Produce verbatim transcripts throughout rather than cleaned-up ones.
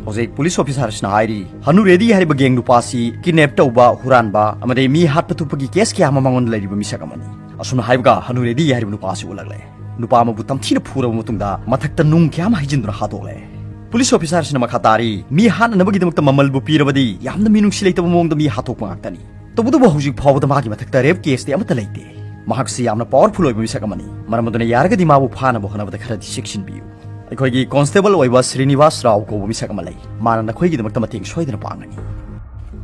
ꯍꯧꯖꯤꯛ ꯄꯨꯂꯤꯁ ꯑꯣꯐꯤꯁꯥꯔꯁꯤꯅ ꯍꯥꯏꯔꯤ, ꯍꯅꯨ ꯔꯦꯗꯤ ꯍꯥꯏꯔꯤꯕ ꯒꯦꯡ ꯅꯨꯄꯥ ꯑꯁꯤ ꯀꯤꯗꯅꯦꯞ ꯇꯧꯕ, ꯍꯨꯔꯥꯟꯕ ꯑꯃꯗꯤ ꯃꯤ ꯍꯥꯠꯄ ꯊꯨꯞꯄꯒꯤ ꯀꯦꯁ ꯀꯌꯥ ꯑꯃ ꯃꯉꯣꯟꯗ ꯂꯩꯔꯤꯕ ꯃꯤꯁꯛ ꯑꯃꯅꯤ꯫ ꯑꯁꯨꯝꯅ ꯍꯥꯏꯕꯒ ꯍꯅꯨ ꯔꯦꯗꯤ ꯍꯥꯏꯔꯤꯕ ꯅꯨꯄꯥ ꯑꯁꯤ ꯎꯠꯂꯛꯂꯦ꯫ ꯅꯨꯄꯥ ꯑꯃꯕꯨ ꯇꯝꯊꯤꯅ ꯐꯨꯔꯕ ꯃꯇꯨꯡꯗ ꯃꯊꯛꯇ ꯅꯨꯡ ꯀꯌꯥ ꯑꯃ ꯍꯩꯖꯤꯟꯗꯨꯅ ꯍꯥꯠꯇꯣꯛꯂꯦ꯫ ꯄꯨꯂꯤꯁ ꯑꯣꯐꯤꯁꯥꯔꯁꯤꯅ ꯃꯈꯥ ꯇꯥꯔꯤ, ꯃꯤ ꯍꯥꯠꯅꯅꯕꯒꯤꯗꯃꯛꯇ ꯃꯃꯜꯕꯨ ꯄꯤꯔꯕꯗꯤ ꯌꯥꯝꯅ ꯃꯤꯅꯨꯡꯁꯤ ꯂꯩꯇꯕ ꯃꯑꯣꯡꯗ ꯃꯤ ꯍꯥꯠꯇꯣꯛꯄ ꯉꯥꯛꯇꯅꯤ꯫ ꯇꯧꯕꯇꯕꯨ ꯍꯧꯖꯤꯛ ꯐꯥꯎꯕꯗ ꯃꯥꯒꯤ ꯃꯊꯛꯇ ꯔꯦꯞ ꯀꯦꯁꯇꯤ ꯑꯃꯠꯇ ꯂꯩꯇꯦ꯫ ꯃꯍꯥꯛꯁꯤ ꯌꯥꯝꯅ ꯄꯥꯋꯔꯐꯨꯜ ꯑꯣꯏꯕ ꯃꯤꯁꯛ ꯑꯃꯅꯤ꯫ ꯃꯔꯝ ꯑꯗꯨꯅ ꯌꯥꯔꯒꯗꯤ ꯃꯥꯕꯨ ꯐꯥꯅꯕ ꯍꯣꯠꯅꯕꯗ ꯈꯔꯗꯤ ꯆꯦꯛꯁꯤꯟꯕꯤꯌꯨ꯫ ꯑꯩꯈꯣꯏꯒꯤ ꯀꯣꯟꯁꯇꯦꯕꯜ ꯑꯣꯏꯕ ꯁ꯭ꯔꯤꯅꯤꯋꯥꯁ ꯔꯥꯎ ꯀꯧꯕ ꯃꯤꯁꯛ ꯑꯃ ꯂꯩ꯫ ꯃꯥꯅ ꯅꯈꯣꯏꯒꯤꯗꯃꯛꯇ ꯃꯇꯦꯡ ꯁꯣꯏꯗꯅ ꯄꯥꯡꯒꯅꯤ꯫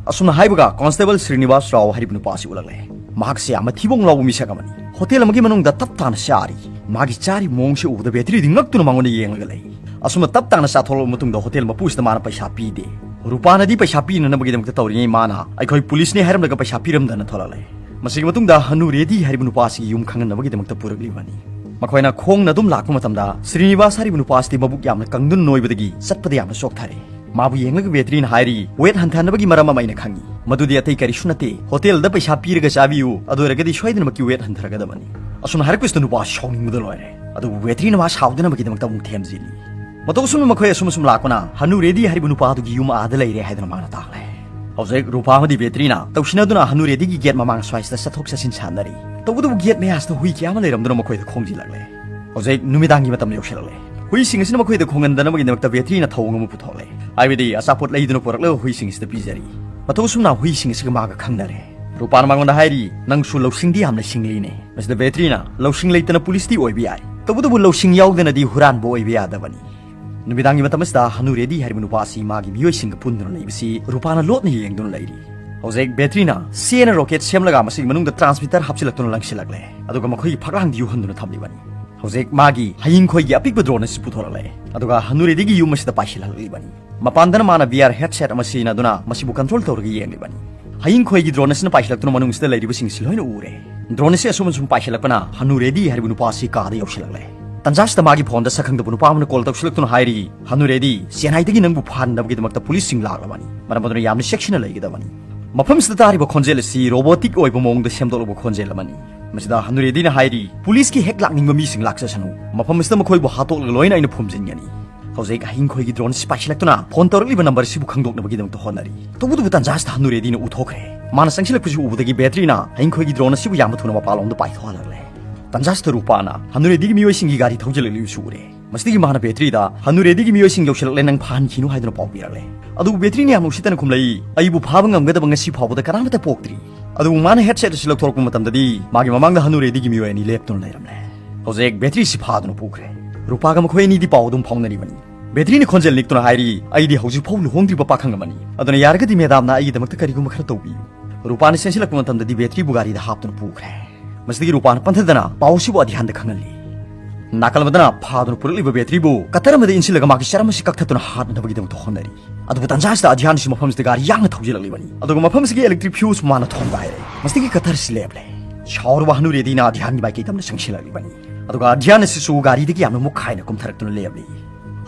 ꯑꯁꯨꯝꯅ ꯍꯥꯏꯕꯒ ꯀꯣꯟꯁꯇꯦꯕꯜ ꯁ꯭ꯔꯤꯅꯤꯋꯥꯁ ꯔꯥꯎ ꯍꯥꯏꯔꯤꯕ ꯅꯨꯄꯥ ꯑꯁꯤ ꯎꯠꯂꯛꯂꯦ꯫ ꯃꯍꯥꯛꯁꯤ ꯌꯥꯝꯅ ꯊꯤꯕꯣꯡ ꯂꯥꯎꯕ ꯃꯤꯁꯛ ꯑꯃꯅꯤ꯫ ꯍꯣꯇꯦꯜ ꯑꯃꯒꯤ ꯃꯅꯨꯡꯗ ꯇꯞ ꯇꯥꯅ ꯆꯥꯔꯤ꯫ ꯃꯥꯒꯤ ꯆꯥꯔꯤꯕ ꯃꯑꯣꯡꯁꯤ ꯎꯕꯗ ꯕꯦꯇ꯭ꯔꯤꯗꯤ ꯉꯛꯇꯨꯅ ꯃꯉꯣꯟꯗ ꯌꯦꯡꯂꯒ ꯂꯩ꯫ ꯑꯁꯨꯝꯅ ꯇꯞ ꯇꯥꯅ ꯆꯥꯊꯣꯛꯂꯕ ꯃꯇꯨꯡꯗ ꯍꯣꯇꯦꯜ ꯃꯄꯨꯁꯤꯗ ꯃꯥꯅ ꯄꯩꯁꯥ ꯄꯤꯗꯦ꯫ ꯔꯨꯄꯥꯅꯗꯤ ꯄꯩꯁꯥ ꯄꯤꯅꯅꯕꯒꯤꯗꯃꯛꯇ ꯇꯧꯔꯤꯉꯩ ꯃꯥꯅ, "ꯑꯩꯈꯣꯏ ꯄꯨꯂꯤꯁꯅꯤ ꯍꯥꯏꯔꯝꯂꯒ ꯄꯩꯁꯥ ꯄꯤꯔꯝꯗꯅ ꯊꯣꯛꯂꯛꯂꯦ"꯫ ꯃꯁꯤꯒꯤ ꯃꯇꯨꯡꯗ ꯍꯅꯨ ꯔꯦꯗꯤ ꯍꯥꯏꯔꯤꯕ ꯅꯨꯄꯥ ꯑꯁꯤꯒꯤ ꯌꯨꯝ ꯈꯪꯍꯟꯅꯕꯒꯤꯗꯃꯛꯇ ꯄꯨꯔꯛꯂꯤꯕꯅꯤ꯫ ꯃꯈꯣꯏꯅ ꯈꯣꯡꯅ ꯑꯗꯨꯝ ꯂꯥꯛꯄ ꯃꯇꯝꯗ ꯁ꯭ꯔꯤꯅꯤꯋꯥꯁ ꯍꯥꯏꯔꯤꯕ ꯅꯨꯄꯥ ꯑꯁꯤꯗꯤ ꯃꯕꯨꯛ ꯌꯥꯝꯅ ꯀꯪꯗꯨꯅ ꯅꯣꯏꯕꯗꯒꯤ ꯆꯠꯄꯗ ꯌꯥꯝꯅ ꯆꯣꯛꯊꯔꯦ꯫ ꯃꯥꯕꯨ ꯌꯦꯡꯂꯒ ꯕꯦꯇ꯭ꯔꯤꯅ ꯍꯥꯏꯔꯤ, "ꯋꯦꯠ ꯍꯟꯊꯅꯕꯒꯤ ꯃꯔꯝ ꯑꯃ ꯑꯩꯅ ꯈꯪꯏ꯫ ꯃꯗꯨꯗꯤ ꯑꯇꯩ ꯀꯔꯤꯁꯨ ꯅꯠꯇꯦ꯫ ꯍꯣꯇꯦꯜꯗ ꯄꯩꯁꯥ ꯄꯤꯔꯒ ꯆꯥꯕꯤꯌꯨ, ꯑꯗꯨ ꯑꯣꯏꯔꯒꯗꯤ ꯁꯣꯏꯗꯅꯃꯛꯀꯤ ꯋꯦꯠ ꯍꯟꯊꯔꯒꯗꯕꯅꯤ"꯫ ꯑꯁꯨꯝꯅ ꯍꯥꯏꯔꯛꯄꯁꯤꯗ ꯅꯨꯄꯥ ꯁꯥꯎꯅꯤꯡꯕꯗ ꯂꯣꯏꯔꯦ꯫ ꯑꯗꯨꯕꯨ ꯕꯦꯇ꯭ꯔꯤꯅ ꯃꯥ ꯁꯥꯎꯗꯅꯕꯒꯤꯗꯃꯛꯇ ꯑꯃꯨꯛ ꯊꯦꯝꯖꯤꯜꯂꯤ꯫ ꯃꯇꯧ ꯑꯁꯨꯝꯅ ꯃꯈꯣꯏ ꯑꯁꯨꯝ ꯑꯁꯨꯝ ꯂꯥꯛꯄꯅ ꯍꯅꯨ ꯔꯦꯗꯤ ꯍꯥꯏꯔꯤꯕ ꯅꯨꯄꯥ ꯑꯗꯨꯒꯤ ꯌꯨꯝ ꯑꯥꯗ ꯂꯩꯔꯦ ꯍꯥꯏꯗꯨꯅ ꯃꯥꯅ ꯇꯥꯛꯂꯦ꯫ ꯍꯧꯖꯤꯛ ꯔꯨꯄꯥ ꯑꯃꯗꯤ ꯕꯦꯇ꯭ꯔꯤꯅ ꯇꯧꯁꯤꯟꯅꯗꯨꯅ ꯍꯅꯨ ꯔꯦꯗꯤꯒꯤ ꯒꯦꯠ ꯃꯃꯥꯡ ꯁ꯭ꯋꯥꯏꯁꯤꯗ ꯆꯠꯊꯣꯛ ꯆꯠꯁꯤꯟ ꯁꯥꯟꯅꯔꯤ꯫ ꯇꯧꯕꯇꯕꯨ ꯒꯦꯠ ꯃꯌꯥꯁꯤꯗ ꯍꯨꯏ ꯀꯌꯥ ꯑꯃ ꯂꯩꯔꯝꯗꯨꯅ ꯃꯈꯣꯏꯗ ꯈꯣꯡꯖꯤꯜꯂꯛꯂꯦ꯫ ꯍꯧꯖꯤꯛ ꯅꯨꯃꯤꯗꯥꯡꯒꯤ ꯃꯇꯝ ꯌꯧꯁꯤꯜꯂꯛꯂꯦ꯫ ꯍꯨꯏꯁꯤꯡ ꯑꯁꯤꯅ ꯃꯈꯣꯏꯗ ꯈꯣꯡꯍꯟꯗꯅꯕꯒꯤꯗꯃꯛꯇ ꯕꯦꯇ꯭ꯔꯤꯅ ꯊꯧꯑꯣꯡ ꯑꯃ ꯄꯨꯊꯣꯛꯂꯦ꯫ ꯍꯥꯏꯕꯗꯤ ꯑꯆꯥꯄꯣꯠ ꯂꯩꯗꯨꯅ ꯄꯨꯔꯛꯂꯒ ꯍꯨꯏꯁꯤꯡ ꯑꯁꯤꯗ ꯄꯤꯖꯔꯤ꯫ ꯃꯇꯧ ꯑꯁꯨꯝꯅ ꯍꯨꯏꯁꯤꯡ ꯑꯁꯤꯒ ꯃꯥꯒ ꯈꯪꯅꯔꯦ꯫ ꯔꯨꯄꯥꯅ ꯃꯉꯣꯟꯗ ꯍꯥꯏꯔꯤ, "ꯅꯪꯁꯨ ꯂꯧꯁꯤꯡꯗꯤ ꯌꯥꯝꯅ ꯁꯤꯡꯂꯤꯅꯦ"꯫ ꯃꯁꯤꯗ ꯕꯦꯇ꯭ꯔꯤꯅ, "ꯂꯧꯁꯤꯡ ꯂꯩꯇꯅ ꯄꯨꯂꯤꯁꯇꯤ ꯑꯣꯏꯕ ꯌꯥꯏ, ꯇꯧꯕꯇꯕꯨ ꯂꯧꯁꯤꯡ ꯌꯥꯎꯗꯅꯗꯤ ꯍꯨꯔꯥꯟꯕ ꯑꯣꯏꯕ ꯌꯥꯗꯕꯅꯤ"꯫ ꯅꯨꯃꯤꯗꯥꯡꯒꯤ ꯃꯇꯝ ꯑꯁꯤꯗ ꯍꯅꯨ ꯔꯦꯗꯤ ꯍꯥꯏꯔꯤꯕ ꯅꯨꯄꯥ ꯑꯁꯤ ꯃꯥꯒꯤ ꯃꯤꯑꯣꯏꯁꯤꯡꯒ ꯄꯨꯟꯗꯨꯅ ꯂꯩꯕꯁꯤ ꯔꯨꯄꯥꯅ ꯂꯣꯠꯅ ꯌꯦꯡꯗꯨꯅ ꯂꯩꯔꯤ꯫ ꯍꯧꯖꯤꯛ ꯕꯦꯇ꯭ꯔꯤꯅ ꯆꯦꯅ ꯔꯣꯀꯦꯠ ꯁꯦꯝꯂꯒ ꯃꯁꯤꯒꯤ ꯃꯅꯨꯡꯗ ꯇ꯭ꯔꯥꯟꯁꯃꯤꯇꯔ ꯍꯥꯞꯆꯤꯜꯂꯛꯇꯨꯅ ꯂꯪꯁꯤꯜꯂꯛꯂꯦ꯫ ꯑꯗꯨꯒ ꯃꯈꯣꯏꯒꯤ ꯐꯛꯂꯥꯡꯗ ꯌꯨꯍꯟꯗꯨꯅ ꯊꯝꯂꯤꯕꯅꯤ꯫ ꯍꯧꯖꯤꯛ ꯃꯥꯒꯤ ꯍꯌꯤꯡꯈꯣꯏꯒꯤ ꯑꯄꯤꯛꯄ ꯗ꯭ꯔꯣꯟ ꯑꯁꯤ ꯄꯨꯊꯣꯔꯛꯂꯦ꯫ ꯑꯗꯨꯒ ꯍꯅꯨ ꯔꯦꯗꯤꯒꯤ ꯌꯨꯝ ꯑꯁꯤꯗ ꯄꯥꯏꯁꯤꯜꯍꯜꯂꯛꯂꯤꯕꯅꯤ꯫ ꯃꯄꯥꯟꯗꯅ ꯃꯥꯅ ꯚꯤ ꯑꯥꯔ ꯍꯦꯗꯁꯦꯠ ꯑꯃ ꯁꯤꯖꯤꯟꯅꯗꯨꯅ ꯃꯁꯤꯕꯨ ꯀꯟꯇ꯭ꯔꯣꯜ ꯇꯧꯔꯒ ꯌꯦꯡꯂꯤꯕꯅꯤ꯫ ꯍꯌꯤꯡꯈꯣꯏꯒꯤ ꯗ꯭ꯔꯣꯟ ꯑꯁꯤꯅ ꯄꯥꯏꯁꯤꯜꯂꯛꯇꯨꯅ ꯃꯅꯨꯡꯁꯤꯗ ꯂꯩꯔꯤꯕꯁꯤꯡꯁꯤ ꯂꯣꯏꯅ ꯎꯔꯦ꯫ ꯗ꯭ꯔꯣꯟ ꯑꯁꯤ ꯑꯁꯨꯝ ꯑꯁꯨꯝ ꯄꯥꯏꯁꯤꯜꯂꯛꯄꯅ ꯍꯅꯨ ꯔꯦꯗꯤ ꯍꯥꯏꯔꯤꯕ ꯅꯨꯄꯥ ꯑꯁꯤ ꯀꯥꯗ ꯌꯧꯁꯤꯜꯂꯛꯂꯦ꯫ ꯇꯟꯖꯥꯁꯤꯗ ꯃꯥꯒꯤ ꯐꯣꯟꯗ ꯁꯛꯈꯪꯗꯕ ꯅꯨꯄꯥ ꯑꯃꯅ ꯀꯣꯜ ꯇꯧꯁꯤꯜꯂꯛꯇꯨꯅ ꯍꯥꯏꯔꯤ, "ꯍꯅꯨ ꯔꯦꯗꯤ, ꯆꯦꯟꯅꯥꯏꯗꯒꯤ ꯅꯪꯕꯨ ꯐꯥꯅꯅꯕꯒꯤꯗꯃꯛꯇ ꯄꯨꯂꯤꯁꯁꯤꯡ ꯂꯥꯛꯂꯕꯅꯤ꯫ ꯃꯔꯝ ꯑꯗꯨꯅ ꯌꯥꯝꯅ ꯆꯦꯛꯁꯤꯟꯅ ꯂꯩꯒꯗꯕꯅꯤ"꯫ ꯃꯐꯝꯁꯤꯗ ꯇꯥꯔꯤꯕ ꯈꯣꯟꯖꯦꯜ ꯑꯁꯤ ꯔꯣꯕꯣꯇꯤꯛ ꯑꯣꯏꯕ ꯃꯑꯣꯡꯗ ꯁꯦꯝꯗꯣꯛꯂꯕ ꯈꯣꯟꯖꯦꯜ ꯑꯃꯅꯤ꯫ ꯃꯁꯤꯗ ꯍꯅꯨ ꯔꯦꯗꯤꯅ ꯍꯥꯏꯔꯤ, "ꯄꯨꯂꯤꯁꯀꯤ ꯍꯦꯛ ꯂꯥꯛꯅꯤꯡꯕ ꯃꯤꯁꯤꯡ ꯂꯥꯛꯆꯁꯅꯨ꯫ ꯃꯐꯝ ꯑꯁꯤꯗ ꯃꯈꯣꯏꯕꯨ ꯍꯥꯠꯇꯣꯛꯂꯒ ꯂꯣꯏꯅ ꯑꯩꯅ ꯐꯨꯝꯖꯤꯟꯒꯅꯤ"꯫ ꯍꯧꯖꯤꯛ ꯍꯌꯤꯡꯈꯣꯏꯒꯤ ꯗ꯭ꯔꯣꯟ ꯑꯁꯤ ꯄꯥꯏꯁꯤꯜꯂꯛꯇꯨꯅ ꯐꯣꯟ ꯇꯧꯔꯛꯂꯤꯕ ꯅꯝꯕꯔ ꯑꯁꯤꯕꯨ ꯈꯪꯗꯣꯛꯅꯕꯒꯤꯗꯃꯛꯇ ꯍꯣꯠꯅꯔꯤ꯫ ꯇꯧꯕꯇꯕꯨ ꯇꯟꯖꯥ ꯑꯁꯤꯗ ꯍꯅꯨꯔꯦꯗꯤꯅ ꯎꯊꯣꯛꯈ꯭ꯔꯦ꯫ ꯃꯥꯅ ꯆꯪꯁꯤꯜꯂꯛꯄꯁꯤ ꯎꯕꯗꯒꯤ ꯕꯦꯇ꯭ꯔꯤꯅ ꯍꯌꯤꯡꯈꯣꯏꯒꯤ ꯗ꯭ꯔꯣꯟ ꯑꯁꯤꯕꯨ ꯌꯥꯝꯅ ꯊꯨꯅ ꯃꯄꯥꯟꯂꯣꯝꯗ ꯄꯥꯏꯊꯣꯛꯍꯜꯂꯛꯂꯦ꯫ ꯇꯟꯖꯥ ꯑꯁꯤꯗ ꯔꯨꯄꯥꯅ ꯍꯅꯨꯔꯦꯗꯤꯒꯤ ꯃꯤꯑꯣꯏꯁꯤꯡꯒꯤ ꯒꯥꯔꯤ ꯊꯧꯖꯤꯜꯂꯛꯂꯤꯕꯁꯨ ꯎꯔꯦ꯫ ꯃꯁꯤꯗꯒꯤ ꯃꯥꯅ ꯕꯦꯇ꯭ꯔꯤꯗ "ꯍꯅꯨꯔꯦꯗꯤꯒꯤ ꯃꯤꯑꯣꯏꯁꯤꯡ ꯌꯧꯁꯤꯜꯂꯛꯂꯦ, ꯅꯪ ꯐꯥꯍꯟꯈꯤꯅꯨ" ꯍꯥꯏꯗꯨꯅ ꯄꯥꯎ ꯄꯤꯔꯛꯂꯦ꯫ ꯑꯗꯨꯕꯨ ꯕꯦꯇ꯭ꯔꯤꯅ ꯌꯥꯝꯅ ꯎꯁꯤꯠꯇꯅ ꯈꯨꯝꯂꯛꯏ, "ꯑꯩꯕꯨ ꯐꯥꯕ ꯉꯝꯒꯗꯕ ꯉꯁꯤ ꯐꯥꯎꯕꯗ ꯀꯅꯥꯃꯠꯇ ꯄꯣꯛꯇ꯭ꯔꯤ"꯫ ꯑꯗꯨꯕꯨ ꯃꯥꯅ ꯍꯦꯗꯁꯦꯠ ꯑꯁꯤ ꯂꯧꯊꯣꯔꯛꯄ ꯃꯇꯝꯗꯗꯤ ꯃꯥꯒꯤ ꯃꯃꯥꯡꯗ ꯍꯅꯨꯔꯦꯗꯤꯒꯤ ꯃꯤꯑꯣꯏ ꯑꯅꯤ ꯂꯦꯞꯇꯨꯅ ꯂꯩꯔꯝꯂꯦ꯫ ꯍꯧꯖꯤꯛ ꯕꯦꯇ꯭ꯔꯤꯁꯤ ꯐꯥꯗꯨꯅ ꯄꯨꯈ꯭ꯔꯦ꯫ ꯔꯨꯄꯥꯒ ꯃꯈꯣꯏ ꯑꯅꯤꯗꯤ ꯄꯥꯎ ꯑꯗꯨꯝ ꯐꯥꯎꯅꯔꯤꯕꯅꯤ꯫ ꯕꯦꯇ꯭ꯔꯤꯅ ꯈꯣꯟꯖꯦꯜ ꯅꯤꯛꯇꯨꯅ ꯍꯥꯏꯔꯤ, "ꯑꯩꯗꯤ ꯍꯧꯖꯤꯛ ꯐꯥꯎ ꯂꯨꯍꯣꯡꯗ꯭ꯔꯤꯕ ꯄꯥꯈꯪ ꯑꯃꯅꯤ, ꯑꯗꯨꯅ ꯌꯥꯔꯒꯗꯤ ꯃꯦꯗꯥꯝꯅ ꯑꯩꯒꯤꯗꯃꯛꯇ ꯀꯔꯤꯒꯨꯝꯕ ꯈꯔ ꯇꯧꯕꯤꯌꯨ"꯫ ꯔꯨꯄꯥꯅ ꯆꯦꯟꯁꯤꯜꯂꯛꯄ ꯃꯇꯝꯗꯗꯤ ꯕꯦꯇ꯭ꯔꯤꯕꯨ ꯒꯥꯔꯤꯗ ꯍꯥꯞꯇꯨꯅ ꯄꯨꯈ꯭ꯔꯦ꯫ ꯃꯁꯤꯗꯒꯤ ꯔꯨꯄꯥꯅ ꯄꯟꯊꯗꯅ ꯄꯥꯎ ꯑꯁꯤꯕꯨ ꯑꯙ꯭ꯌꯥꯟꯗ ꯈꯪꯍꯜꯂꯤ꯫ ꯅꯥꯀꯜ ꯑꯃꯗꯅ ꯐꯥꯗꯨꯅ ꯄꯨꯔꯛꯂꯤꯕ ꯕꯦꯇ꯭ꯔꯤꯕꯨ ꯀꯇꯔ ꯑꯃꯗ ꯏꯟꯁꯤꯜꯂꯒ ꯃꯥꯒꯤ ꯆꯔꯝ ꯑꯁꯤ ꯀꯛꯊꯠꯇꯨꯅ ꯍꯥꯠꯅꯅꯕꯒꯤꯗꯃꯛꯇ ꯍꯣꯠꯅꯔꯤ꯫ ꯑꯗꯨꯕꯨ ꯇꯟꯖꯥ ꯑꯁꯤꯗ ꯑꯙ꯭ꯌꯥꯟ ꯑꯁꯤ ꯃꯐꯝ ꯑꯁꯤꯗ ꯒꯥꯔꯤ ꯌꯥꯡꯅ ꯊꯧꯖꯤꯜꯂꯛꯂꯤꯕꯅꯤ꯫ ꯑꯗꯨꯒ ꯃꯐꯝ ꯑꯁꯤꯒꯤ ꯏꯂꯦꯛꯇ꯭ꯔꯤꯛ ꯐ꯭ꯌꯨꯁ ꯃꯥꯅ ꯊꯣꯝꯒꯥꯏꯔꯦ꯫ ꯃꯁꯤꯗꯒꯤ ꯀꯇꯔ ꯑꯁꯤ ꯂꯦꯞꯂꯦ꯫ ꯁꯥꯎꯔꯕ ꯍꯅꯨꯔꯦꯗꯤꯅ ꯑꯙ꯭ꯌꯥꯟꯒꯤ ꯃꯥꯏꯀꯩꯗ ꯑꯃꯅ ꯆꯪꯁꯤꯜꯂꯛꯂꯤꯕꯅꯤ꯫ ꯑꯗꯨꯒ ꯑꯙ꯭ꯌꯥꯟ ꯑꯁꯤꯁꯨ ꯒꯥꯔꯤꯗꯒꯤ ꯌꯥꯝꯅ ꯃꯨꯛꯈꯥꯏꯅ ꯀꯨꯝꯊꯔꯛꯇꯨꯅ ꯂꯦꯞꯂꯤ꯫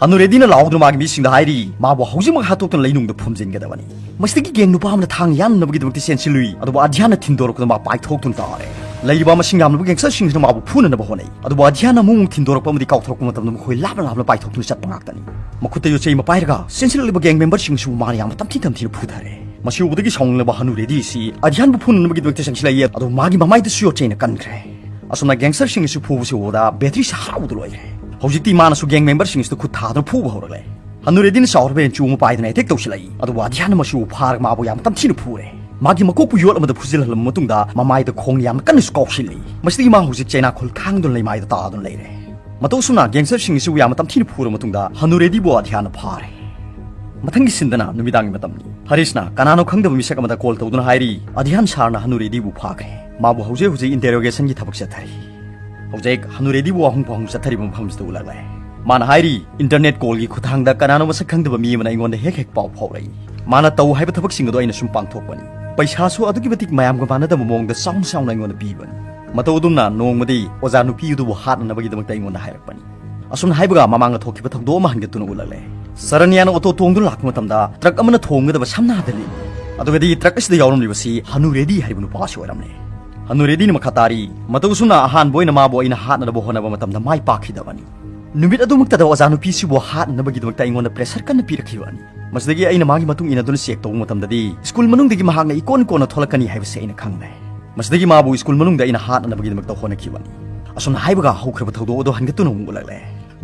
ꯍꯅꯨꯔꯦꯗꯤꯅ ꯂꯥꯎꯗꯨꯅ ꯃꯥꯒꯤ ꯃꯤꯁꯤꯡꯗ ꯍꯥꯏꯔꯤ, ꯃꯥꯕꯨ ꯍꯧꯖꯤꯛꯃꯛ ꯍꯥꯠꯇꯣꯛꯇꯨꯅ ꯂꯩꯅꯨꯡꯗ ꯐꯨꯝꯖꯤꯟꯒꯗꯕꯅꯤ꯫ ꯃꯁꯤꯗꯒꯤ ꯒꯦꯡ ꯅꯨꯄꯥ ꯑꯃꯅ ꯊꯥꯡ ꯌꯥꯟꯅꯕꯒꯤꯗꯃꯛꯇ ꯆꯦꯟꯁꯤꯜꯂꯨꯏ, ꯑꯗꯨꯕꯨ ꯑꯙ꯭ꯌꯥꯟꯅ ꯊꯤꯟꯗꯣꯔꯛꯄꯗ ꯃꯥ ꯄꯥꯏꯊꯣꯛꯇꯨꯅ ꯇꯥꯔꯦ꯫ ꯂꯩꯔꯤꯕ ꯃꯁꯤꯡ ꯌꯥꯝꯂꯕ ꯒꯦꯡꯁꯇꯔꯁꯤꯡꯁꯤꯅ ꯃꯥꯕꯨ ꯐꯨꯅꯅꯕ ꯍꯣꯠꯅꯩ, ꯑꯗꯨꯕꯨ ꯑꯙ꯭ꯌꯥꯟꯅ ꯑꯃꯨꯛ ꯑꯃꯨꯛ ꯊꯤꯟꯗꯣꯔꯛꯄ ꯑꯃꯗꯤ ꯀꯥꯎꯊꯣꯔꯛꯄ ꯃꯇꯝꯗ ꯃꯈꯣꯏ ꯂꯥꯞꯅ ꯂꯥꯞꯅ ꯄꯥꯏꯊꯣꯛꯇꯨꯅ ꯆꯠꯄ ꯉꯥꯛꯇꯅꯤ꯫ ꯃꯈꯨꯠꯇ ꯌꯣꯠꯆꯩ ꯑꯃ ꯄꯥꯏꯔꯒ ꯆꯦꯟꯁꯤꯜꯂꯛꯂꯤꯕ ꯒꯦꯡ ꯃꯦꯝꯕꯔꯁꯤꯡꯁꯨ ꯃꯥꯅ ꯌꯥꯝꯅ ꯇꯝꯊꯤ ꯇꯝꯊꯤꯅ ꯐꯨꯊꯔꯦ꯫ ꯃꯁꯤ ꯎꯕꯗꯒꯤ ꯁꯥꯎꯅꯤꯡꯂꯕ ꯍꯅꯨꯔꯦꯗꯤ ꯑꯁꯤ ꯑꯙ꯭ꯌꯥꯟꯕꯨ ꯐꯨꯅꯅꯕꯒꯤꯗꯃꯛꯇ ꯆꯪꯁꯤꯜꯂꯛꯏ, ꯑꯗꯨꯕꯨ ꯃꯥꯒꯤ ꯃꯃꯥꯏꯗꯁꯨ ꯌꯣꯠꯆꯩꯅ ꯀꯟꯈ꯭ꯔꯦ꯫ ꯑꯁꯨꯝꯅ ꯒꯦꯡꯁꯇꯔꯁꯤꯡ ꯑꯁꯤ ꯐꯨꯕꯁꯤ ꯎꯕꯗ ꯕꯦꯇ꯭ꯔꯤꯁꯤ ꯍꯔꯥꯎꯕꯗ ꯂꯣꯏꯔꯦ꯫ ꯍꯧꯖꯤꯛꯇꯤ ꯃꯥꯅꯁꯨ ꯒꯦꯡ ꯃꯦꯝꯕꯔꯁꯤꯡ ꯑꯁꯤꯗ ꯈꯨꯠ ꯊꯥꯗꯨꯅ ꯐꯨꯕ ꯍꯧꯔꯛꯂꯦ꯫ ꯍꯅꯨꯔꯦꯗꯤꯅ ꯆꯥꯎꯔꯕ ꯌꯦꯟꯆꯨ ꯑꯃ ꯄꯥꯏꯗꯨꯅ ꯑꯦꯇꯦꯛ ꯇꯧꯁꯤꯜꯂꯛꯏ, ꯑꯗꯨꯕꯨ ꯑꯙ꯭ꯌꯥꯟꯅ ꯃꯁꯤꯕꯨ ꯐꯥꯔꯒ ꯃꯥꯕꯨ ꯌꯥꯝꯅ ꯇꯝꯊꯤꯅ ꯐꯨꯔꯦ꯫ ꯃꯥꯒꯤ ꯃꯀꯣꯛꯄꯨ ꯌꯣꯠ ꯑꯃꯗ ꯐꯨꯖꯤꯜꯍꯜꯂꯕ ꯃꯇꯨꯡꯗ ꯃꯃꯥꯏꯗ ꯈꯣꯡꯅ ꯌꯥꯝꯅ ꯀꯟꯅꯁꯨ ꯀꯥꯎꯁꯤꯜꯂꯤ꯫ ꯃꯁꯤꯗꯒꯤ ꯃꯥ ꯍꯧꯖꯤꯛ ꯆꯩꯅꯥꯈꯣꯜ ꯈꯥꯡꯗꯨꯅ ꯂꯩꯃꯥꯏꯗ ꯇꯥꯗꯨꯅ ꯂꯩꯔꯦ꯫ ꯃꯇꯧ ꯑꯁꯨꯝꯅ ꯒꯦꯡꯁꯇꯔꯁꯤꯡ ꯑꯁꯤꯕꯨ ꯌꯥꯝꯅ ꯇꯝꯊꯤꯅ ꯐꯨꯔꯕ ꯃꯇꯨꯡꯗ ꯍꯅꯨꯔꯦꯗꯤꯕꯨ ꯑꯙ꯭ꯌꯥꯟꯅ ꯐꯥꯔꯦ꯫ ꯃꯊꯪꯒꯤ ꯁꯤꯟꯗꯅ ꯅꯨꯃꯤꯗꯥꯡꯒꯤ ꯃꯇꯝꯅꯤ꯫ ꯍꯔꯤꯁꯅ ꯀꯅꯥꯅꯣ ꯈꯪꯗꯕ ꯃꯤꯁꯛ ꯑꯃꯗ ꯀꯣꯜ ꯇꯧꯗꯨꯅ ꯍꯥꯏꯔꯤ, "ꯑꯙ꯭ꯌꯥꯟ ꯁꯥꯔꯅ ꯍꯅꯨꯔꯦꯗꯤꯕꯨ ꯐꯥꯈ꯭ꯔꯦ꯫ ꯃꯥꯕꯨ ꯍꯧꯖꯤꯛ ꯍꯧꯖꯤꯛ ꯏꯟꯇꯦꯔꯣꯒꯦꯁꯟꯒꯤ ꯊꯕꯛ ꯆꯠꯊꯔꯤ"꯫ ꯍꯧꯖꯤꯛ ꯍꯅꯨꯔꯦꯗꯤꯕꯨ ꯋꯥꯍꯪ ꯄꯥꯎꯍꯪ ꯆꯠꯊꯔꯤꯕ ꯃꯐꯝꯁꯤꯗ ꯎꯠꯂꯛꯂꯦ꯫ ꯃꯥꯅ ꯍꯥꯏꯔꯤ, "ꯏꯟꯇꯔꯅꯦꯠ ꯀꯣꯜꯒꯤ ꯈꯨꯠꯊꯥꯡꯗ ꯀꯅꯥꯅꯣ ꯃꯁꯛ ꯈꯪꯗꯕ ꯃꯤ ꯑꯃꯅ ꯑꯩꯉꯣꯟꯗ ꯍꯦꯛ ꯍꯦꯛ ꯄꯥꯎ ꯐꯥꯎꯔꯛꯏ꯫ ꯃꯥꯅ ꯇꯧ ꯍꯥꯏꯕ ꯊꯕꯛꯁꯤꯡ ꯑꯗꯨ ꯑꯩꯅ ꯁꯨꯝ ꯄꯥꯡꯊꯣꯛꯄꯅꯤ꯫ ꯄꯩꯁꯥꯁꯨ ꯑꯗꯨꯛꯀꯤ ꯃꯇꯤꯛ ꯃꯌꯥꯝꯒ ꯃꯥꯟꯅꯗꯕ ꯃꯑꯣꯡꯗ ꯆꯥꯎꯅ ꯆꯥꯎꯅ ꯑꯩꯉꯣꯟꯗ ꯄꯤꯕꯅꯤ꯫ ꯃꯇꯧ ꯑꯗꯨꯝꯅ ꯅꯣꯡꯃꯗꯤ ꯑꯣꯖꯥ ꯅꯨꯄꯤ ꯑꯗꯨꯕꯨ ꯍꯥꯠꯅꯅꯕꯒꯤꯗꯃꯛꯇ ꯑꯩꯉꯣꯟꯗ ꯍꯥꯏꯔꯛꯄꯅꯤ"꯫ ꯑꯁꯨꯝꯅ ꯍꯥꯏꯕꯒ ꯃꯃꯥꯡꯗ ꯊꯣꯛꯈꯤꯕ ꯊꯧꯗꯣꯛ ꯑꯃ ꯍꯟꯒꯠꯇꯨꯅ ꯎꯠꯂꯛꯂꯦ꯫ ꯁꯔꯅ꯭ꯌꯥꯅ ꯑꯣꯇꯣ ꯇꯣꯡꯗꯨꯅ ꯂꯥꯛꯄ ꯃꯇꯝꯗ ꯇ꯭ꯔꯛ ꯑꯃꯅ ꯊꯣꯡꯒꯗꯕ ꯁꯝꯅꯥꯗ ꯂꯦꯞꯂꯤ꯫ ꯑꯗꯨꯒꯗꯤ ꯇ꯭ꯔꯛ ꯑꯁꯤꯗ ꯌꯥꯎꯔꯝꯂꯤꯕꯁꯤ ꯍꯅꯨꯔꯦꯗꯤ ꯍꯥꯏꯔꯤꯕ ꯅꯨꯄꯥ ꯑꯁꯤ ꯑꯣꯏꯔꯝꯂꯦ꯫ ꯍꯅꯨꯔꯦꯗꯤꯅ ꯃꯈꯥ ꯇꯥꯔꯤ, "ꯃꯇꯧ ꯑꯁꯨꯝꯅ ꯑꯍꯥꯟꯕ ꯑꯣꯏꯅ ꯃꯥꯕꯨ ꯑꯩꯅ ꯍꯥꯠꯅꯅꯕ ꯍꯣꯠꯅꯕ ꯃꯇꯝꯗ ꯃꯥꯏ ꯄꯥꯛꯈꯤꯗꯕꯅꯤ꯫ ꯅꯨꯃꯤꯠ ꯑꯗꯨꯃꯛꯇꯗ ꯑꯣꯖꯥ ꯅꯨꯄꯤꯁꯤꯕꯨ ꯍꯥꯠꯅꯅꯕꯒꯤꯗꯃꯛꯇ ꯑꯩꯉꯣꯟꯗ pressure ꯀꯟꯅ ꯄꯤꯔꯛꯈꯤꯕꯅꯤ꯫ ꯃꯁꯤꯗꯒꯤ ꯑꯩꯅ ꯃꯥꯒꯤ ꯃꯇꯨꯡ ꯏꯟꯅꯗꯨꯅ check ꯇꯧꯕ ꯃꯇꯝꯗꯗꯤ, school ꯃꯅꯨꯡꯗꯒꯤ ꯃꯍꯥꯛꯅ ꯏꯀꯣꯟ ꯀꯣꯟꯅ ꯊꯣꯛꯂꯛꯀꯅꯤ ꯍꯥꯏꯕꯁꯤ ꯑꯩꯅ ꯈꯪꯂꯦ꯫ ꯃꯁꯤꯗꯒꯤ ꯃꯥꯕꯨ school ꯃꯅꯨꯡꯗ ꯑꯩꯅ ꯍꯥꯠꯅꯅꯕꯒꯤꯗꯃꯛꯇ ꯍꯣꯠꯅꯈꯤꯕꯅꯤ꯫ ꯑꯁꯨꯝꯅ ꯍꯥꯏꯕꯒ ꯍꯧꯈ꯭ꯔꯕ ꯊꯧꯗꯣꯛ ꯑꯗꯨ ꯍꯟꯒꯠꯇꯨꯅ ꯑꯃꯨꯛ ꯎꯠꯂꯛꯂꯦ꯫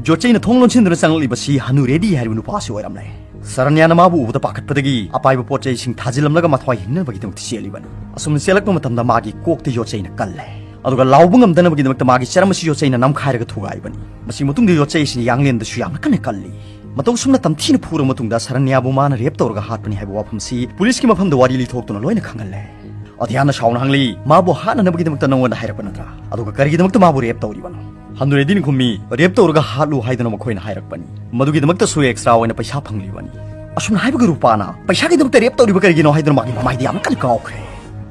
ꯌꯣꯠꯆꯩꯅ ꯊꯣꯡ ꯂꯣꯟꯁꯤꯟꯗꯨꯅ ꯆꯪꯂꯛꯂꯤꯕꯁꯤ ꯍꯅꯨ ꯔꯦꯗꯤ ꯍꯥꯏꯔꯤꯕ ꯅꯨꯄꯥꯁꯤ ꯑꯣꯏꯔꯝꯂꯦ꯫ ꯁꯔꯟꯌꯥꯅ ꯃꯥꯕꯨ ꯎꯕꯗ ꯄꯥꯈꯠꯄꯗꯒꯤ ꯑꯄꯥꯏꯕ ꯄꯣꯠ ꯆꯩꯁꯤꯡ ꯊꯥꯖꯤꯜꯂꯝꯂꯒ ꯃꯊ꯭ꯋꯥꯏ ꯍꯤꯡꯅꯕꯒꯤꯗꯃꯛꯇ ꯆꯦꯜꯂꯤꯕꯅꯤ꯫ ꯑꯁꯨꯝꯅ ꯆꯦꯜꯂꯛꯄ ꯃꯇꯝꯗ ꯃꯥꯒꯤ ꯀꯣꯛꯇ ꯌꯣꯠꯆꯩꯅ ꯀꯜꯂꯦ꯫ ꯑꯗꯨꯒ ꯂꯥꯎꯕ ꯉꯝꯗꯅꯕꯒꯤꯗꯃꯛꯇ ꯃꯥꯒꯤ ꯆꯔꯝ ꯑꯁꯤ ꯌꯣꯠꯆꯩꯅ ꯅꯝꯈꯥꯏꯔꯒ ꯊꯨꯒꯥꯏꯕꯅꯤ꯫ ꯃꯁꯤ ꯃꯇꯨꯡꯗ ꯌꯣꯠꯆꯩ ꯑꯁꯤꯅ ꯌꯥꯡꯂꯦꯟꯗꯁꯨ ꯌꯥꯝꯅ ꯀꯟꯅ ꯀꯜꯂꯤ꯫ ꯃꯇꯧ ꯁꯨꯝꯅ ꯇꯝꯊꯤꯅ ꯐꯨꯔꯕ ꯃꯇꯨꯡꯗ ꯁꯔꯟꯌꯥꯕꯨ ꯃꯥꯅ rape ꯇꯧꯔꯒ ꯍꯥꯠꯄꯅꯤ ꯍꯥꯏꯕ ꯋꯥꯐꯝꯁꯤ ꯄꯨꯂꯤꯁꯀꯤ ꯃꯐꯝꯗ ꯋꯥꯔꯤ ꯂꯤꯊꯣꯛꯇꯨꯅ ꯂꯣꯏꯅ ꯈꯪꯍꯜꯂꯦ꯫ ꯑꯙ꯭ꯌꯥꯟꯅ ꯁꯥꯎꯅ ꯍꯪꯂꯤ, "ꯃꯥꯕꯨ ꯍꯥꯠꯅꯅꯕꯒꯤꯗꯃꯛꯇ ꯅꯉꯣꯟꯗ ꯍꯥꯏꯔꯛꯄ ꯅꯠꯇ꯭ꯔꯥ? ꯑꯗꯨꯒ ꯀꯔꯤꯒꯤꯗꯃꯛꯇ ꯃꯥꯕꯨ rape ꯇꯧꯔꯤꯕꯅꯣ?" ꯍꯅꯨ ꯔꯦꯗꯤꯅ ꯈꯨꯝꯃꯤ, "Rape ꯇꯧꯔꯒ ꯍꯥꯠꯂꯨ ꯍꯥꯏꯗꯨꯅ ꯃꯈꯣꯏꯅ ꯍꯥꯏꯔꯛꯄꯅꯤ꯫ ꯃꯗꯨꯒꯤꯗꯃꯛꯇꯁꯨ extra ꯑꯣꯏꯅ ꯄꯩꯁꯥ ꯐꯪꯂꯤꯕꯅꯤ꯫" ꯑꯁꯨꯝꯅ ꯍꯥꯏꯕꯒ ꯔꯨꯄꯥꯅ, "ꯄꯩꯁꯥꯒꯤꯗꯃꯛꯇ rape ꯇꯧꯔꯤꯕ ꯀꯔꯤꯒꯤꯅꯣ?" ꯍꯥꯏꯗꯨꯅ ꯃꯥꯒꯤ ꯃꯃꯥꯏꯗ ꯌꯥꯝꯅ ꯀꯟꯅ ꯀꯥꯎꯈ꯭ꯔꯦ꯫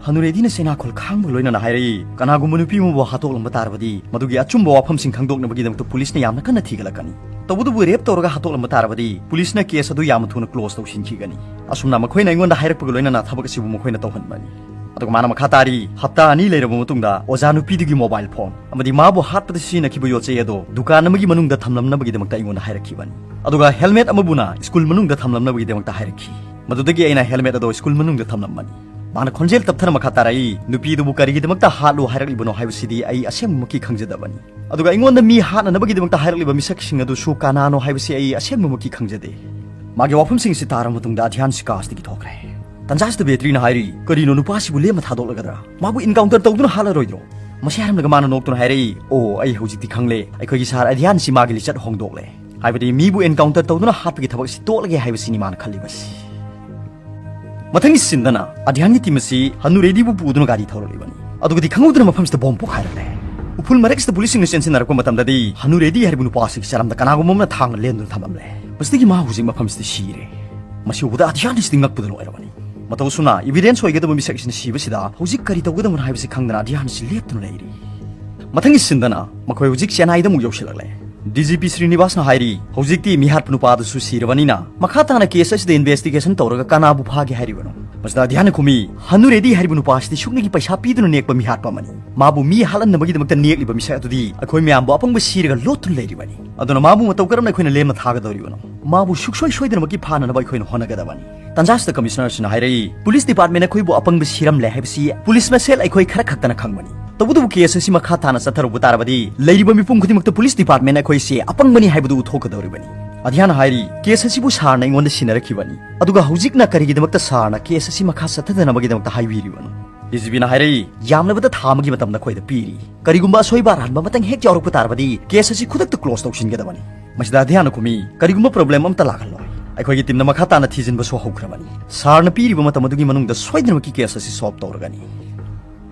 ꯍꯅꯨ ꯔꯦꯗꯤꯅ ꯆꯩꯅꯥꯈꯣꯜ ꯈꯥꯡꯕꯒ ꯂꯣꯏꯅꯅ ꯍꯥꯏꯔꯛꯏ, "ꯀꯅꯥꯒꯨꯝꯕ ꯅꯨꯄꯤ ꯑꯃꯕꯨ ꯍꯥꯠꯇꯣꯛꯂꯝꯕ ꯇꯥꯔꯕꯗꯤ, ꯃꯗꯨꯒꯤ ꯑꯆꯨꯝꯕ ꯋꯥꯐꯝꯁꯤꯡ ꯈꯪꯗꯣꯛꯅꯕꯒꯤꯗꯃꯛꯇ ꯄꯨꯂꯤꯁꯅ ꯌꯥꯝꯅ ꯀꯟꯅ ꯊꯤꯒꯠꯂꯛꯀꯅꯤ꯫ ꯇꯧꯕꯇꯕꯨ rape ꯇꯧꯔꯒ ꯍꯥꯠꯇꯣꯛꯂꯝꯕ ꯇꯥꯔꯕꯗꯤ, ꯄꯨꯂꯤꯁꯅ case ꯑꯗꯨ ꯌꯥꯝꯅ ꯊꯨꯅ close ꯇꯧꯁꯤꯟꯈꯤꯒꯅꯤ꯫ ꯑꯁꯨꯝꯅ ꯃꯈꯣꯏꯅ ꯑꯩꯉꯣꯟꯗ ꯍꯥꯏꯔꯛꯄꯒ ꯂꯣꯏꯅꯅ ꯊꯕꯛ ꯑꯁꯤꯕꯨ ꯃꯈꯣꯏꯅ ꯇꯧꯍꯟꯕꯅꯤ꯫" ꯑꯗꯨꯒ ꯃꯥꯅ ꯃꯈꯥ ꯇꯥꯔꯤ, "ꯍꯞꯇꯥ ꯑꯅꯤ ꯂꯩꯔꯕ ꯃꯇꯨꯡꯗ ꯑꯣꯖꯥ ꯅꯨꯄꯤꯗꯨꯒꯤ mobile phone ꯑꯃꯗꯤ ꯃꯥꯕꯨ ꯍꯥꯠꯄꯗ ꯁꯤꯖꯤꯟꯅꯈꯤꯕ ꯌꯣꯠꯆꯩ ꯑꯗꯨ ꯗꯨꯀꯥꯟ ꯑꯃꯒꯤ ꯃꯅꯨꯡꯗ ꯊꯝꯂꯝꯅꯕꯒꯤꯗꯃꯛꯇ ꯑꯩꯉꯣꯟꯗ ꯍꯥꯏꯔꯛꯈꯤꯕꯅꯤ꯫ ꯑꯗꯨꯒ helmet ꯑꯃꯕꯨꯅ school ꯃꯅꯨꯡꯗ ꯊꯝꯂꯝꯅꯕꯒꯤꯗꯃꯛꯇ ꯍꯥꯏꯔꯛꯈꯤ꯫ ꯃꯗꯨꯗꯒꯤ ꯑꯩꯅ helmet ꯑꯗꯨ school ꯃꯅꯨꯡꯗ ꯊꯝꯂꯝꯕꯅꯤ꯫" ꯃꯥꯅ ꯈꯣꯟꯖꯦꯜ ꯇꯞꯊꯅ ꯃꯈꯥ ꯇꯥꯔꯛꯏ, "ꯅꯨꯄꯤꯗꯨꯕꯨ ꯀꯔꯤꯒꯤꯗꯃꯛꯇ ꯍꯥꯠꯂꯨ ꯍꯥꯏꯔꯛꯂꯤꯕꯅꯣ ꯍꯥꯏꯕꯁꯤꯗꯤ ꯑꯩ ꯑꯁꯦꯡꯕꯃꯛꯀꯤ ꯈꯪꯖꯗꯕꯅꯤ꯫ ꯑꯗꯨꯒ ꯑꯩꯉꯣꯟꯗ ꯃꯤ ꯍꯥꯠꯅꯅꯕꯒꯤꯗꯃꯛꯇ ꯍꯥꯏꯔꯛꯂꯤꯕ ꯃꯤꯁꯛꯁꯤꯡ ꯑꯗꯨꯁꯨ ꯀꯅꯥꯅꯣ ꯍꯥꯏꯕꯁꯤ ꯑꯩ ꯑꯁꯦꯡꯕꯃꯛꯀꯤ ꯈꯪꯖꯗꯦ꯫" ꯃꯥꯒꯤ ꯋꯥꯐꯝꯁꯤꯡ ꯑꯁꯤ ꯇꯥꯔꯕ ꯃꯇꯨꯡꯗ ꯑꯙ꯭ꯌꯥꯟ ꯁꯤ ꯀꯥꯁꯇꯒꯤ ꯊꯣꯛꯈ꯭ꯔꯦ꯫ ꯇꯟꯖꯥꯁꯤꯗ ꯕꯦꯇ꯭ꯔꯤꯅ ꯍꯥꯏꯔꯤ, "ꯀꯔꯤꯅꯣ ꯅꯨꯄꯥꯁꯤꯕꯨ ꯂꯦꯝꯅ ꯊꯥꯗꯣꯛꯂꯒꯗ꯭ꯔꯥ? ꯃꯥꯕꯨ encounter ꯇꯧꯗꯨꯅ ꯍꯥꯠꯂꯔꯣꯏꯗ꯭ꯔꯣ?" ꯃꯁꯤ ꯍꯥꯏꯔꯝꯂꯒ ꯃꯥꯅ ꯅꯣꯛꯇꯨꯅ ꯍꯥꯏꯔꯛꯏ, "ꯑꯣ, ꯑꯩ ꯍꯧꯖꯤꯛꯇꯤ ꯈꯪꯂꯦ꯫ ꯑꯩꯈꯣꯏꯒꯤ ꯁꯥꯔ ꯑꯙ꯭ꯌꯥꯟꯁꯤ ꯃꯥꯒꯤ ꯂꯤꯆꯠ ꯍꯣꯡꯗꯣꯛꯂꯦ꯫ ꯍꯥꯏꯕꯗꯤ ꯃꯤꯕꯨ encounter ꯇꯧꯗꯨꯅ ꯍꯥꯠꯄꯒꯤ ꯊꯕꯛꯁꯤ ꯇꯣꯛꯂꯒꯦ ꯍꯥꯏꯕꯁꯤꯅꯤ ꯃꯥꯅ ꯈꯜꯂꯤꯕꯁꯤ꯫" ꯃꯊꯪꯒꯤ ꯁꯤꯟꯗꯅ ꯑꯙ꯭ꯌꯥꯟꯒꯤ team ꯑꯁꯤ ꯍꯅꯨ ꯔꯦꯗꯤꯕꯨ ꯄꯨꯗꯨꯅ ꯒꯥꯔꯤ ꯊꯧꯔꯛꯂꯤꯕꯅꯤ꯫ ꯑꯗꯨꯒꯗꯤ ꯈꯪꯍꯧꯗꯅ ꯃꯐꯝꯁꯤꯗ bomb ꯄꯣꯈꯥꯏꯔꯛꯂꯦ꯫ ꯎꯐꯨꯜ ꯃꯔꯛꯁꯤꯗ ꯄꯨꯂꯤꯁꯁꯤꯡꯅ ꯆꯦꯟꯁꯤꯟꯅꯔꯛꯄ ꯃꯇꯝꯗꯗꯤ ꯍꯅꯨ ꯔꯦꯗꯤ ꯍꯥꯏꯔꯤꯕ ꯅꯨꯄꯥ ꯑꯁꯤꯒꯤ ꯆꯔꯝꯗ ꯀꯅꯥꯒꯨꯝꯕ ꯑꯃꯅ ꯊꯥꯡꯅ ꯂꯦꯟꯗꯨꯅ ꯊꯝꯂꯝꯂꯦ꯫ ꯃꯁꯤꯗꯒꯤ ꯃꯥ ꯍꯧꯖꯤꯛ ꯃꯐꯝꯁꯤꯗ ꯁꯤꯔꯦ꯫ ꯃꯁꯤ ꯎꯕꯗ ꯑꯙ꯭ꯌꯥꯟ ꯑꯁꯤꯗꯤ ꯉꯛꯄꯗ ꯂꯣꯏꯔꯕꯅꯤ꯫ ꯃꯇꯧ ꯑꯁꯨꯝꯅ evidence ꯑꯣꯏꯒꯗꯕ ꯃꯤꯁꯛ ꯑꯁꯤꯅ ꯁꯤꯕꯁꯤꯗ ꯍꯧꯖꯤꯛ ꯀꯔꯤ ꯇꯧꯒꯗꯕꯅꯣ ꯍꯥꯏꯕꯁꯤ ꯈꯪꯗꯅ ꯑꯙ꯭ꯌꯥꯟ ꯑꯁꯤ ꯂꯦꯞꯇꯨꯅ ꯂꯩꯔꯤ꯫ ꯃꯊꯪꯒꯤ ꯁꯤꯟꯗꯅ ꯃꯈꯣꯏ ꯍꯧꯖꯤꯛ ꯆꯦꯟꯅꯥꯏꯗ ꯑꯃꯨꯛ ꯌꯧꯁꯤꯜꯂꯛꯂꯦ꯫ ꯗꯤ ꯖꯤ ꯄꯤ ꯁ꯭ꯔꯤꯅꯤꯕꯥꯁꯅ ꯍꯥꯏꯔꯤ, ꯍꯧꯖꯤꯛꯇꯤ ꯃꯤꯍꯥꯠꯄ ꯅꯨꯄꯥ ꯑꯗꯨꯁꯨ ꯁꯤꯔꯕꯅꯤꯅ ꯃꯈꯥ ꯇꯥꯅ ꯀꯦꯁ ꯑꯁꯤꯗ ꯏꯟꯚꯦꯁꯇꯤꯒꯦꯁꯟ ꯇꯧꯔꯒ ꯀꯅꯥꯕꯨ ꯐꯥꯒꯦ ꯍꯥꯏꯔꯤꯕꯅꯣ? ꯃꯁꯤꯗ ꯑꯙ꯭ꯌꯥꯟꯅ ꯈꯨꯝꯃꯤ, ꯍꯅꯨꯔꯦꯗꯤ ꯍꯥꯏꯔꯤꯕ ꯅꯨꯄꯥ ꯑꯁꯤꯗꯤ ꯁꯨꯞꯅꯒꯤ ꯄꯩꯁꯥ ꯄꯤꯗꯨꯅ ꯅꯦꯛꯄ ꯃꯤꯍꯥꯠꯄ ꯑꯃꯅꯤ꯫ ꯃꯥꯕꯨ ꯃꯤ ꯍꯥꯠꯍꯟꯅꯕꯒꯤꯗꯃꯛꯇ ꯅꯦꯛꯂꯤꯕ ꯃꯤꯁꯛ ꯑꯗꯨꯗꯤ ꯑꯩꯈꯣꯏ ꯃꯌꯥꯝꯕꯨ ꯑꯄꯪꯕ ꯁꯤꯔꯒ ꯂꯣꯠꯇꯨꯅ ꯂꯩꯔꯤꯕꯅꯤ꯫ ꯑꯗꯨꯅ ꯃꯥꯕꯨ ꯃꯇꯧ ꯀꯔꯝꯅ ꯑꯩꯈꯣꯏꯅ ꯂꯦꯝꯅ ꯊꯥꯒꯗꯧꯔꯤꯕꯅꯣ? ꯃꯥꯕꯨ ꯁꯨꯡꯁꯣꯏ ꯁꯣꯏꯗꯅꯃꯛꯀꯤ ꯐꯥꯅꯅꯕ ꯑꯩꯈꯣꯏꯅ ꯍꯣꯠꯅꯒꯗꯕꯅꯤ꯫ ꯇꯟꯖꯥꯁꯤꯗ ꯀꯃꯤꯁꯅꯔꯁꯤꯅ ꯍꯥꯏꯔꯛꯏ, ꯄꯨꯂꯤꯁ ꯗꯤꯄꯥꯔꯠꯃꯦꯟ ꯑꯩꯈꯣꯏꯕꯨ ꯑꯄꯪꯕ ꯁꯤꯔꯝꯂꯦ ꯍꯥꯏꯕꯁꯤ ꯄꯨꯂꯤꯁ ꯃꯁꯦꯜ ꯑꯩꯈꯣꯏ ꯈꯔ ꯈꯛꯇꯅ ꯈꯪꯕꯅꯤ꯫ ꯇꯧꯕꯇꯕꯨ ꯀꯦꯁ ꯑꯁꯤ ꯃꯈꯥ ꯇꯥꯅ ꯆꯠꯊꯔꯨꯕ ꯇꯥꯔꯕꯗꯤ ꯂꯩꯔꯤꯕ ꯃꯤꯄꯨꯝ ꯈꯨꯗꯤꯡꯃꯛꯇ ꯄꯨꯂꯤꯁ ꯗꯤꯄꯥꯔꯠꯃꯦꯟ ꯑꯩꯈꯣꯏꯁꯦ ꯑꯄꯪꯕꯅꯤ ꯍꯥꯏꯕꯗꯨ ꯎꯊꯣꯛꯀꯗꯧꯔꯤꯕꯅꯤ꯫ ꯑꯙ꯭ꯌꯥꯟꯅ ꯍꯥꯏꯔꯤ, ꯀꯦꯁ ꯑꯁꯤꯕꯨ ꯁꯥꯔꯅ ꯑꯩꯉꯣꯟꯗ ꯁꯤꯟꯅꯔꯛꯈꯤꯕꯅꯤ, ꯑꯗꯨꯒ ꯍꯧꯖꯤꯛꯅ ꯀꯔꯤꯒꯤꯗꯃꯛꯇ ꯁꯥꯔꯅ ꯀꯦꯁ ꯑꯁꯤ ꯃꯈꯥ ꯆꯠꯊꯗꯅꯕꯒꯤꯗꯃꯛꯇ ꯍꯥꯏꯕꯤꯔꯤꯕꯅꯣ? ꯗꯤ ꯖꯤ ꯄꯤꯅ ꯍꯥꯏꯔꯛꯏ, ꯌꯥꯝꯂꯕꯗ ꯊꯥ ꯑꯃꯒꯤ ꯃꯇꯝ ꯅꯈꯣꯏꯗ ꯄꯤꯔꯤ꯫ ꯀꯔꯤꯒꯨꯝꯕ ꯑꯁꯣꯏꯕ ꯑꯔꯥꯟꯕ ꯑꯃꯇꯪ ꯍꯦꯛ ꯌꯥꯎꯔꯛꯄ ꯇꯥꯔꯕꯗꯤ ꯀꯦꯁ ꯑꯁꯤ ꯈꯨꯗꯛꯇ ꯀ꯭ꯂꯣꯖ ꯇꯧꯁꯤꯟꯒꯗꯕꯅꯤ꯫ ꯃꯁꯤꯗ ꯑꯙ꯭ꯌꯥꯟꯅ ꯈꯨꯝꯃꯤ, ꯀꯔꯤꯒꯨꯝꯕ ꯄ꯭ꯔꯣꯕ꯭ꯂꯦꯝ ꯑꯃꯠꯇ ꯂꯥꯛꯍꯜꯂꯣꯏ꯫ ꯑꯩꯈꯣꯏꯒꯤ ꯇꯤꯝꯅ ꯃꯈꯥ ꯇꯥꯅ ꯊꯤꯖꯤꯟꯕꯁꯨ ꯍꯧꯈ꯭ꯔꯕꯅꯤ꯫ ꯁꯥꯔꯅ ꯄꯤꯔꯤꯕ ꯃꯇꯝ ꯑꯗꯨꯒꯤ ꯃꯅꯨꯡꯗ ꯁꯣꯏꯗꯅꯃꯛꯀꯤ ꯀꯦꯁ ꯑꯁꯤ ꯁꯣꯜꯕ ꯇꯧꯔꯒꯅꯤ꯫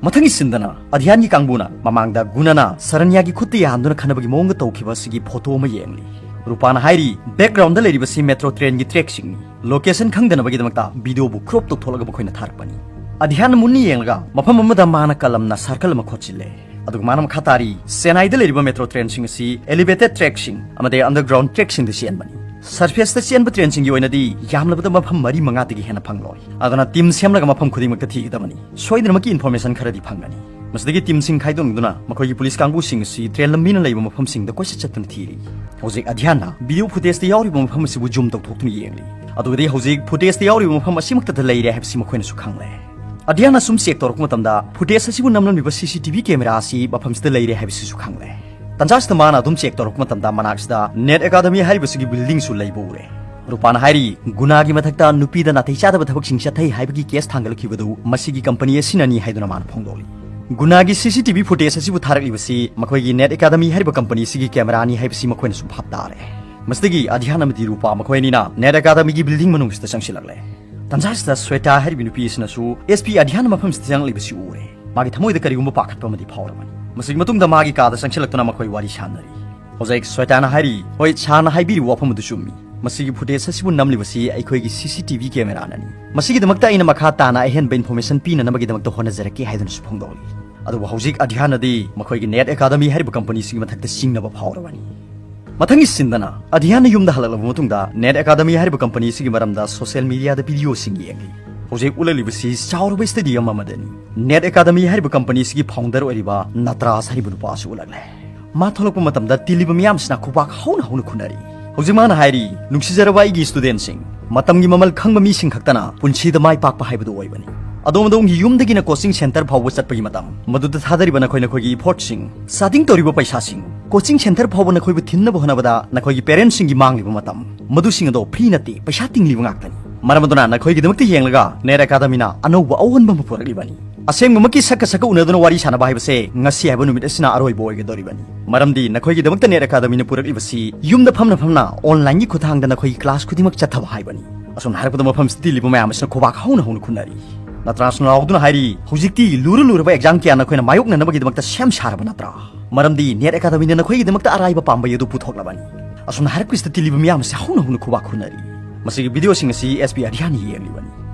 ꯃꯊꯪꯒꯤ ꯁꯤꯟꯗꯅ ꯑꯙ꯭ꯌꯥꯟꯒꯤ ꯀꯥꯡꯕꯨꯅ ꯃꯃꯥꯡꯗ ꯒꯨꯅꯥꯅ ꯁꯔꯟꯌꯥꯒꯤ ꯈꯨꯠꯇ ꯌꯥꯍꯟꯗꯨꯅ ꯈꯟꯅꯕꯒꯤ ꯃꯑꯣꯡꯗ ꯇꯧꯈꯤꯕ ꯑꯁꯤꯒꯤ ꯐꯣꯇꯣ ꯑꯃ ꯌꯦꯡꯂꯤ꯫ ꯔꯨꯄꯥꯅ ꯍꯥꯏꯔꯤ, ꯕꯦꯛꯒ꯭ꯔꯥꯎꯟꯗ ꯂꯩꯔꯤꯕꯁꯤ ꯃꯦꯇ꯭ꯔꯣ ꯇ꯭ꯔꯦꯟꯒꯤ ꯇ꯭ꯔꯦꯛꯁꯤꯡꯅꯤ꯫ ꯂꯣꯀꯦꯁꯟ ꯈꯪꯗꯅꯕꯒꯤꯗꯃꯛꯇ ꯚꯤꯗꯤꯑꯣꯕꯨ ꯀ꯭ꯔꯣꯞ ꯇꯧꯊꯣꯛꯂꯒ ꯃꯈꯣꯏꯅ ꯊꯥꯔꯛꯄꯅꯤ꯫ ꯑꯙ꯭ꯌꯥꯟꯅ ꯃꯨꯟꯅ ꯌꯦꯡꯂꯒ ꯃꯐꯝ ꯑꯃꯗ ꯃꯥꯅ ꯀꯂꯝꯅ ꯁꯥꯔꯀꯜ ꯑꯃ ꯈꯣꯠꯆꯤꯜꯂꯦ꯫ ꯑꯗꯨꯒ ꯃꯥꯅ ꯃꯈꯥ ꯇꯥꯔꯤ, ꯆꯦꯟꯅꯥꯏꯗ ꯂꯩꯔꯤꯕ ꯃꯦꯇ꯭ꯔꯣ ꯇ꯭ꯔꯦꯟꯁꯤꯡ ꯑꯁꯤ ꯑꯦꯂꯤꯚꯦꯇꯦꯗ ꯇ꯭ꯔꯦꯛꯁꯤꯡ ꯑꯃꯗꯤ ꯑꯟꯗꯔꯒ꯭ꯔꯥꯎꯟ ꯇ꯭ꯔꯦꯛꯁꯤꯡꯗ ꯆꯦꯟꯕꯅꯤ꯫ ꯁꯔꯐꯦꯁꯇ ꯆꯦꯟꯕ ꯇ꯭ꯔꯦꯟꯁꯤꯡꯒꯤ ꯑꯣꯏꯅꯗꯤ ꯌꯥꯝꯂꯕꯗ ꯃꯐꯝ ꯃꯔꯤ ꯃꯉꯥꯗꯒꯤ ꯍꯦꯟꯅ ꯐꯪꯂꯣꯏ꯫ ꯑꯗꯨꯅ ꯇꯤꯝ ꯁꯦꯝꯂꯒ ꯃꯐꯝ ꯈꯨꯗꯤꯡꯃꯛꯇ ꯊꯤꯒꯗꯕꯅꯤ꯫ ꯁꯣꯏꯗꯅꯃꯛꯀꯤ ꯏꯟꯐꯣꯔꯃꯦꯁꯟ ꯈꯔꯗꯤ ꯐꯪꯒꯅꯤ꯫ ꯃꯁꯤꯗꯒꯤ ꯇꯤꯝꯁꯤꯡ ꯈꯥꯏꯗꯣꯛꯅꯗꯨꯅ ꯃꯈꯣꯏꯒꯤ ꯄꯨꯂꯤꯁ ꯀꯥꯡꯕꯨꯁꯤꯡ ꯑꯁꯤ ꯇ꯭ꯔꯦꯟ ꯂꯝꯕꯤꯅ ꯂꯩꯕ ꯃꯐꯝꯁꯤꯡꯗ ꯀꯣꯏꯆꯠ ꯆꯠꯇꯨꯅ ꯊꯤꯔꯤ꯫ ꯍꯧꯖꯤꯛ ꯑꯙ꯭ꯌꯥꯟꯅ ꯚꯤꯗꯤꯑꯣ ꯐꯨꯇꯦꯖꯇ ꯌꯥꯎꯔꯤꯕ ꯃꯐꯝ ꯑꯁꯤꯕꯨ ꯖꯨꯝ ꯇꯧꯊꯣꯛꯇꯨꯅ ꯌꯦꯡꯂꯤ꯫ ꯑꯗꯨꯒꯗꯤ ꯍꯧꯖꯤꯛ ꯐꯨꯇꯦꯖꯇ ꯌꯥꯎꯔꯤꯕ ꯃꯐꯝ ꯑꯁꯤꯃꯛꯇꯗ ꯂꯩꯔꯦ ꯍꯥꯏꯕꯁꯤ ꯃꯈꯣꯏꯅꯁꯨ ꯈꯪꯂꯦ꯫ ꯑꯙ꯭ꯌꯥꯟꯅ ꯁꯨꯝ ꯆꯦꯛ ꯇꯧꯔꯛꯄ ꯃꯇꯝꯗ ꯐꯨꯇꯦꯖ ꯑꯁꯤꯕꯨ ꯅꯝꯂꯝꯂꯤꯕ ꯁꯤ ꯁꯤ ꯇꯤ ꯚꯤ ꯀꯦꯃꯦꯔꯥ ꯑꯁꯤ ꯃꯐꯝꯁꯤꯗ ꯂꯩꯔꯦ ꯍꯥꯏꯕꯁꯤꯁꯨ ꯈꯪꯂꯦ꯫ ꯇꯟꯖꯥꯁꯤꯗ ꯃꯥꯅ ꯑꯗꯨꯝ ꯆꯦꯛ ꯇꯧꯔꯛꯄ ꯃꯇꯝꯗ ꯃꯅꯥꯛꯁꯤꯗ ꯅꯦꯠ ꯑꯦꯀꯥꯗꯃꯤ ꯍꯥꯏꯔꯤꯕꯁꯤꯒꯤ ꯕꯤꯜꯗꯤꯡꯁꯨ ꯂꯩꯕ ꯎꯔꯦ꯫ ꯔꯨꯄꯥꯅ ꯍꯥꯏꯔꯤ, ꯒꯨꯅꯥꯒꯤ ꯃꯊꯛꯇ ꯅꯨꯄꯤꯗ ꯅꯥꯇꯩ ꯆꯥꯗꯕ ꯊꯕꯛꯁꯤꯡ ꯆꯠꯊꯩ ꯍꯥꯏꯕꯒꯤ ꯀꯦꯁ ꯊꯥꯡꯒꯠꯂꯛꯈꯤꯕꯗꯨ ꯃꯁꯤꯒꯤ ꯀꯝꯄꯅꯤ ꯑꯁꯤꯅꯅꯤ ꯍꯥꯏꯗꯨꯅ ꯃꯥꯅ ꯐꯣꯡꯗꯣꯛꯂꯤ꯫ ꯒꯨꯅꯥꯒꯤ ꯁꯤ ꯁꯤ ꯇꯤ ꯚꯤ ꯐꯨꯇꯦꯖ ꯑꯁꯤꯕꯨ ꯊꯥꯔꯛꯂꯤꯕꯁꯤ ꯃꯈꯣꯏꯒꯤ ꯅꯦꯠ ꯑꯦꯀꯥꯗꯃꯤ ꯍꯥꯏꯔꯤꯕ ꯀꯝꯄꯅꯤ ꯑꯁꯤꯒꯤ ꯀꯦꯃꯦꯔꯥꯅꯤ ꯍꯥꯏꯕꯁꯤ ꯃꯈꯣꯏꯅꯁꯨ ꯚꯥꯞ ꯇꯥꯔꯦ꯫ ꯃꯁꯤꯗꯒꯤ ꯑꯙ꯭ꯌꯥꯟ ꯑꯃꯗꯤ ꯔꯨꯄꯥ ꯃꯈꯣꯏ ꯑꯅꯤꯅ ꯅꯦꯠ ꯑꯦꯀꯥꯗꯃꯤꯒꯤ ꯕꯤꯜꯗꯤꯡ ꯃꯅꯨꯡꯁꯤꯗ ꯆꯪꯁꯤꯜꯂꯛꯂꯦ꯫ ꯇꯟꯖꯥꯁꯤꯗ ꯁ꯭ꯋꯦꯇꯥ ꯍꯥꯏꯔꯤꯕ ꯅꯨꯄꯤ ꯑꯁꯤꯅꯁꯨ ꯑꯦꯁ ꯄꯤ ꯑꯙ꯭ꯌꯥꯟ ꯃꯐꯝꯁꯤꯗ ꯆꯪꯂꯛꯂꯤꯕꯁꯤ ꯎꯔꯦ꯫ ꯃꯥꯒꯤ ꯊꯃꯣꯏꯗ ꯀꯔꯤꯒꯨꯝꯕ ꯄꯥꯈꯠꯄ ꯑꯃꯗꯤ ꯐꯥꯎꯔꯕꯅꯤ꯫ ꯃꯁꯤꯒꯤ ꯃꯇꯨꯡꯗ ꯃꯥꯒꯤ ꯀꯥꯗ ꯆꯪꯁꯤꯜꯂꯛꯇꯨꯅ ꯃꯈꯣꯏ ꯋꯥꯔꯤ ꯁꯥꯟꯅꯔꯤ꯫ ꯍꯧꯖꯤꯛ ꯁ꯭ꯋꯦꯇꯥꯅ ꯍꯥꯏꯔꯤ, "ꯍꯣꯏ, ꯁꯥꯔꯅ ꯍꯥꯏꯕꯤꯔꯤꯕ ꯋꯥꯐꯝ ꯑꯗꯨ ꯆꯨꯝꯃꯤ꯫ ꯃꯁꯤꯒꯤ ꯐꯨꯇꯦꯖ ꯑꯁꯤꯕꯨ ꯅꯝꯂꯤꯕꯁꯤ ꯑꯩꯈꯣꯏꯒꯤ ꯁꯤ ꯁꯤ ꯇꯤ ꯚꯤ ꯀꯦꯃꯦꯔꯥꯅꯅꯤ꯫ ꯃꯁꯤꯒꯤꯗꯃꯛꯇ ꯑꯩꯅ ꯃꯈꯥ ꯇꯥꯅ ꯑꯍꯦꯟꯕ ꯏꯟꯐꯣꯔꯃꯦꯁꯟ ꯄꯤꯅꯅꯕꯒꯤꯗꯃꯛꯇ ꯍꯣꯠꯅꯖꯔꯛꯀꯦ" ꯍꯥꯏꯗꯨꯅꯁꯨ ꯐꯣꯡꯗꯣꯛꯂꯤ꯫ ꯑꯗꯨꯕꯨ ꯍꯧꯖꯤꯛ ꯑꯙ꯭ꯌꯥꯟꯅꯗꯤ ꯃꯈꯣꯏꯒꯤ ꯅꯦꯠ ꯑꯦꯀꯥꯗꯃꯤ ꯍꯥꯏꯔꯤꯕ ꯀꯝꯄꯅꯤꯁꯤꯒꯤ ꯃꯊꯛꯇ ꯆꯤꯡꯅꯕ ꯐꯥꯎꯔꯕꯅꯤ꯫ ꯃꯊꯪꯒꯤ ꯁꯤꯟꯗꯅ ꯑꯙꯤꯌꯥꯟꯅ ꯌꯨꯝꯗ ꯍꯜꯂꯛꯂꯕ ꯃꯇꯨꯡꯗ ꯅꯦꯠ ꯑꯦꯀꯥꯗꯃꯤ ꯍꯥꯏꯔꯤꯕ ꯀꯝꯄꯅꯤ ꯑꯁꯤꯒꯤ ꯃꯔꯝꯗ ꯁꯣꯁꯤꯌꯦꯜ ꯃꯤꯗꯤꯌꯥꯗ ꯚꯤꯗꯤꯑꯣꯁꯤꯡ ꯌꯦꯡꯂꯤ꯫ ꯍꯧꯖꯤꯛ ꯎꯠꯂꯛꯂꯤꯕꯁꯤ ꯆꯥꯎꯔꯕ ꯁ꯭ꯇꯦꯗꯤꯌꯝ ꯑꯃꯗꯅꯤ꯫ ꯅꯦꯠ ꯑꯦꯀꯥꯗꯃꯤ ꯍꯥꯏꯔꯤꯕ ꯀꯝꯄꯅꯤ ꯑꯁꯤꯒꯤ ꯐꯥꯎꯟꯗꯔ ꯑꯣꯏꯔꯤꯕ ꯅꯇ꯭ꯔꯥꯁ ꯍꯥꯏꯔꯤꯕ ꯅꯨꯄꯥ ꯑꯁꯤ ꯎꯠꯂꯛꯂꯦ꯫ ꯃꯥ ꯊꯣꯛꯂꯛꯄ ꯃꯇꯝꯗ ꯇꯤꯜꯂꯤꯕ ꯃꯤꯌꯥꯝꯁꯤꯅ ꯈꯨꯕꯥꯛ ꯍꯧꯅ ꯍꯧꯅ ꯈꯨꯅꯔꯤ꯫ ꯍꯧꯖꯤꯛ ꯃꯥꯅ ꯍꯥꯏꯔꯤ, "ꯅꯨꯡꯁꯤꯖꯔꯕ ꯑꯩꯒꯤ ꯁ꯭ꯇꯨꯗꯦꯟꯠꯁꯤꯡ, ꯃꯇꯝꯒꯤ ꯃꯃꯜ ꯈꯪꯕ ꯃꯤꯁꯤꯡ ꯈꯛꯇꯅ ꯄꯨꯟꯁꯤꯗ ꯃꯥꯏ ꯄꯥꯛꯄ ꯍꯥꯏꯕꯗꯨ ꯑꯣꯏꯕꯅꯤ꯫ ꯑꯗꯣꯝ ꯑꯗꯣꯝꯒꯤ ꯌꯨꯝꯗꯒꯤꯅ ꯀꯣꯆꯤꯡ ꯁꯦꯟꯇꯔ ꯐꯥꯎꯕ ꯆꯠꯄꯒꯤ ꯃꯇꯝ, ꯃꯗꯨꯗ ꯊꯥꯗꯔꯤꯕ ꯅꯈꯣꯏ ꯅꯈꯣꯏꯒꯤ ꯏꯐꯣꯔꯠꯁꯤꯡ, ꯆꯥꯗꯤꯡ ꯇꯧꯔꯤꯕ ꯄꯩꯁꯥꯁꯤꯡ, ꯀꯣꯆꯤꯡ ꯁꯦꯟꯇꯔ ꯐꯥꯎꯕ ꯅꯈꯣꯏꯕꯨ ꯊꯤꯟꯅꯕ ꯍꯣꯠꯅꯕꯗ ꯅꯈꯣꯏꯒꯤ ꯄꯦꯔꯦꯟꯠꯁꯤꯡꯒꯤ ꯃꯥꯡꯂꯤꯕ ꯃꯇꯝ, ꯃꯗꯨꯁꯤꯡ ꯑꯗꯣ ꯐ꯭ꯔꯤ ꯅꯠꯇꯦ, ꯄꯩꯁꯥ ꯇꯤꯡꯂꯤꯕ ꯉꯥꯛꯇꯅꯤ꯫ ꯃꯔꯝ ꯑꯗꯨꯅ ꯅꯈꯣꯏꯒꯤꯗꯃꯛꯇ ꯌꯦꯡꯂꯒ ꯅꯦꯠ ꯑꯦꯀꯥꯗꯃꯤꯅ ꯑꯅꯧꯕ ꯑꯑꯣꯟꯕ ꯑꯃ ꯄꯨꯔꯛꯂꯤꯕꯅꯤ꯫" ꯑꯁꯦꯡꯕꯃꯛꯀꯤ ꯁꯛꯀ ꯁꯛꯀ ꯎꯅꯗꯨꯅ ꯋꯥꯔꯤ ꯁꯥꯟꯅꯕ ꯍꯥꯏꯕꯁꯦ ꯉꯁꯤ ꯍꯥꯏꯕ ꯅꯨꯃꯤꯠ ꯑꯁꯤꯅ ꯑꯔꯣꯏꯕ ꯑꯣꯏꯒꯗꯧꯔꯤꯕꯅꯤ꯫ ꯃꯔꯝꯗꯤ ꯅꯈꯣꯏꯒꯤꯗꯃꯛꯇ ꯅꯦꯠ ꯑꯦꯀꯥꯗꯃꯤꯅ ꯄꯨꯔꯛꯂꯤꯕꯁꯤ ꯌꯨꯝꯗ ꯐꯝꯅ ꯐꯝꯅ ꯑꯣꯟꯂꯥꯏꯟꯒꯤ ꯈꯨꯠꯊꯥꯡꯗ ꯅꯈꯣꯏꯒꯤ ꯀ꯭ꯂꯥꯁ ꯈꯨꯗꯤꯡꯃꯛ ꯆꯠꯊꯕ ꯍꯥꯏꯕꯅꯤ꯫ ꯑꯁꯨꯝꯅ ꯍꯥꯏꯔꯛꯄꯗ ꯃꯐꯝꯁꯤꯗ ꯇꯤꯜꯂꯤꯕ ꯃꯌꯥꯝ ꯑꯁꯤꯅ ꯈꯨꯕꯥꯛ ꯍꯧꯅ ꯍꯧꯅ ꯈꯨꯟꯅꯔꯤ꯫ ꯅꯠꯇ꯭ꯔꯥꯁꯨ ꯂꯥꯎꯗꯨꯅ ꯍꯥꯏꯔꯤ, "ꯍꯧꯖꯤꯛꯇꯤ ꯂꯨꯔ ꯂꯨꯔꯕ ꯑꯦꯛꯖꯥꯝ ꯀꯌꯥ ꯅꯈꯣꯏꯅ ꯃꯥꯌꯣꯛꯅꯅꯕꯒꯤꯗꯃꯛꯇ ꯁꯦꯝ ꯁꯥꯔꯕ ꯅꯠꯇ꯭ꯔꯥ? ꯃꯔꯝꯗꯤ ꯅꯦꯠ ꯑꯦꯀꯥꯗꯃꯤꯅ ꯅꯈꯣꯏꯒꯤꯗꯃꯛꯇ ꯑꯔꯥꯏꯕ ꯄꯥꯝꯕꯩ ꯑꯗꯨ ꯄꯨꯊꯣꯛꯂꯕꯅꯤ꯫" ꯑꯁꯨꯝꯅ ꯍꯥꯏꯔꯛꯄꯁꯤꯗ ꯇꯤꯜꯂꯤꯕ ꯃꯤꯌꯥꯝ ꯑꯁꯤ ꯍꯧꯅ ꯍꯧꯅ ꯈꯨꯕꯥꯛ ꯈꯨꯟꯅꯔꯤ꯫ ꯃꯁꯤꯒꯤ ꯚꯤꯗꯤꯑꯣꯁꯤꯡ ꯑꯁꯤ ꯑꯦꯁ ꯄꯤ ꯑꯙꯤꯌꯥꯟꯅ ꯌꯦꯡꯂꯤꯕꯅꯤ꯫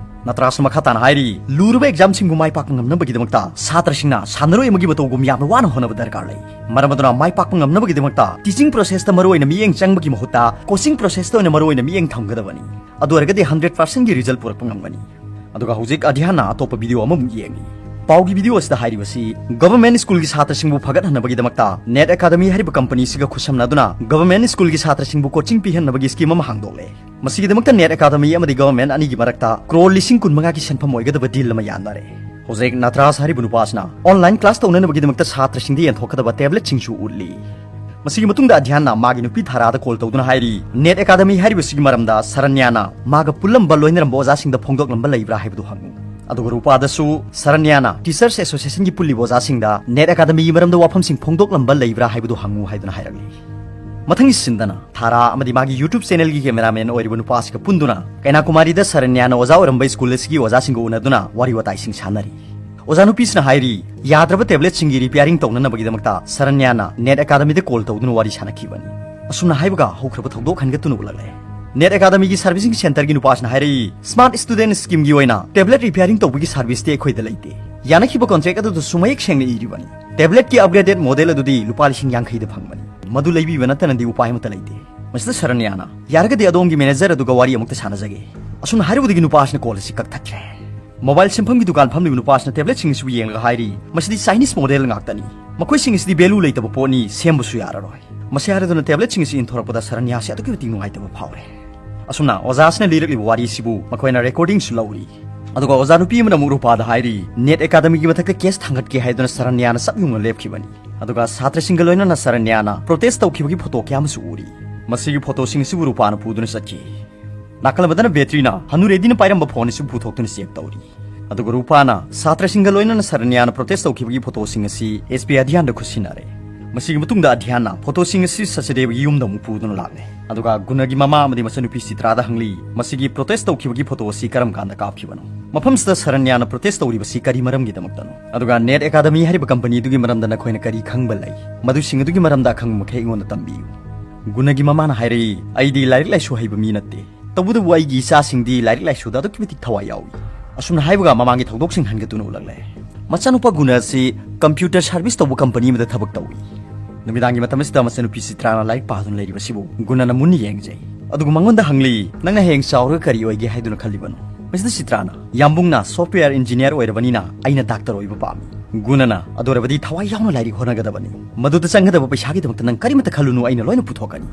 ꯅꯠꯇ꯭ꯔꯥꯁꯅ ꯃꯈꯥ ꯇꯥꯅ ꯍꯥꯏꯔꯤ, ꯂꯨꯔꯕ ꯑꯦꯛꯖꯥꯝꯁꯤꯡꯕꯨ ꯃꯥꯏ ꯄꯥꯛꯄ ꯉꯝꯅꯕꯒꯤꯗꯃꯛꯇ ꯁꯥꯇ꯭ꯔꯁꯤꯡꯅ ꯁꯥꯟꯅꯔꯣꯏ ꯑꯃꯒꯤ ꯃꯇꯧꯒꯨꯝ ꯌꯥꯝꯅ ꯋꯥꯅ ꯍꯣꯠꯅꯕ ꯗꯔꯀꯥꯔ ꯂꯩ꯫ ꯃꯔꯝ ꯑꯗꯨꯅ ꯃꯥꯏ ꯄꯥꯛꯄ ꯉꯝꯅꯕꯒꯤꯗꯃꯛꯇ ꯇꯤꯆꯤꯡ ꯄ꯭ꯔꯣꯁꯦꯁꯇ ꯃꯔꯨꯑꯣꯏꯅ ꯃꯤꯠꯌꯦꯡ ꯆꯪꯕꯒꯤ ꯃꯍꯨꯠꯇ ꯀꯣꯆꯤꯡ ꯄ꯭ꯔꯣꯁꯦꯁꯇ ꯑꯣꯏꯅ ꯃꯔꯨꯑꯣꯏꯅ ꯃꯤꯠꯌꯦꯡ ꯊꯝꯒꯗꯕꯅꯤ꯫ ꯑꯗꯨ ꯑꯣꯏꯔꯒꯗꯤ ꯍꯟꯗ꯭ꯔꯦꯠ ꯄꯥꯔꯁꯦꯟꯒꯤ ꯔꯤꯖꯜ ꯄꯨꯔꯛꯄ ꯉꯝꯒꯅꯤ꯫ ꯑꯗꯨꯒ ꯍꯧꯖꯤꯛ ꯑꯙꯤꯌꯥꯟꯅ ꯑꯇꯣꯞꯄ ꯚꯤꯗꯤꯑꯣ ꯑꯃꯃꯨꯛ ꯌꯦꯡꯂꯤ꯫ ꯄꯥꯎꯒꯤ ꯚꯤꯗꯤꯑꯣ ꯑꯁꯤꯗ ꯍꯥꯏꯔꯤꯕꯁꯤ, ꯒꯚꯔꯟꯃꯦꯟꯠ ꯁ꯭ꯀꯨꯜꯒꯤ ꯁꯥꯇ꯭ꯔꯁꯤꯡꯕꯨ ꯐꯒꯠꯍꯟꯅꯕꯒꯤꯗꯃꯛꯇ ꯅꯦꯠ ꯑꯦꯀꯥꯗꯃꯤ ꯍꯥꯏꯔꯤꯕ ꯀꯝꯄꯅꯤꯁꯤꯒ ꯈꯨꯠꯁꯝꯅꯗꯨꯅ ꯒꯚꯔꯟꯃꯦꯟꯠ ꯁ꯭ꯀꯨꯜꯒꯤ ꯁꯥꯇ꯭ꯔꯁꯤꯡꯕꯨ ꯀꯣꯆꯤꯡ ꯄꯤꯍꯟꯅꯕꯒꯤ ꯁ꯭ꯀꯤꯝ ꯑꯃ ꯍꯥꯡꯗꯣꯛꯂꯦ꯫ ꯃꯁꯤꯒꯤꯗꯃꯛꯇ ꯅꯦꯠ ꯑꯦꯀꯥꯗꯃꯤ ꯑꯃꯗꯤ ꯒꯚꯔꯟꯃꯦꯟꯠ ꯑꯅꯤꯒꯤ ꯃꯔꯛꯇ ꯀ꯭ꯔꯣꯔ ꯂꯤꯁꯤꯡ ꯀꯨꯟ ꯃꯉꯥꯒꯤ ꯁꯦꯟꯐꯝ ꯑꯣꯏꯒꯗꯕ ꯗꯤꯜ ꯑꯃ ꯌꯥꯅꯔꯦ꯫ ꯍꯧꯖꯤꯛ ꯅꯠꯇ꯭ꯔꯥꯁ ꯍꯥꯏꯔꯤꯕ ꯅꯨꯄꯥ ꯑꯁꯤꯅ ꯑꯣꯟꯂꯥꯏꯟ ꯀ꯭ꯂꯥꯁ ꯇꯧꯅꯅꯕꯒꯤꯗꯃꯛꯇ ꯁꯥꯇ꯭ꯔꯁꯤꯡꯗ ꯌꯦꯟꯊꯣꯛꯀꯗꯕ ꯇꯦꯕ꯭ꯂꯦꯠꯁꯤꯡꯁꯨ ꯎꯠꯂꯤ꯫ ꯃꯁꯤꯒꯤ ꯃꯇꯨꯡꯗ ꯑꯙ꯭ꯌꯥꯟꯅ ꯃꯥꯒꯤ ꯅꯨꯄꯤ ꯊꯥꯔꯥꯗ ꯀꯣꯜ ꯇꯧꯗꯨꯅ ꯍꯥꯏꯔꯤ, ꯅꯦꯠ ꯑꯦꯀꯥꯗꯃꯤ ꯍꯥꯏꯔꯤꯕꯁꯤꯒꯤ ꯃꯔꯝꯗ ꯁꯔꯟꯌꯥꯅ ꯃꯥꯒ ꯄꯨꯜꯂꯝꯕ ꯂꯣꯏꯅꯔꯝꯕ ꯑꯣꯖꯥꯁꯤꯡꯗ ꯐꯣꯡꯗꯣꯛꯂꯝꯕ ꯂꯩꯕ꯭ꯔꯥ ꯍꯥꯏꯕꯗꯨ ꯍꯪꯉꯨ꯫ ꯑꯗꯨꯒ ꯔꯨꯄꯥꯗꯁꯨ ꯁꯔꯟꯌꯥꯅ ꯇꯤꯆꯔꯁ ꯑꯦꯁꯣꯁꯤꯌꯦꯁꯟꯒꯤ ꯄꯨꯜꯂꯤꯕ ꯑꯣꯖꯥꯁꯤꯡꯗ ꯅꯦꯠ ꯑꯦꯀꯥꯗꯃꯤꯒꯤ ꯃꯔꯝꯗ ꯋꯥꯐꯝꯁꯤꯡ ꯐꯣꯡꯗꯣꯛꯂꯝꯕ ꯂꯩꯕ꯭ꯔꯥ ꯍꯥꯏꯕꯗꯨ ꯍꯪꯉꯨ ꯍꯥꯏꯗꯨꯅ ꯍꯥꯏꯔꯛꯂꯤ꯫ ꯃꯊꯪꯒꯤ ꯁꯤꯟꯗꯅ ꯊꯥꯔꯥ ꯑꯃꯗꯤ ꯃꯥꯒꯤ YouTube ꯆꯦꯅꯦꯜꯒꯤ ꯀꯦꯃꯦꯔꯥꯃꯦꯟ ꯑꯣꯏꯔꯤꯕ ꯅꯨꯄꯥ ꯑꯁꯤꯒ ꯄꯨꯟꯗꯨꯅ ꯀꯩꯅꯥꯀꯨꯃꯥꯔꯤꯗ ꯁꯔꯟꯌꯥꯅ ꯑꯣꯖꯥ ꯑꯣꯏꯔꯝꯕ ꯁ꯭ꯀꯨꯜ ꯑꯁꯤꯒꯤ ꯑꯣꯖꯥꯁꯤꯡꯒ ꯎꯅꯗꯨꯅ ꯋꯥꯔꯤ ꯋꯥꯇꯥꯏꯁꯤꯡ ꯁꯥꯟꯅꯔꯤ꯫ ꯑꯣꯖꯥ ꯅꯨꯄꯤꯁꯤꯅ ꯍꯥꯏꯔꯤ, ꯌꯥꯗ꯭ꯔꯕ ꯇꯦꯕ꯭ꯂꯦꯠꯁꯤꯡꯒꯤ ꯔꯤꯄꯤꯌꯥꯔꯤꯡ ꯇꯧꯅꯅꯕꯒꯤꯗꯃꯛꯇ ꯁꯔꯟꯌꯥꯅ ꯅꯦꯠ ꯑꯦꯀꯥꯗꯃꯤꯗ ꯀꯣꯜ ꯇꯧꯗꯨꯅ ꯋꯥꯔꯤ ꯁꯥꯟꯅꯈꯤꯕꯅꯤ꯫ ꯑꯁꯨꯝꯅ ꯍꯥꯏꯕꯒ ꯍꯧꯈ꯭ꯔꯕ ꯊꯧꯗꯣꯛ ꯍꯟꯒꯠꯇꯨꯅ ꯎꯠꯂꯛꯂꯦ꯫ ꯅꯦꯠ ꯑꯦꯀꯥꯗꯃꯤꯒꯤ ꯁꯥꯔꯚꯤꯁꯤꯡ ꯁꯦꯟꯇꯔꯒꯤ ꯅꯨꯄꯥꯁꯤꯅ ꯍꯥꯏꯔꯛꯏ, "ꯁ꯭ꯃꯥꯔꯠ ꯁ꯭ꯇꯨꯗꯦꯟꯠ ꯁ꯭ꯀꯤꯝꯒꯤ ꯑꯣꯏꯅ ꯇꯦꯕ꯭ꯂꯦꯠ ꯔꯤꯄꯤꯌꯥꯔꯤꯡ ꯇꯧꯕꯒꯤ ꯁꯥꯔꯚꯤꯁꯇꯤ ꯑꯩꯈꯣꯏꯗ ꯂꯩꯇꯦ꯫ ꯌꯥꯅꯈꯤꯕ ꯀꯣꯟꯇ꯭ꯔꯦꯛ ꯑꯗꯨꯗꯁꯨ ꯃꯌꯦꯛ ꯁꯦꯡꯅ ꯏꯔꯤꯕꯅꯤ꯫ ꯇꯦꯕ꯭ꯂꯦꯠꯀꯤ ꯑꯞꯒ꯭ꯔꯦꯗꯦꯗ ꯃꯣꯗꯦꯜ ꯑꯗꯨꯗꯤ ꯂꯨꯄꯥ ꯂꯤꯁꯤꯡ ꯌꯥꯡꯈꯩꯗ ꯐꯪꯕꯅꯤ꯫ ꯃꯗꯨ ꯂꯩꯕꯤꯕ ꯅꯠꯇꯅꯗꯤ ꯎꯄꯥꯏ ꯑꯃꯠꯇ ꯂꯩꯇꯦ꯫ ꯃꯁꯤꯗ ꯁꯔꯅ꯭ꯌꯥꯅ, "ꯌꯥꯔꯒꯗꯤ ꯑꯗꯣꯝꯒꯤ ꯃꯦꯅꯦꯖꯔ ꯑꯗꯨꯒ ꯋꯥꯔꯤ ꯑꯃꯨꯛꯇ ꯁꯥꯟꯅꯖꯒꯦ"꯫ ꯑꯁꯨꯝꯅ ꯍꯥꯏꯔꯨꯕꯗꯒꯤ ꯅꯨꯄꯥ ꯑꯁꯤꯅ ꯀꯣꯜ ꯑꯁꯤ ꯀꯛꯊꯠꯈ꯭ꯔꯦ꯫ ꯃꯣꯕꯥꯏꯜ ꯁꯦꯝꯐꯝꯒꯤ ꯗꯨꯀꯥꯟ ꯐꯝꯂꯤꯕ ꯅꯨꯄꯥ ꯑꯁꯤꯅ ꯇꯦꯕ꯭ꯂꯦꯠꯁꯤꯡ ꯑꯁꯤꯕꯨ ꯌꯦꯡꯂꯒ ꯍꯥꯏꯔꯤ, "ꯃꯁꯤꯗꯤ ꯆꯥꯏꯅꯤꯁ ꯃꯣꯗꯦꯜ ꯉꯥꯛꯇꯅꯤ꯫ ꯃꯈꯣꯏꯁꯤꯡ ꯑꯁꯤꯗꯤ ꯚꯦꯂꯨ ꯂꯩꯇꯕ ꯄꯣꯠꯅꯤ, ꯁꯦꯝꯕꯁꯨ ꯌꯥꯔꯔꯣꯏ"꯫ ꯃꯁꯤ ꯍꯥꯏꯔꯗꯨꯅ ꯇꯦꯕ꯭ꯂꯦꯠꯁꯤꯡ ꯑꯁꯤ ꯏꯟꯊꯣꯔꯛꯄꯗ ꯁꯔꯅ꯭ꯌꯥꯁꯤ ꯑꯗꯨꯛꯀꯤ ꯃꯇꯤꯛ ꯅꯨꯡꯉꯥꯏꯇꯕ ꯐꯥꯎꯔꯦ꯫ ꯑꯁꯨꯝꯅ ꯑꯣꯖꯥꯁꯤꯅ ꯂꯤꯔꯛꯂꯤꯕ ꯋꯥꯔꯤꯁꯤꯕꯨ ꯃꯈꯣꯏꯅ ꯔꯦꯀꯣꯔꯗꯤꯡꯁꯨ ꯂꯧꯔꯤ꯫ ꯑꯗꯨꯒ ꯑꯣꯖꯥ ꯅꯨꯄꯤ ꯑꯃꯅ ꯑꯃꯨꯛ ꯔꯨꯄꯥꯗ ꯍꯥꯏꯔꯤ, "ꯅꯦꯠ ꯑꯦꯀꯥꯗꯃꯤꯒꯤ ꯃꯊꯛꯇ ꯀꯦꯁ ꯊꯥꯡꯒꯠꯀꯦ ꯍꯥꯏꯗꯨꯅ ꯁꯔꯅ꯭ꯌꯥꯅ ꯆꯞ ꯌꯨꯡꯅ ꯂꯦꯞꯈꯤꯕꯅꯤ"꯫ ꯑꯗꯨꯒ ꯁꯥꯇ꯭ꯔꯁꯤꯡꯒ ꯂꯣꯏꯅꯅ ꯁꯔꯅ꯭ꯌꯥꯅ ꯄ꯭ꯔꯣꯇꯦꯁ ꯇꯧꯈꯤꯕꯒꯤ ꯐꯣꯇꯣ ꯀꯌꯥ ꯑꯃꯁꯨ ꯎꯔꯤ꯫ ꯃꯁꯤꯒꯤ ꯐꯣꯇꯣꯁꯤꯡ ꯑꯁꯤꯕꯨ ꯔꯨꯄꯥꯅ ꯄꯨꯗꯨꯅ ꯆꯠꯈꯤ꯫ ꯅꯥꯀꯜ ꯑꯃꯗꯅ ꯕꯦꯇ꯭ꯔꯤꯅ ꯍꯅꯨꯔꯦꯗꯤꯅ ꯄꯥꯏꯔꯝꯕ ꯐꯣꯟ ꯑꯁꯤꯕꯨ ꯄꯨꯊꯣꯛꯇꯨꯅ ꯆꯦꯛ ꯇꯧꯔꯤ꯫ ꯑꯗꯨꯒ ꯔꯨꯄꯥꯅ ꯁꯥꯇ꯭ꯔꯁꯤꯡꯒ ꯂꯣꯏꯅꯅ ꯁꯔꯅ꯭ꯌꯥꯅ ꯄ꯭ꯔꯣꯇꯦꯁ ꯇꯧꯈꯤꯕꯒꯤ ꯐꯣꯇꯣꯁꯤꯡ ꯑꯁꯤ ꯑꯦꯁ ꯄꯤ ꯑꯙ꯭ꯌꯥꯟꯗ ꯈꯨꯠꯁꯤꯟꯅꯔꯦ꯫ ꯃꯁꯤꯒꯤ ꯃꯇꯨꯡꯗ ꯑꯙ꯭ꯌꯥꯟꯅ ꯐꯣꯇꯣꯁꯤꯡ ꯑꯁꯤ ꯁꯆꯗꯦꯕꯒꯤ ꯌꯨꯝꯗ ꯑꯃꯨꯛ ꯄꯨꯗꯨꯅ ꯂꯥꯛꯂꯦ꯫ ꯑꯗꯨꯒ ꯒꯨꯅꯒꯤ ꯃꯃꯥ ꯑꯃꯗꯤ ꯃꯆꯟꯅꯨꯄꯤ ꯆꯤꯇ꯭ꯔꯥꯗ ꯍꯪꯂꯤ, "ꯃꯁꯤꯒꯤ ꯄ꯭ꯔꯣꯇꯦꯁ ꯇꯧꯈꯤꯕꯒꯤ ꯐꯣꯇꯣ ꯑꯁꯤ ꯀꯔꯝ ꯀꯥꯟꯗ ꯀꯥꯞꯈꯤꯕꯅꯣ? ꯃꯐꯝꯁꯤꯗ ꯁꯔꯅ꯭ꯌꯥꯅ ꯄ꯭ꯔꯣꯇꯦꯁ ꯇꯧꯔꯤꯕꯁꯤ ꯀꯔꯤ ꯃꯔꯝꯒꯤꯗꯃꯛꯇꯅꯣ? ꯑꯗꯨꯒ ꯅꯦꯠ ꯑꯦꯀꯥꯗꯃꯤ ꯍꯥꯏꯔꯤꯕ ꯀꯝꯄꯅꯤꯗꯨꯒꯤ ꯃꯔꯝꯗ ꯅꯈꯣꯏꯅ ꯀꯔꯤ ꯈꯪꯕ ꯂꯩ?" ꯃꯗꯨꯁꯤꯡ ꯑꯗꯨꯒꯤ ꯃꯔꯝꯗ ꯑꯈꯪꯕ ꯃꯈꯩ ꯑꯩꯉꯣꯟꯗ ꯇꯝꯕꯤꯌꯨ꯫ ꯒꯨꯅꯒꯤ ꯃꯃꯥꯅ ꯍꯥꯏꯔꯛꯏ, "ꯑꯩꯗꯤ ꯂꯥꯏꯔꯤꯛ ꯂꯥꯏꯁꯨ ꯍꯩꯕ ꯃꯤ ꯅꯠꯇꯦ꯫ ꯇꯧꯕꯇꯕꯨ ꯑꯩꯒꯤ ꯏꯆꯥꯁꯤꯡꯗꯤ ꯂꯥꯏꯔꯤꯛ ꯂꯥꯏꯁꯨꯗ ꯑꯗꯨꯛꯀꯤ ꯃꯇꯤꯛ ꯊꯋꯥꯏ ꯌꯥꯎꯏ"꯫ ꯑꯁꯨꯝꯅ ꯍꯥꯏꯕꯒ ꯃꯃꯥꯡꯒꯤ ꯊꯧꯗꯣꯛꯁꯤꯡ ꯍꯟꯒꯠꯇꯨꯅ ꯎꯠꯂꯛꯂꯦ꯫ ꯃꯆꯥꯅꯨꯄꯥ ꯒꯨꯅ ꯑꯁꯤ ꯀꯝꯄ꯭ꯌꯨꯇꯔ ꯁꯥꯔꯚꯤꯁ ꯇꯧꯕ ꯀꯝꯄꯅꯤ ꯑꯃꯗ ꯊꯕꯛ ꯇꯧꯏ꯫ ꯅꯨꯃꯤꯗꯥꯡꯒꯤ ꯃꯇꯝ ꯑꯁꯤꯗ ꯃꯆꯟꯅꯨꯄꯤ ꯆꯤꯇ꯭ꯔꯥꯅ ꯂꯥꯏꯔꯤꯛ ꯄꯥꯗꯨꯅ ꯂꯩꯔꯤꯕꯁꯤꯕꯨ ꯒꯨꯅꯅ ꯃꯨꯟꯅ ꯌꯦꯡꯖꯩ꯫ ꯑꯗꯨꯒ ꯃꯉꯣꯟꯗ ꯍꯪꯂꯤ, "ꯅꯪꯅ ꯍꯌꯦꯡ ꯆꯥꯎꯔꯒ ꯀꯔꯤ ꯑꯣꯏꯒꯦ ꯍꯥꯏꯗꯨꯅ ꯈꯜꯂꯤꯕꯅꯣ?" ꯃꯁꯤꯗ ꯆꯤꯇ꯭ꯔꯥꯅ, "ꯌꯥꯝꯕꯨꯡꯅ ꯁꯣꯐꯋꯦꯌꯔ ꯏꯟꯖꯤꯅꯤꯌꯥꯔ ꯑꯣꯏꯔꯕꯅꯤꯅ ꯑꯩꯅ ꯗꯥꯛꯇꯔ ꯑꯣꯏꯕ ꯄꯥꯝꯃꯤ"꯫ ꯒꯨꯅꯅ, "ꯑꯗꯨ ꯑꯣꯏꯔꯕꯗꯤ ꯊꯋꯥꯏ ꯌꯥꯎꯅ ꯂꯥꯏꯔꯤꯛ ꯍꯣꯠꯅꯒꯗꯕꯅꯤ꯫ ꯃꯗꯨꯗ ꯆꯪꯒꯗꯕ ꯄꯩꯁꯥꯒꯤꯗꯃꯛꯇ ꯅꯪ ꯀꯔꯤꯃꯠꯇ ꯈꯜꯂꯨꯅꯨ, ꯑꯩꯅ ꯂꯣꯏꯅ ꯄꯨꯊꯣꯛꯀꯅꯤ"꯫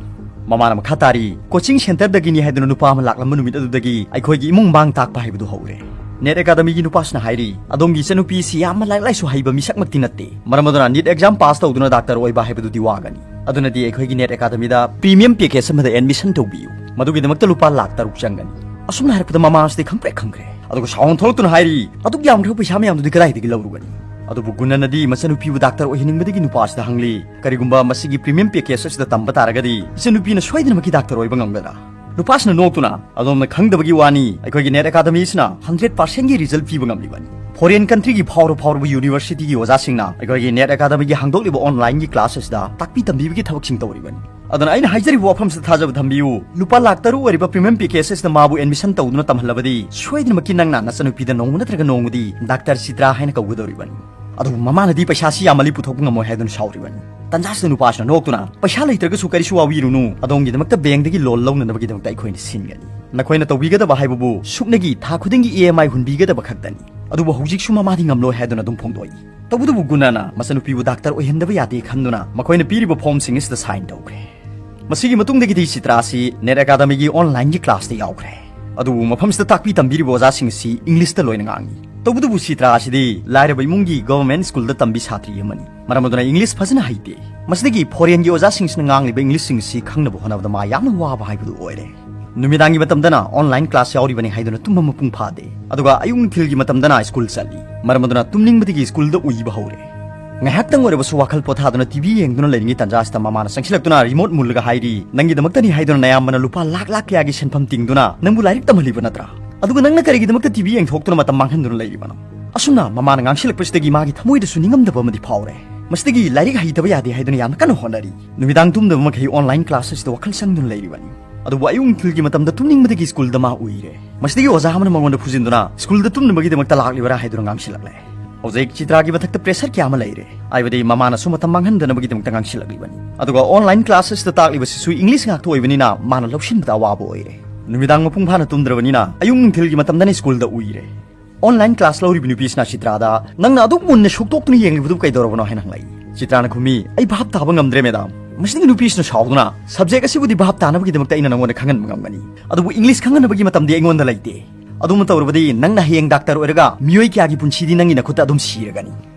ꯃꯃꯥꯅ ꯃꯈꯥ ꯇꯥꯔꯤ, "ꯀꯣꯆꯤꯡ ꯁꯦꯟꯇꯔꯗꯒꯤꯅꯤ ꯍꯥꯏꯗꯨꯅ ꯅꯨꯄꯥ ꯑꯃ ꯂꯥꯛꯂꯝꯕ ꯅꯨꯃꯤꯠ ꯑꯗꯨꯗꯒꯤ ꯑꯩꯈꯣꯏꯒꯤ ꯏꯃꯨꯡ ꯃꯥꯡ ꯇꯥꯛꯄ ꯍꯥꯏꯕꯗꯨ ꯍꯧꯔꯦ"꯫ ꯅꯦꯠ ꯑꯦꯀꯥꯗꯃꯤꯒꯤ ꯅꯨꯄꯥꯁꯤꯅ ꯍꯥꯏꯔꯤ, "ꯑꯗꯣꯝꯒꯤ ꯏꯆꯟꯅꯨꯄꯤꯁꯤ ꯌꯥꯝꯅ ꯂꯥꯏꯔꯤꯛ ꯂꯥꯏꯁꯨ ꯍꯩꯕ ꯃꯤꯁꯛꯃꯛꯇꯤ ꯅꯠꯇꯦ꯫ ꯃꯔꯝ ꯑꯗꯨꯅ ꯅꯤꯠ ꯑꯦꯛꯖꯥꯝ ꯄꯥꯁ ꯇꯧꯗꯨꯅ ꯗꯥꯛꯇꯔ ꯑꯣꯏꯕ ꯍꯥꯏꯕꯗꯨꯗꯤ ꯋꯥꯒꯅꯤ꯫ ꯑꯗꯨꯅꯗꯤ ꯑꯩꯈꯣꯏꯒꯤ ꯅꯦꯠ ꯑꯦꯀꯥꯗꯃꯤꯗ ꯄ꯭ꯔꯤꯃꯤꯌꯝ ꯄꯦꯀꯦꯖ ꯑꯃꯗ ꯑꯦꯗꯃꯤꯁꯟ ꯇꯧꯕꯤꯌꯨ꯫ ꯃꯗꯨꯒꯤꯗꯃꯛꯇ ꯂꯨꯄꯥ ꯂꯥꯈ ꯇꯔꯨꯛ ꯆꯪꯒꯅꯤ"꯫ ꯑꯁꯨꯝꯅ ꯍꯥꯏꯔꯛꯄꯗ ꯃꯃꯥ ꯑꯁꯤꯗꯤ ꯈꯪꯄ꯭ꯔꯦꯛ ꯈꯪꯈ꯭ꯔꯦ꯫ ꯑꯗꯨꯒ ꯁꯥꯎꯟ ꯊꯣꯛꯂꯛꯇꯨꯅ ꯍꯥꯏꯔꯤ, "ꯑꯗꯨꯛ ꯌꯥꯝꯈ꯭ꯔꯕ ꯄꯩꯁꯥ ꯃꯌꯥꯝꯗꯨꯗꯤ ꯀꯗꯥꯏꯗꯒꯤ ꯂꯧꯔꯨꯒꯅꯤ?" ꯑꯗꯨꯕꯨ ꯒꯨꯅꯅꯗꯤ ꯃꯆꯟꯅꯨꯄꯤꯕꯨ ꯗꯥꯛꯇꯔ ꯑꯣꯏꯍꯟꯅꯤꯡꯕꯗꯒꯤ ꯅꯨꯄꯥ ꯑꯁꯤꯗ ꯍꯪꯂꯤ, "ꯀꯔꯤꯒꯨꯝꯕ ꯃꯁꯤꯒꯤ ꯄ꯭ꯔꯤꯃꯤꯌꯝ ꯄꯦꯀꯦꯖ ꯑꯁꯤꯗ ꯇꯝꯕ ꯇꯥꯔꯒꯗꯤ ꯏꯆꯟꯅꯨꯄꯤꯅ ꯁꯣꯏꯗꯅꯃꯛꯀꯤ ꯗꯥꯛꯇꯔ ꯑꯣꯏꯕ ꯉꯝꯒꯗ꯭ꯔꯥ?" ꯅꯨꯄꯥꯁꯤꯅ ꯅꯣꯛꯇꯨꯅ, "ꯑꯗꯣꯝꯅ ꯈꯪꯗꯕꯒꯤ ꯋꯥꯅꯤ, ꯑꯩꯈꯣꯏꯒꯤ ꯅꯦꯠ ꯑꯦꯀꯥꯗꯃꯤ ꯑꯁꯤꯅ ꯍꯟꯗ꯭ꯔꯦꯠ ꯄꯥꯔꯁꯦꯟꯒꯤ ꯔꯤꯖꯜ ꯄꯤꯕ ꯉꯝꯂꯤꯕꯅꯤ꯫ ꯐꯣꯔꯦꯟ ꯀꯟꯇ꯭ꯔꯤꯒꯤ ꯐꯥꯎꯔ ꯐꯥꯎꯔꯕ ꯌꯨꯅꯤꯚꯔꯁꯤꯇꯤꯒꯤ ꯑꯣꯖꯥꯁꯤꯡꯅ ꯑꯩꯈꯣꯏꯒꯤ ꯅꯦꯠ ꯑꯦꯀꯥꯗꯃꯤꯒꯤ ꯍꯥꯡꯗꯣꯛꯂꯤꯕ ꯑꯣꯟꯂꯥꯏꯟꯒꯤ ꯀ꯭ꯂꯥꯁ ꯑꯁꯤꯗ ꯇꯥꯛꯄꯤ ꯇꯝꯕꯤꯕꯒꯤ ꯊꯕꯛꯁꯤꯡ ꯇꯧꯔꯤꯕꯅꯤ꯫ ꯑꯗꯨꯅ ꯑꯩꯅ ꯍꯥꯏꯖꯔꯤꯕ ꯋꯥꯐꯝꯁꯤꯗ ꯊꯥꯖꯕ ꯊꯝꯕꯤꯌꯨ, ꯂꯨꯄꯥ ꯂꯥꯈ ꯇꯔꯨꯛ ꯑꯣꯏꯔꯤꯕ ꯄ꯭ꯔꯤꯃꯤꯌꯝ ꯄꯦꯀꯦꯖ ꯑꯁꯤꯗ ꯃꯥꯕꯨ ꯑꯦꯗꯃꯤꯁꯟ ꯇꯧꯗꯨꯅ ꯇꯝꯍꯜꯂꯕꯗꯤ ꯁꯣꯏꯗꯅꯃꯛꯀꯤ ꯅꯪꯅ ꯅꯆꯟꯅꯨꯄꯤꯗ ꯅꯣꯡꯃ ꯅꯠꯇ꯭ꯔꯒ ꯅꯣꯡꯃꯗꯤ ꯗꯥꯛꯇꯔ ꯆꯤꯇ꯭ꯔꯥ ꯍꯥꯏꯅ ꯀꯧꯒꯗꯧꯔꯤꯕꯅꯤ"꯫ ꯑꯗꯨꯕꯨ ꯃꯃꯥꯅꯗꯤ ꯄꯩꯁꯥꯁꯤ ꯌꯥꯝꯃꯜꯂꯤ, ꯄꯨꯊꯣꯛꯄ ꯉꯝꯃꯣꯏ ꯍꯥꯏꯗꯨꯅ ꯁꯥꯎꯔꯤꯕꯅꯤ꯫ ꯇꯟꯖꯥꯁꯤꯗ ꯅꯨꯄꯥꯁꯤꯅ ꯅꯣꯛꯇꯨꯅ, "ꯄꯩꯁꯥ ꯂꯩꯇ꯭ꯔꯒꯁꯨ ꯀꯔꯤꯁꯨ ꯋꯥꯕꯤꯔꯨꯅꯨ, ꯑꯗꯣꯝꯒꯤꯗꯃꯛꯇ ꯕꯦꯡꯗꯒꯤ ꯂꯣꯟ ꯂꯧꯅꯅꯕꯒꯤꯗꯃꯛꯇ ꯑꯩꯈꯣꯏꯅ ꯁꯤꯟꯒꯅꯤ꯫ ꯅꯈꯣꯏꯅ ꯇꯧꯕꯤꯒꯗꯕ ꯍꯥꯏꯕꯕꯨ ꯁꯨꯞꯅꯒꯤ ꯊꯥ ꯈꯨꯗꯤꯡꯒꯤ ꯏ ꯑꯦꯝ ꯑꯥꯏ ꯍꯨꯟꯕꯤꯒꯗꯕ ꯈꯛꯇꯅꯤ꯫ ꯑꯗꯨꯕꯨ ꯍꯧꯖꯤꯛꯁꯨ ꯃꯃꯥꯗꯤ ꯉꯝꯂꯣꯏ" ꯍꯥꯏꯗꯨꯅ ꯑꯗꯨꯝ ꯐꯣꯡꯗꯣꯛꯏ꯫ ꯇꯧꯕꯇꯕꯨ ꯒꯨꯅꯥꯅ ꯃꯆꯥꯅꯨꯄꯤꯕꯨ ꯗꯥꯛꯇꯔ ꯑꯣꯏꯍꯟꯗꯕ ꯌꯥꯗꯦ ꯈꯟꯗꯨꯅ ꯃꯈꯣꯏꯅ ꯄꯤꯔꯤꯕ ꯐꯣꯔꯝꯁꯤꯡ ꯑꯁꯤꯗ ꯁꯥꯏꯟ ꯇꯧꯈ꯭ꯔꯦ꯫ ꯃꯁꯤꯒꯤ ꯃꯇꯨꯡꯗꯒꯤꯗꯤ ꯆꯤꯇ꯭ꯔꯥ ꯑꯁꯤ ꯅꯦꯠ ꯑꯦꯀꯥꯗꯃꯤꯒꯤ ꯑꯣꯟꯂꯥꯏꯟꯒꯤ ꯀ꯭ꯂꯥꯁꯇ ꯌꯥꯎꯈ꯭ꯔꯦ꯫ ꯑꯗꯨꯕꯨ ꯃꯐꯝꯁꯤꯗ ꯇꯥꯛꯄꯤ ꯇꯝꯕꯤꯔꯤꯕ ꯑꯣꯖꯥꯁꯤꯡ ꯑꯁꯤ ꯏꯪꯂꯤꯁꯇ ꯂꯣꯏꯅ ꯉꯥꯡꯏ꯫ ꯇꯧꯕꯇꯕꯨ ꯆꯤꯇ꯭ꯔꯥ ꯑꯁꯤꯗꯤ ꯂꯥꯏꯔꯕ ꯏꯃꯨꯡꯒꯤ ꯒꯚꯔꯟꯃꯦꯟꯠ ꯁ꯭ꯀꯨꯜꯗ ꯇꯝꯕꯤ ꯁꯥꯇ꯭ꯔꯤ ꯑꯃꯅꯤ꯫ ꯃꯔꯝ ꯑꯗꯨꯅ ꯏꯪꯂꯤꯁ ꯐꯖꯅ ꯍꯩꯇꯦ꯫ ꯃꯁꯤꯗꯒꯤ ꯐꯣꯔꯦꯟꯒꯤ ꯑꯣꯖꯥꯁꯤꯡꯁꯤꯅ ꯉꯥꯡꯂꯤꯕ ꯏꯪꯂꯤꯁꯁꯤꯡ ꯑꯁꯤ ꯈꯪꯅꯕ ꯍꯣꯠꯅꯕꯗ ꯃꯥ ꯌꯥꯝꯅ ꯋꯥꯕ ꯍꯥꯏꯕꯗꯨ ꯑꯣꯏꯔꯦ꯫ ꯅꯨꯃꯤꯗꯥꯡꯒꯤ ꯃꯇꯝꯗꯅ ꯑꯣꯟꯂꯥꯏꯟ ꯀ꯭ꯂꯥꯁ ꯌꯥꯎꯔꯤꯕꯅꯤ ꯍꯥꯏꯗꯨꯅ ꯇꯨꯝꯕ ꯃꯄꯨꯡ ꯐꯥꯗꯦ꯫ ꯑꯗꯨꯒ ꯑꯌꯨꯛ ꯅꯨꯡꯊꯤꯜꯒꯤ ꯃꯇꯝꯗꯅ ꯁ꯭ꯀꯨꯜ ꯆꯠꯂꯤ꯫ ꯃꯔꯝ ꯑꯗꯨꯅ ꯇꯨꯝꯅꯤꯡꯕꯗꯒꯤ ꯁ꯭ꯀꯨꯜꯗ ꯎꯏꯕ ꯍꯧꯔꯦ꯫ ꯉꯥꯏꯍꯥꯛꯇꯪ ꯑꯣꯏꯔꯕꯁꯨ ꯋꯥꯈꯜ ꯄꯣꯊꯥꯗꯨꯅ ꯇꯤ ꯚꯤ ꯌꯦꯡꯗꯨꯅ ꯂꯩꯔꯤꯉꯩ ꯇꯥꯟꯖꯥꯁꯤꯗ ꯃꯃꯥꯅ ꯆꯪꯁꯤꯜꯂꯛꯇꯨꯅ ꯔꯤꯃꯣꯠ ꯃꯨꯜꯂꯒ ꯍꯥꯏꯔꯤ, "ꯅꯪꯒꯤꯗꯃꯛꯇꯅꯤ ꯍꯥꯏꯗꯨꯅ ꯅꯌꯥꯝꯕꯅ ꯂꯨꯄꯥ ꯂꯥꯛ ꯂꯥꯛ ꯀꯌꯥꯒꯤ ꯁꯦꯟꯐꯝ ꯇꯤꯡꯗꯨꯅ ꯅꯪꯕꯨ ꯂꯥꯏꯔꯤꯛ ꯇꯝꯍꯜꯂꯤꯕ ꯅꯠꯇ꯭ꯔꯥ? ꯑꯗꯨꯒ ꯅꯪꯅ ꯀꯔꯤꯒꯤꯗꯃꯛꯇ ꯇꯤ ꯚꯤ ꯌꯦꯡꯊꯣꯛꯇꯨꯅ ꯃꯇꯝ ꯃꯥꯡꯍꯟꯗꯨꯅ ꯂꯩꯔꯤꯕꯅꯣ?" ꯑꯁꯨꯝꯅ ꯃꯃꯥꯅ ꯉꯥꯡꯁꯤꯜꯂꯛꯄꯁꯤꯗꯒꯤ ꯃꯥꯒꯤ ꯊꯃꯣꯏꯗꯁꯨ ꯅꯤꯡꯉꯝꯗꯕ ꯑꯃꯗꯤ ꯐꯥꯎꯔꯦ꯫ ꯃꯁꯤꯗꯒꯤ ꯂꯥꯏꯔꯤꯛ ꯍꯩꯇꯕ ꯌꯥꯗꯦ ꯍꯥꯏꯗꯨꯅ ꯌꯥꯝꯅ ꯀꯟꯅ ꯍꯣꯠꯅꯔꯤ꯫ ꯅꯨꯃꯤꯗꯥꯡ ꯇꯨꯝꯗꯕ ꯃꯈꯩ ꯑꯣꯟꯂꯥꯏꯟ ꯀ꯭ꯂꯥꯁ ꯑꯁꯤꯗ ꯋꯥꯈꯜ ꯆꯪꯗꯨꯅ ꯂꯩꯔꯤꯕꯅꯤ꯫ ꯑꯗꯨꯕꯨ ꯑꯌꯨꯛ ꯅꯨꯡꯊꯤꯜꯒꯤ ꯃꯇꯝꯗ ꯇꯨꯝꯅꯤꯡꯕꯗꯒꯤ ꯁ꯭ꯀꯨꯜꯗ ꯃꯥ ꯎꯏꯔꯦ꯫ ꯃꯁꯤꯗꯒꯤ ꯑꯣꯖꯥ ꯑꯃꯅ ꯃꯉꯣꯟꯗ ꯐꯨꯖꯤꯟꯗꯨꯅ, "ꯁ꯭ꯀꯨꯜꯗ ꯇꯨꯝꯅꯕꯒꯤꯗꯃꯛꯇ ꯂꯥꯛꯂꯤꯕꯔꯥ?" ꯍꯥꯏꯗꯨꯅ ꯉꯥꯡꯁꯤꯜꯂꯛꯂꯦ꯫ ꯍꯧꯖꯤꯛ ꯆꯤꯇ꯭ꯔꯥꯒꯤ ꯃꯊꯛꯇ ꯄ꯭ꯔꯦꯁꯔ ꯀꯌꯥ ꯑꯃ ꯂꯩꯔꯦ, ꯍꯥꯏꯕꯗꯤ ꯃꯃꯥꯅꯁꯨ ꯃꯇꯝ ꯃꯥꯡꯍꯟꯗꯅꯕꯒꯤꯗꯃꯛꯇ ꯉꯥꯡꯁꯤꯜꯂꯛꯂꯤꯕꯅꯤ꯫ ꯑꯗꯨꯒ ꯑꯣꯟꯂꯥꯏꯟ ꯀ꯭ꯂꯥꯁ ꯑꯁꯤꯗ ꯇꯥꯛꯂꯤꯕꯁꯤꯁꯨ ꯏꯪꯂꯤꯁ ꯉꯥꯛꯇ ꯑꯣꯏꯕꯅꯤꯅ ꯃꯥꯅ ꯂꯧꯁꯤꯟꯕꯗ ꯑꯋꯥꯕ ꯑꯣꯏꯔꯦ꯫ ꯅꯨꯃꯤꯗꯥꯡ ꯃꯄꯨꯡ ꯐꯥꯅ ꯇꯨꯝꯗ꯭ꯔꯕꯅꯤꯅ ꯑꯌꯨꯛ ꯅꯨꯡꯊꯤꯜꯒꯤ ꯃꯇꯝꯗꯅ ꯁ꯭ꯀꯨꯜꯗ ꯎꯏꯔꯦ꯫ ꯑꯣꯟꯂꯥꯏꯟ ꯀ꯭ꯂꯥꯁ ꯂꯧꯔꯤꯕ ꯅꯨꯄꯤꯁꯤꯅ ꯆꯤꯇ꯭ꯔꯥꯗ, "ꯅꯪꯅ ꯑꯗꯨꯛ ꯃꯨꯟꯅ ꯁꯨꯛꯇꯣꯛꯇꯨꯅ ꯌꯦꯡꯂꯤꯕꯗꯨ ꯀꯩꯗꯧꯔꯕꯅꯣ?" ꯍꯥꯏꯅ ꯍꯪꯂꯛꯏ꯫ ꯆꯤꯇ꯭ꯔꯥꯅ ꯈꯨꯝꯃꯤ, "ꯑꯩ ꯚꯥꯞ ꯇꯥꯕ ꯉꯝꯗ꯭ꯔꯦ, ꯃꯦꯗꯥꯝ"꯫ ꯃꯁꯤꯗꯒꯤ ꯅꯨꯄꯤꯁꯤꯅ ꯁꯥꯎꯗꯨꯅ, "ꯁꯕꯖꯦꯛ ꯑꯁꯤꯕꯨꯗꯤ ꯚꯥꯞ ꯇꯥꯅꯕꯒꯤꯗꯃꯛꯇ ꯑꯩꯅ ꯅꯪꯉꯣꯟꯗ ꯈꯪꯍꯟꯕ ꯉꯝꯒꯅꯤ, ꯑꯗꯨꯕꯨ ꯏꯪꯂꯤꯁ ꯈꯪꯍꯟꯅꯕꯒꯤ ꯃꯇꯝꯗꯤ ꯑꯩꯉꯣꯟꯗ ꯂꯩꯇꯦ꯫ ꯑꯗꯨꯝꯅ ꯇꯧꯔꯕꯗꯤ ꯅꯪꯅ ꯍꯌꯦꯡ ꯗꯥꯛꯇꯔ ꯑꯣꯏꯔꯒ ꯃꯤꯑꯣꯏ ꯀꯌꯥꯒꯤ ꯄꯨꯟꯁꯤꯗꯤ ꯅꯪꯒꯤ ꯅꯈꯨꯠꯇ ꯑꯗꯨꯝ ꯁꯤꯔꯒꯅꯤ"꯫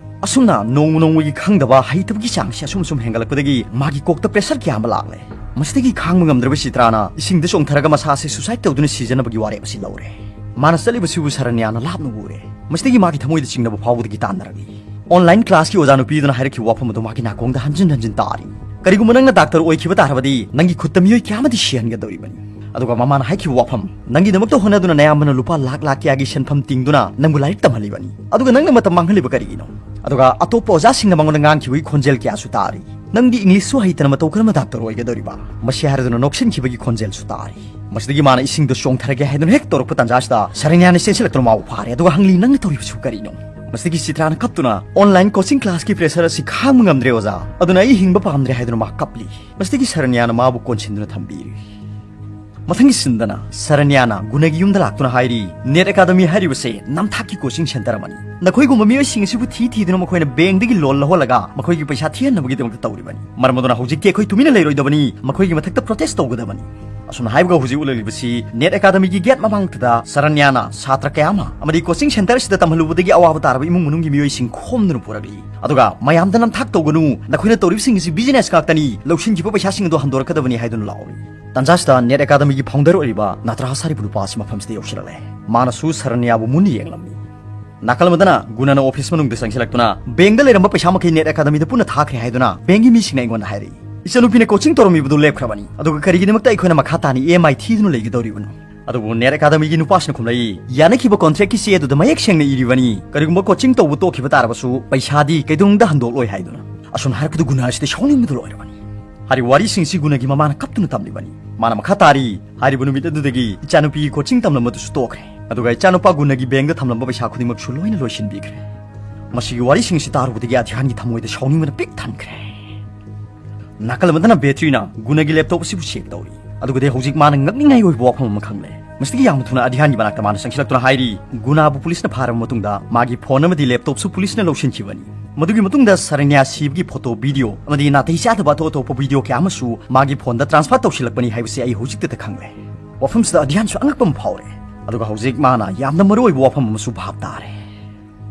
ꯑꯁꯨꯝꯅ ꯅꯣꯡꯃ ꯅꯣꯡꯃꯒꯤ ꯈꯪꯗꯕ ꯍꯩꯇꯕꯒꯤ ꯆꯥꯡꯁꯤ ꯑꯁꯨꯝ ꯑꯁꯨꯝ ꯍꯦꯟꯒꯠꯂꯛꯄꯗꯒꯤ ꯃꯥꯒꯤ ꯀꯣꯛꯇ ꯄ꯭ꯔꯦꯁꯔ ꯀꯌꯥ ꯑꯃ ꯂꯥꯛꯂꯦ꯫ ꯃꯁꯤꯗꯒꯤ ꯈꯥꯡꯕ ꯉꯝꯗ꯭ꯔꯕ ꯆꯤꯇ꯭ꯔꯥꯅ ꯏꯁꯤꯡꯗ ꯆꯣꯡꯊꯔꯒ ꯃꯁꯥꯁꯤ ꯁꯨꯁꯥꯏꯗ ꯇꯧꯗꯨꯅ ꯁꯤꯖꯅꯕꯒꯤ ꯋꯥꯔꯦꯞ ꯑꯁꯤ ꯂꯧꯔꯦ꯫ ꯃꯥꯅ ꯆꯠꯂꯤꯕꯁꯤꯕꯨ ꯁꯔꯅ꯭ꯌꯥꯅ ꯂꯥꯞꯅ ꯎꯔꯦ꯫ ꯃꯁꯤꯗꯒꯤ ꯃꯥꯒꯤ ꯊꯃꯣꯏꯗ ꯆꯤꯡꯅꯕ ꯐꯥꯎꯕꯗꯒꯤ ꯇꯥꯟꯅꯔꯛꯂꯤ꯫ ꯑꯣꯟꯂꯥꯏꯟ ꯀ꯭ꯂꯥꯁꯀꯤ ꯑꯣꯖꯥ ꯅꯨꯄꯤꯗꯨꯅ ꯍꯥꯏꯔꯛꯈꯤꯕ ꯋꯥꯐꯝ ꯑꯗꯨ ꯃꯥꯒꯤ ꯅꯥꯀꯣꯡꯗ ꯍꯟꯖꯤꯟ ꯍꯟꯖꯤꯟ ꯇꯥꯔꯤ꯫ "ꯀꯔꯤꯒꯨꯝꯕ ꯅꯪꯅ ꯗꯥꯛꯇꯔ ꯑꯣꯏꯈꯤꯕ ꯇꯥꯔꯕꯗꯤ ꯅꯪꯒꯤ ꯈꯨꯠꯇ ꯃꯤꯑꯣꯏ ꯀꯌꯥ ꯑꯃꯗꯤ ꯁꯤꯍꯟꯒꯗꯧꯔꯤꯕꯅꯤ"꯫ ꯑꯗꯨꯒ ꯃꯃꯥꯅ ꯍꯥꯏꯈꯤꯕ ꯋꯥꯐꯝ, "ꯅꯪꯒꯤꯗꯃꯛꯇ ꯍꯣꯠꯅꯗꯨꯅ ꯅꯌꯥꯝꯕꯅ ꯂꯨꯄꯥ ꯂꯥꯛ ꯂꯥꯛ ꯀꯌꯥꯒꯤ ꯁꯦꯟꯐꯝ ꯇꯤꯡꯗꯨꯅ ꯅꯪꯕꯨ ꯂꯥꯏꯔꯤꯛ ꯇꯝꯍꯜꯂꯤꯕꯅꯤ꯫ ꯑꯗꯨꯒ ꯅꯪꯅ ꯃꯇꯝ ꯃꯥꯡꯍꯜꯂꯤꯕ ꯀꯔꯤꯒꯤꯅꯣ?" ꯑꯗꯨꯒ ꯑꯇꯣꯞꯄ ꯑꯣꯖꯥꯁꯤꯡꯅ ꯃꯉꯣꯟꯗ ꯉꯥꯡꯈꯤꯕꯒꯤ ꯈꯣꯟꯖꯦꯜ ꯀꯌꯥꯁꯨ ꯇꯥꯔꯤ꯫ "ꯅꯪꯗꯤ ꯏꯪꯂꯤꯁꯁꯨ ꯍꯩꯇꯅ ꯃꯇꯧ ꯀꯔꯝꯅ ꯗꯥꯛꯇꯔ ꯑꯣꯏꯒꯗꯧꯔꯤꯕ?" ꯃꯁꯤ ꯍꯥꯏꯔꯗꯨꯅ ꯅꯣꯛꯁꯤꯟꯈꯤꯕꯒꯤ ꯈꯣꯟꯖꯦꯜꯁꯨ ꯇꯥꯔꯤ꯫ ꯃꯁꯤꯗꯒꯤ ꯃꯥꯅ ꯏꯁꯤꯡꯗ ꯆꯣꯡꯊꯔꯒꯦ ꯍꯥꯏꯗꯨꯅ ꯍꯦꯛ ꯇꯧꯔꯛꯄ ꯇꯥꯟꯖꯥꯁꯤꯗ ꯁꯔꯅ꯭ꯌꯥꯅ ꯆꯦꯟꯁꯤꯜꯂꯛꯇꯨꯅ ꯃꯥꯕꯨ ꯐꯥꯔꯦ꯫ ꯑꯗꯨꯒ ꯍꯪꯂꯤ, "ꯅꯪꯅ ꯇꯧꯔꯤꯕꯁꯤꯕꯨ ꯀꯔꯤꯅꯣ?" ꯃꯁꯤꯗꯒꯤ ꯆꯤꯇ꯭ꯔꯥꯅ ꯀꯞꯇꯨꯅ, "Online coaching classꯀꯤ pressure ꯑꯁꯤ ꯈꯥꯡꯕ ꯉꯝꯗ꯭ꯔꯦ ꯑꯣꯖꯥ, ꯑꯗꯨꯅ ꯑꯩ ꯍꯤꯡꯕ ꯄꯥꯝꯗ꯭ꯔꯦ" ꯍꯥꯏꯗꯨꯅ ꯃꯥ ꯀꯞꯂꯤ꯫ ꯃꯁꯤꯗꯒꯤ ꯁꯔꯅ꯭ꯌꯥꯅ ꯃꯥꯕꯨ ꯀꯣꯟꯁꯤꯟꯗꯨꯅ ꯊꯝꯕꯤꯔꯤ꯫ ꯃꯊꯪꯒꯤ ꯁꯤꯟꯗꯅ ꯁꯔꯅ꯭ꯌꯥꯅ ꯒꯨꯅꯒꯤ ꯌꯨꯝꯗ ꯂꯥꯛꯇꯨꯅ ꯍꯥꯏꯔꯤ, "NET Academy ꯍꯥꯏꯔꯤꯕꯁꯦ ꯅꯝꯊꯥꯛꯀꯤ coaching center ꯑꯃꯅꯤ꯫ ꯅꯈꯣꯏꯒꯨꯝꯕ ꯃꯤꯑꯣꯏꯁꯤꯡ ꯑꯁꯤꯕꯨ ꯊꯤ ꯊꯤꯗꯨꯅ ꯃꯈꯣꯏꯅ bankꯗꯒꯤ loan ꯂꯧꯍꯜꯂꯒ ꯃꯈꯣꯏꯒꯤ ꯄꯩꯁꯥ ꯊꯤꯍꯟꯅꯕꯒꯤꯗꯃꯛꯇ ꯇꯧꯔꯤꯕꯅꯤ꯫ ꯃꯔꯝ ꯑꯗꯨꯅ ꯍꯧꯖꯤꯛꯇꯤ ꯑꯩꯈꯣꯏ ꯇꯨꯃꯤꯟꯅ ꯂꯩꯔꯣꯏꯗꯕꯅꯤ, ꯃꯈꯣꯏꯒꯤ ꯃꯊꯛꯇ protest ꯇꯧꯒꯗꯕꯅꯤ"꯫ ꯑꯁꯨꯝꯅ ꯍꯥꯏꯕꯒ ꯍꯧꯖꯤꯛ ꯎꯠꯂꯛꯂꯤꯕꯁꯤ NET Academyꯒꯤ gate ꯃꯃꯥꯡꯗꯨꯗ ꯁꯔꯅ꯭ꯌꯥꯅ ꯁꯥꯇ꯭ꯔ ꯀꯌꯥ ꯑꯃ ꯑꯃꯗꯤ coaching centerꯁꯤꯗ ꯇꯝꯍꯜꯂꯨꯕꯗꯒꯤ ꯑꯋꯥꯕ ꯇꯥꯔꯕ ꯏꯃꯨꯡ ꯃꯅꯨꯡꯒꯤ ꯃꯤꯑꯣꯏꯁꯤꯡ ꯈꯣꯝꯗꯨꯅ ꯄꯨꯔꯛꯂꯤ꯫ ꯑꯗꯨꯒ ꯃꯌꯥꯝꯗ ꯅꯝꯊꯥꯛ ꯇꯧꯒꯅꯨ, ꯅꯈꯣꯏꯅ ꯇꯧꯔꯤꯕꯁꯤꯡ ꯑꯁꯤ business ꯉꯥꯛꯇꯅꯤ, ꯂꯧꯁꯤꯟꯈꯤꯕ ꯄꯩꯁꯥꯁꯤꯡ ꯑꯗꯨ ꯍꯟꯗꯣꯔꯛꯀꯗꯕꯅꯤ ꯍꯥꯏꯗꯨꯅ ꯂꯥꯎꯔꯤ꯫ ꯇꯟꯖꯥꯁꯤꯗ NET Academyꯒꯤ founder ꯑꯣꯏꯔꯤꯕ ꯅꯇ꯭ꯔꯥꯁ ꯍꯥꯏꯔꯤꯕ ꯅꯨꯄꯥ ꯑꯁꯤ ꯃꯐꯝꯁꯤꯗ ꯌꯧꯁꯤꯜꯂꯛꯂꯦ꯫ ꯃꯥꯅꯁꯨ ꯁꯔꯅ꯭ꯌꯥꯕꯨ ꯃꯨꯟꯅ ꯌꯦꯡꯂꯝꯃꯤ꯫ ꯅꯥꯀꯜ ꯑꯃꯗꯅ ꯒꯨꯅꯅ office ꯃꯅꯨꯡꯗ ꯆꯪꯁꯤꯜꯂꯛꯇꯨꯅ, "Bankꯗ ꯂꯩꯔꯝꯕ ꯄꯩꯁꯥ ꯃꯈꯩ NET Academyꯗ ꯄꯨꯟꯅ ꯊꯥꯈ꯭ꯔꯦ" ꯍꯥꯏꯗꯨꯅ bankꯒꯤ ꯃꯤꯁꯤꯡꯅ ꯑꯩꯉꯣꯟꯗ ꯍꯥꯏꯔꯛꯏ꯫ "ꯏꯆꯟꯅꯨꯄꯤꯅ coaching ꯇꯧꯔꯝꯃꯤꯕꯗꯨ ꯂꯦꯞꯈ꯭ꯔꯕꯅꯤ, ꯑꯗꯨꯒ ꯀꯔꯤꯒꯤꯗꯃꯛꯇ ꯑꯩꯈꯣꯏꯅ ꯃꯈꯥ ꯇꯥꯅ EMI ꯊꯤꯗꯨꯅ ꯂꯩꯒꯗꯧꯔꯤꯕꯅꯣ?" ꯑꯗꯨꯕꯨ NET Academyꯒꯤ ꯅꯨꯄꯥꯁꯤꯅ ꯈꯨꯝꯂꯛꯏ, "ꯌꯥꯅꯈꯤꯕ contractꯀꯤ ꯆꯦ ꯑꯗꯨꯗ ꯃꯌꯦꯛ ꯁꯦꯡꯅ ꯏꯔꯤꯕꯅꯤ, ꯀꯔꯤꯒꯨꯝꯕ coaching ꯇꯧꯕ ꯇꯣꯛꯈꯤꯕ ꯇꯥꯔꯕꯁꯨ ꯄꯩꯁꯥꯗꯤ ꯀꯩꯗꯧꯅꯨꯡꯗ ꯍꯟꯗꯣꯛꯂꯣꯏ" ꯍꯥꯏꯗꯨꯅ꯫ ꯑꯁꯨꯝꯅ ꯍꯥꯏꯔꯛꯄꯗ ꯒꯨꯅ ꯑꯁꯤꯗ ꯁꯥꯎꯅꯤꯡꯕꯗꯨ ꯂꯣꯏꯔꯕꯅꯤ꯫ ꯍꯥꯏꯔꯤꯕ ꯋꯥꯔꯤꯁꯤꯡ ꯑꯁꯤ ꯒꯨꯅꯒꯤ ꯃꯃꯥꯅ ꯀꯞꯇꯨꯅ ꯇꯝꯂꯤꯕꯅꯤ꯫ ꯃꯥꯅ ꯃꯈꯥ ꯇꯥꯔꯤ, "ꯍꯥꯏꯔꯤꯕ ꯅꯨꯃꯤꯠ ꯑꯗꯨꯗꯒꯤ ꯏꯆꯥꯅꯨꯄꯤꯒꯤ coaching ꯇꯝꯂꯝꯕꯗꯨꯁꯨ ꯇꯣꯛꯈ꯭ꯔꯦ꯫ ꯑꯗꯨꯒ ꯏꯆꯥꯅꯨꯄꯥ ꯒꯨꯅꯒꯤ bankꯗ ꯊꯝꯂꯝꯕ ꯄꯩꯁꯥ ꯈꯨꯗꯤꯡꯃꯛꯁꯨ ꯂꯣꯏꯅ ꯂꯣꯏꯁꯤꯟꯕꯤꯈ꯭ꯔꯦ"꯫ ꯃꯁꯤꯒꯤ ꯋꯥꯔꯤꯁꯤꯡ ꯑꯁꯤ ꯇꯥꯔꯨꯕꯗꯒꯤ ꯑꯙ꯭ꯌꯥꯟꯒꯤ ꯊꯃꯣꯏꯗ ꯁꯥꯎꯅꯤꯡꯕꯅ ꯄꯤꯛ ꯊꯟꯈ꯭ꯔꯦ꯫ ꯅꯥꯀꯜ ꯑꯃꯗꯅ ꯕꯦꯇ꯭ꯔꯤꯅ ꯒꯨꯅꯒꯤ laptop ꯑꯁꯤꯕꯨ check ꯇꯧꯔꯤ꯫ ꯑꯗꯨꯒꯗꯤ ꯍꯧꯖꯤꯛ ꯃꯥꯅ ꯉꯛꯅꯤꯡꯉꯥꯏ ꯑꯣꯏꯕ ꯋꯥꯐꯝ ꯑꯃ ꯈꯪꯂꯦ꯫ ꯃꯁꯤꯗꯒꯤ ꯌꯥꯝꯅ ꯊꯨꯅ ꯑꯙ꯭ꯌꯥꯟꯒꯤ ꯃꯅꯥꯛꯇ ꯃꯥꯅ ꯆꯪꯁꯤꯜꯂꯛꯇꯨꯅ ꯍꯥꯏꯔꯤ, ꯒꯨꯅꯥꯕꯨ ꯄꯨꯂꯤꯁꯅ ꯐꯥꯔꯕ ꯃꯇꯨꯡꯗ ꯃꯥꯒꯤ phone ꯑꯃꯗꯤ laptopꯁꯨ ꯄꯨꯂꯤꯁꯅ ꯂꯧꯁꯤꯟꯈꯤꯕꯅꯤ꯫ ꯃꯗꯨꯒꯤ ꯃꯇꯨꯡꯗ ꯁꯔꯅ꯭ꯌꯥ ꯁꯤꯕꯒꯤ photo, video ꯑꯃꯗꯤ ꯅꯥꯇꯩ ꯆꯥꯗꯕ ꯑꯇꯣꯞ ꯑꯇꯣꯞꯄ video ꯀꯌꯥ ꯑꯃꯁꯨ ꯃꯥꯒꯤ phoneꯗ transfer ꯇꯧꯁꯤꯜꯂꯛꯄꯅꯤ ꯍꯥꯏꯕꯁꯤ ꯑꯩ ꯍꯧꯖꯤꯛꯇꯗ ꯈꯪꯂꯦ꯫ ꯋꯥꯐꯝꯁꯤꯗ ꯑꯙ꯭ꯌꯥꯟꯁꯨ ꯑꯉꯛꯄ ꯑꯃ ꯐꯥꯎꯔꯦ꯫ ꯑꯗꯨꯒ ꯍꯧꯖꯤꯛ ꯃꯥꯅ ꯌꯥꯝꯅ ꯃꯔꯨꯑꯣꯏꯕ ꯋꯥꯐꯝ ꯑꯃꯁꯨ ꯚꯥꯞ ꯇꯥꯔꯦ꯫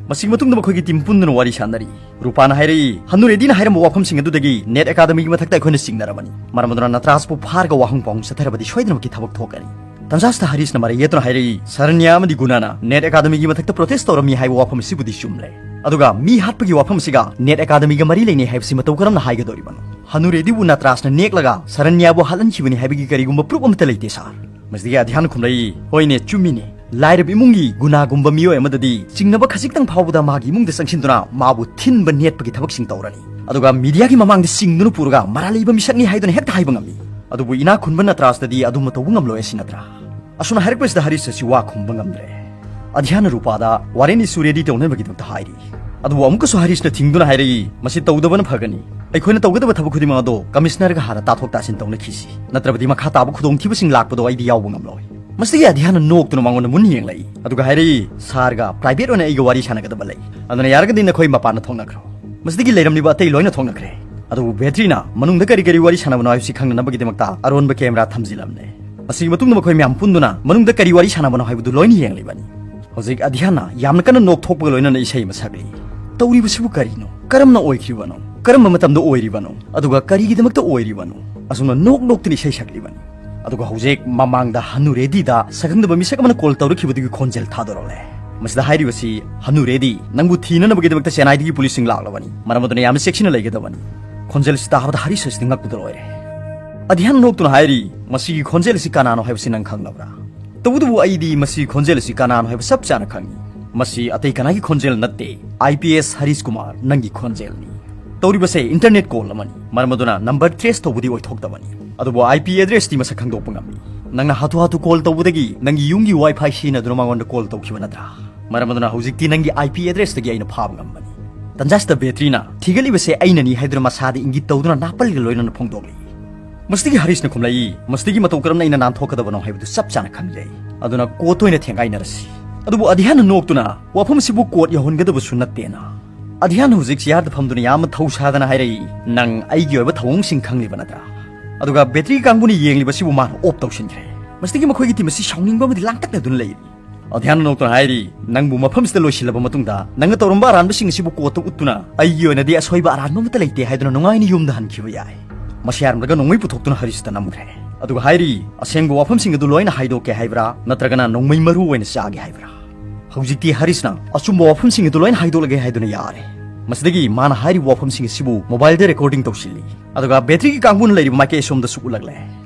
ꯃꯁꯤꯒꯤ ꯃꯇꯨꯡꯗ ꯃꯈꯣꯏꯒꯤ team ꯄꯨꯟꯗꯨꯅ ꯋꯥꯔꯤ ꯁꯥꯟꯅꯔꯤ꯫ ꯔꯨꯄꯥꯅ ꯍꯥꯏꯔꯛꯏ, "ꯍꯅꯨꯔꯦꯗꯤꯅ ꯍꯥꯏꯔꯝꯕ ꯋꯥꯐꯝꯁꯤꯡ ꯑꯗꯨꯗꯒꯤ NET Academyꯒꯤ ꯃꯊꯛꯇ ꯑꯩꯈꯣꯏꯅ ꯆꯤꯡꯅꯔꯕꯅꯤ꯫ ꯃꯔꯝ ꯑꯗꯨꯅ ꯅꯇ꯭ꯔꯥꯁꯄꯨ ꯐꯥꯔꯒ ꯋꯥꯍꯪ ꯄꯥꯎꯍꯪ ꯆꯠꯊꯔꯕꯗꯤ ꯁꯣꯏꯗꯅꯃꯛꯀꯤ ꯊꯕꯛ ꯊꯣꯛꯀꯅꯤ"꯫ ꯇꯟꯖꯥꯁꯤꯗ ꯍꯔꯤꯁꯅ ꯃꯔꯩ ꯌꯦꯠꯇꯨꯅ ꯍꯥꯏꯔꯛꯏ, "ꯁꯔꯅ꯭ꯌꯥ ꯑꯃꯗꯤ ꯒꯨꯅꯥꯅ NET Academyꯒꯤ ꯃꯊꯛꯇ protest ꯇꯧꯔꯝꯃꯤ ꯍꯥꯏꯕ ꯋꯥꯐꯝ ꯑꯁꯤꯕꯨꯗꯤ ꯆꯨꯝꯂꯦ꯫ ꯑꯗꯨꯒ ꯃꯤ ꯍꯥꯠꯄꯒꯤ ꯋꯥꯐꯝ ꯑꯁꯤꯒ NET Academyꯒ ꯃꯔꯤ ꯂꯩꯅꯩ ꯍꯥꯏꯕꯁꯤ ꯃꯇꯧ ꯀꯔꯝꯅ ꯍꯥꯏꯒꯗꯧꯔꯤꯕꯅꯣ? ꯍꯅꯨꯔꯦꯗꯤꯕꯨ ꯅꯇ꯭ꯔꯥꯁꯅ ꯅꯦꯛꯂꯒ ꯁꯔꯅ꯭ꯌꯥꯕꯨ ꯍꯥꯠꯍꯟꯈꯤꯕꯅꯤ ꯍꯥꯏꯕꯒꯤ ꯀꯔꯤꯒꯨꯝꯕ proof ꯑꯃꯠꯇ ꯂꯩꯇꯦ, sir"꯫ ꯃꯁꯤꯗꯒꯤ ꯑꯙ꯭ꯌꯥꯟꯅ ꯈꯨꯝꯂꯛꯏ, "ꯍꯣꯏꯅꯦ, ꯆꯨꯝꯃꯤꯅꯦ꯫ ꯂꯥꯏꯔꯕ ꯏꯃꯨꯡꯒꯤ ꯒꯨꯅꯥꯒꯨꯝꯕ ꯃꯤꯑꯣꯏ ꯑꯃꯗꯗꯤ ꯆꯤꯡꯅꯕ ꯈꯖꯤꯛꯇꯪ ꯐꯥꯎꯕꯗ ꯃꯥꯒꯤ ꯏꯃꯨꯡꯗ ꯆꯪꯁꯤꯟꯗꯨꯅ ꯃꯥꯕꯨ ꯊꯤꯟꯕ ꯅꯦꯠꯄꯒꯤ ꯊꯕꯛꯁꯤꯡ ꯇꯧꯔꯅꯤ꯫ ꯑꯗꯨꯒ mediaꯒꯤ ꯃꯃꯥꯡꯗ ꯆꯤꯡꯗꯨꯅ ꯄꯨꯔꯒ ꯃꯔꯥꯜ ꯂꯩꯕ ꯃꯤꯁꯛꯅꯤ ꯍꯥꯏꯗꯨꯅ ꯍꯦꯛꯇ ꯍꯥꯏꯕ ꯉꯝꯃꯤ꯫ ꯑꯗꯨꯕꯨ ꯏꯅꯥꯛ ꯈꯨꯟꯕ ꯅꯇ꯭ꯔꯥꯁꯇꯗꯤ ꯑꯗꯨꯝꯕ ꯇꯧꯕ ꯉꯝꯂꯣꯏ ꯑꯁꯤ ꯅꯠꯇ꯭ꯔꯥ?" ꯑꯁꯨꯝꯅ ꯍꯥꯏꯔꯛꯄꯁꯤꯗ ꯍꯔꯤꯁ ꯑꯁꯤ ꯋꯥ ꯈꯨꯝꯕ ꯉꯝꯗ꯭ꯔꯦ꯫ ꯑꯙ꯭ꯌꯥꯟꯅ ꯔꯨꯄꯥꯗ ꯋꯥꯔꯦꯟ ꯏꯁꯨ ꯔꯦꯗꯤ ꯇꯧꯅꯕꯒꯤꯗꯃꯛꯇ ꯍꯥꯏꯔꯤ꯫ ꯑꯗꯨꯕꯨ ꯑꯃꯨꯛꯀꯁꯨ ꯍꯔꯤꯁꯅ ꯊꯤꯡꯗꯨꯅ ꯍꯥꯏꯔꯛꯏ, "ꯃꯁꯤ ꯇꯧꯗꯕꯅ ꯐꯒꯅꯤ꯫ ꯑꯩꯈꯣꯏꯅ ꯇꯧꯒꯗꯕ ꯊꯕꯛ ꯈꯨꯗꯤꯡꯃꯛ ꯑꯗꯣ ꯀꯃꯤꯁꯅꯔꯒ ꯍꯥꯟꯅ ꯇꯥꯊꯣꯛ ꯇꯥꯁꯤꯟ ꯇꯧꯅꯈꯤꯁꯤ, ꯅꯠꯇ꯭ꯔꯕꯗꯤ ꯃꯈꯥ ꯇꯥꯕ ꯈꯨꯗꯣꯡꯊꯤꯕꯁꯤꯡ ꯂꯥꯛꯄꯗꯣ ꯑꯩꯗꯤ ꯌꯥꯎꯕ ꯉꯝꯂꯣꯏ"꯫ ꯃꯁꯤꯗꯒꯤ ꯑꯙ꯭ꯌꯥꯟꯅ ꯅꯣꯛꯇꯨꯅ ꯃꯉꯣꯟꯗ ꯃꯨꯟꯅ ꯌꯦꯡꯂꯛꯏ, ꯑꯗꯨꯒ ꯍꯥꯏꯔꯛꯏ, "ꯁꯥꯔꯒ ꯄ꯭ꯔꯥꯏꯚꯦꯠ ꯑꯣꯏꯅ ꯑꯩꯒ ꯋꯥꯔꯤ ꯁꯥꯟꯅꯒꯗꯕ ꯂꯩ, ꯑꯗꯨꯅ ꯌꯥꯔꯒꯗꯤ ꯅꯈꯣꯏ ꯃꯄꯥꯟꯗ ꯊꯣꯛꯅꯈ꯭ꯔꯣ꯫ ꯃꯁꯤꯗꯒꯤ ꯂꯩꯔꯝꯂꯤꯕ ꯑꯇꯩ ꯂꯣꯏꯅ ꯊꯣꯛꯅꯈ꯭ꯔꯦ"꯫ ꯑꯗꯨꯕꯨ ꯕꯦꯇ꯭ꯔꯤꯅ ꯃꯅꯨꯡꯗ ꯀꯔꯤ ꯀꯔꯤ ꯋꯥꯔꯤ ꯁꯥꯟꯅꯕꯅꯣ ꯍꯥꯏꯕꯁꯤ ꯈꯪꯅꯅꯕꯒꯤꯗꯃꯛꯇ ꯑꯔꯣꯟꯕ ꯀꯦꯃꯦꯔꯥ ꯊꯝꯖꯤꯜꯂꯝꯂꯦ꯫ ꯃꯁꯤꯒꯤ ꯃꯇꯨꯡꯗ ꯃꯈꯣꯏ ꯃꯌꯥꯝ ꯄꯨꯟꯗꯨꯅ ꯃꯅꯨꯡꯗ ꯀꯔꯤ ꯋꯥꯔꯤ ꯁꯥꯟꯅꯕꯅꯣ ꯍꯥꯏꯕꯗꯨ ꯂꯣꯏꯅ ꯌꯦꯡꯂꯤꯕꯅꯤ꯫ ꯍꯧꯖꯤꯛ ꯑꯙ꯭ꯌꯥꯟꯅ ꯌꯥꯝꯅ ꯀꯟꯅ ꯅꯣꯛꯊꯣꯛꯄꯒ ꯂꯣꯏꯅꯅ ꯏꯁꯩ ꯑꯃ ꯁꯛꯂꯤ꯫ ꯇꯧꯔꯤꯕꯁꯤꯕꯨ ꯀꯔꯤꯅꯣ? ꯀꯔꯝꯅ ꯑꯣꯏꯈ꯭ꯔꯤꯕꯅꯣ? ꯀꯔꯝꯕ ꯃꯇꯝꯗ ꯑꯣꯏꯔꯤꯕꯅꯣ? ꯑꯗꯨꯒ ꯀꯔꯤꯒꯤꯗꯃꯛꯇ ꯑꯣꯏꯔꯤꯕꯅꯣ? ꯑꯁꯨꯝꯅ ꯅꯣꯛ ꯅꯣꯛꯇꯨꯅ ꯏꯁꯩ ꯁꯛꯂꯤꯕꯅꯤ꯫ ꯑꯗꯨꯒ ꯍꯧꯖꯤꯛ ꯃꯃꯥꯡꯗ ꯍꯅꯨ ꯔꯦꯗꯤꯗ ꯁꯛꯈꯪꯗꯕ ꯃꯤꯁꯛ ꯑꯃꯅ ꯀꯣꯜ ꯇꯧꯔꯛꯈꯤꯕꯗꯨꯒꯤ ꯈꯣꯟꯖꯦꯜ ꯊꯥꯗꯣꯔꯛꯂꯦ꯫ ꯃꯁꯤꯗ ꯍꯥꯏꯔꯤꯕꯁꯤ, "ꯍꯅꯨ ꯔꯦꯗꯤ, ꯅꯪꯕꯨ ꯊꯤꯅꯅꯕꯒꯤꯗꯃꯛꯇ ꯆꯦꯟꯅꯥꯏꯗꯒꯤ ꯄꯨꯂꯤꯁꯁꯤꯡ ꯂꯥꯛꯂꯕꯅꯤ꯫ ꯃꯔꯝ ꯑꯗꯨꯅ ꯌꯥꯝꯅ ꯆꯦꯛꯁꯤꯟꯅ ꯂꯩꯒꯗꯕꯅꯤ"꯫ ꯈꯣꯟꯖꯦꯜ ꯑꯁꯤ ꯇꯥꯕꯗ ꯍꯔꯤꯁ ꯑꯁꯤꯗꯤ ꯉꯛꯄꯗ ꯂꯣꯏꯔꯦ꯫ ꯑꯙ꯭ꯌꯥꯟ ꯅꯣꯛꯇꯨꯅ ꯍꯥꯏꯔꯤ, "ꯃꯁꯤꯒꯤ ꯈꯣꯟꯖꯦꯜ ꯑꯁꯤ ꯀꯅꯥꯅꯣ ꯍꯥꯏꯕꯁꯤ ꯅꯪ ꯈꯪꯂꯕ꯭ꯔꯥ?" "ꯇꯧꯕꯇꯕꯨ ꯑꯩꯗꯤ ꯃꯁꯤꯒꯤ ꯈꯣꯟꯖꯦꯜ ꯑꯁꯤ ꯀꯅꯥꯅꯣ ꯍꯥꯏꯕ ꯆꯞ ꯆꯥꯅ ꯈꯪꯏ꯫ ꯃꯁꯤ ꯑꯇꯩ ꯀꯅꯥꯒꯤ ꯈꯣꯟꯖꯦꯜ ꯅꯠꯇꯦ, I P S Harish Kumar, ꯅꯪꯒꯤ ꯈꯣꯟꯖꯦꯜꯅꯤ꯫ ꯇꯧꯔꯤꯕꯁꯦ ꯏꯟꯇꯔꯅꯦꯠ ꯀꯣꯜ ꯑꯃꯅꯤ, ꯃꯔꯝ ꯑꯗꯨꯅ ꯅꯝꯕꯔ ꯇ꯭ꯔꯦꯁ ꯇꯧꯕꯗꯤ ꯑꯣꯏꯊꯣꯛꯇꯕꯅꯤ꯫ ꯑꯗꯨꯕꯨ ꯑꯥꯏ ꯄꯤ ꯑꯦꯗ꯭ꯔꯦꯁꯇꯤ ꯃꯁꯛ ꯈꯪꯗꯣꯛꯄ ꯉꯝꯃꯤ꯫ ꯅꯪꯅ ꯍꯥꯊꯨ ꯍꯥꯊꯨ ꯀꯣꯜ ꯇꯧꯕꯗꯒꯤ ꯅꯪꯒꯤ ꯌꯨꯝꯒꯤ ꯋꯥꯏ ꯐꯥꯏ ꯁꯤꯖꯤꯟꯅꯗꯨꯅ ꯃꯉꯣꯟꯗ ꯀꯣꯜ ꯇꯧꯈꯤꯕ ꯅꯠꯇ꯭ꯔꯥ? ꯃꯔꯝ ꯑꯗꯨꯅ ꯍꯧꯖꯤꯛꯇꯤ ꯅꯪꯒꯤ ꯑꯥꯏ ꯄꯤ ꯑꯦꯗ꯭ꯔꯦꯁꯇꯒꯤ ꯑꯩꯅ ꯐꯥꯕ ꯉꯝꯕꯅꯤ"꯫ ꯇꯟꯖꯥꯁꯤꯗ ꯕꯦꯇ꯭ꯔꯤꯅ ꯊꯤꯒꯠꯂꯤꯕꯁꯦ ꯑꯩꯅꯅꯤ ꯍꯥꯏꯗꯨꯅ ꯃꯁꯥꯗ ꯏꯪꯒꯤꯠ ꯇꯧꯗꯨꯅ ꯅꯥꯄꯜꯒ ꯂꯣꯏꯅꯅ ꯐꯣꯡꯗꯣꯛꯂꯤ꯫ ꯃꯁꯤꯗꯒꯤ ꯍꯔꯤꯁꯅ ꯈꯨꯝꯂꯛꯏ, "ꯃꯁꯤꯗꯒꯤ ꯃꯇꯧ ꯀꯔꯝꯅ ꯑꯩꯅ ꯅꯥꯟꯊꯣꯛꯀꯗꯕꯅꯣ ꯍꯥꯏꯕꯗꯨ ꯆꯞ ꯆꯥꯅ ꯈꯪꯖꯩ꯫ ꯑꯗꯨꯅ ꯀꯣꯔꯠꯇ ꯑꯣꯏꯅ ꯊꯦꯡꯒꯥꯏꯅꯔꯁꯤ"꯫ ꯑꯗꯨꯕꯨ ꯑꯙ꯭ꯌꯥꯟꯅ ꯅꯣꯛꯇꯨꯅ, "ꯋꯥꯐꯝ ꯑꯁꯤꯕꯨ ꯀꯣꯔꯠ ꯌꯧꯍꯟꯒꯗꯕꯁꯨ ꯅꯠꯇꯦꯅ"꯫ ꯑꯙ꯭ꯌꯥꯟꯅ ꯍꯧꯖꯤꯛ ꯆꯤꯌꯥꯔꯗ ꯐꯝꯗꯨꯅ ꯌꯥꯝꯅ ꯊꯧ ꯁꯥꯗꯅ ꯍꯥꯏꯔꯛꯏ, "ꯅꯪ ꯑꯩꯒꯤ ꯑꯣꯏꯕ ꯊꯧꯑꯣꯡꯁꯤꯡ ꯈꯪꯂꯤꯕ ꯅꯠꯇ꯭ꯔꯥ? ꯑꯗꯨꯒ ꯕꯦꯇ꯭ꯔꯤ ꯀꯥꯡꯕꯨꯅ ꯌꯦꯡꯂꯤꯕꯁꯤꯕꯨ ꯃꯥꯅ ꯑꯣꯞ ꯇꯧꯁꯤꯟꯈ꯭ꯔꯦ꯫ ꯃꯁꯤꯗꯒꯤ ꯃꯈꯣꯏꯒꯤ ꯇꯤꯝ ꯑꯁꯤ ꯁꯥꯎꯅꯤꯡꯕ ꯑꯃꯗꯤ ꯂꯥꯡꯇꯛꯅꯗꯨꯅ ꯂꯩꯔꯤ"꯫ ꯑꯙ꯭ꯌꯥꯟꯅ ꯅꯣꯛꯇꯨꯅ ꯍꯥꯏꯔꯤ, "ꯅꯪꯕꯨ ꯃꯐꯝꯁꯤꯗ ꯂꯣꯏꯁꯤꯜꯂꯕ ꯃꯇꯨꯡꯗ ꯅꯪꯅ ꯇꯧꯔꯝꯕ ꯑꯔꯥꯟꯕꯁꯤꯡ ꯑꯁꯤꯕꯨ ꯀꯣꯔꯠꯇ ꯎꯠꯇꯨꯅ ꯑꯩꯒꯤ ꯑꯣꯏꯅꯗꯤ ꯑꯁꯣꯏꯕ ꯑꯔꯥꯟꯕ ꯑꯃꯠꯇ ꯂꯩꯇꯦ ꯍꯥꯏꯗꯨꯅ ꯅꯨꯡꯉꯥꯏꯅ ꯌꯨꯝꯗ ꯍꯟꯈꯤꯕ ꯌꯥꯏ"꯫ ꯃꯁꯤ ꯍꯥꯏꯔꯝꯂꯒ ꯅꯣꯡꯃꯩ ꯄꯨꯊꯣꯛꯇꯨꯅ ꯍꯔꯤꯁꯇ ꯅꯝꯈ꯭ꯔꯦ꯫ ꯑꯗꯨꯒ ꯍꯥꯏꯔꯤ, "ꯑꯁꯦꯡꯕ ꯋꯥꯐꯝꯁꯤꯡ ꯑꯗꯨ ꯂꯣꯏꯅ ꯍꯥꯏꯗꯣꯛꯀꯦ ꯍꯥꯏꯕ꯭ꯔꯥ, ꯅꯠꯇ꯭ꯔꯒꯅ ꯅꯣꯡꯃꯩ ꯃꯔꯨ ꯑꯣꯏꯅ ꯆꯥꯒꯦ ꯍꯥꯏꯕ꯭ꯔꯥ?" ꯍꯧꯖꯤꯛꯇꯤ ꯍꯔꯤꯁꯅ ꯑꯆꯨꯝꯕ ꯋꯥꯐꯝꯁꯤꯡ ꯑꯗꯨ ꯂꯣꯏꯅ ꯍꯥꯏꯗꯣꯛꯂꯒꯦ ꯍꯥꯏꯗꯨꯅ ꯌꯥꯔꯦ꯫ ꯃꯁꯤꯗꯒꯤ ꯃꯥꯅ ꯍꯥꯏꯔꯤꯕ ꯋꯥꯐꯝꯁꯤꯡ ꯑꯁꯤꯕꯨ ꯃꯣꯕꯥꯏꯜꯗ ꯔꯦꯀꯣꯔꯗꯤꯡ ꯇꯧꯁꯤꯜꯂꯤ꯫ ꯑꯗꯨꯒ ꯕꯦꯇ꯭ꯔꯤꯒꯤ ꯀꯥꯡꯕꯨꯅ ꯂꯩꯔꯤꯕ ꯃꯥꯏꯀꯩ ꯑꯁꯣꯝꯗꯁꯨ ꯎꯠꯂꯛꯂꯦ꯫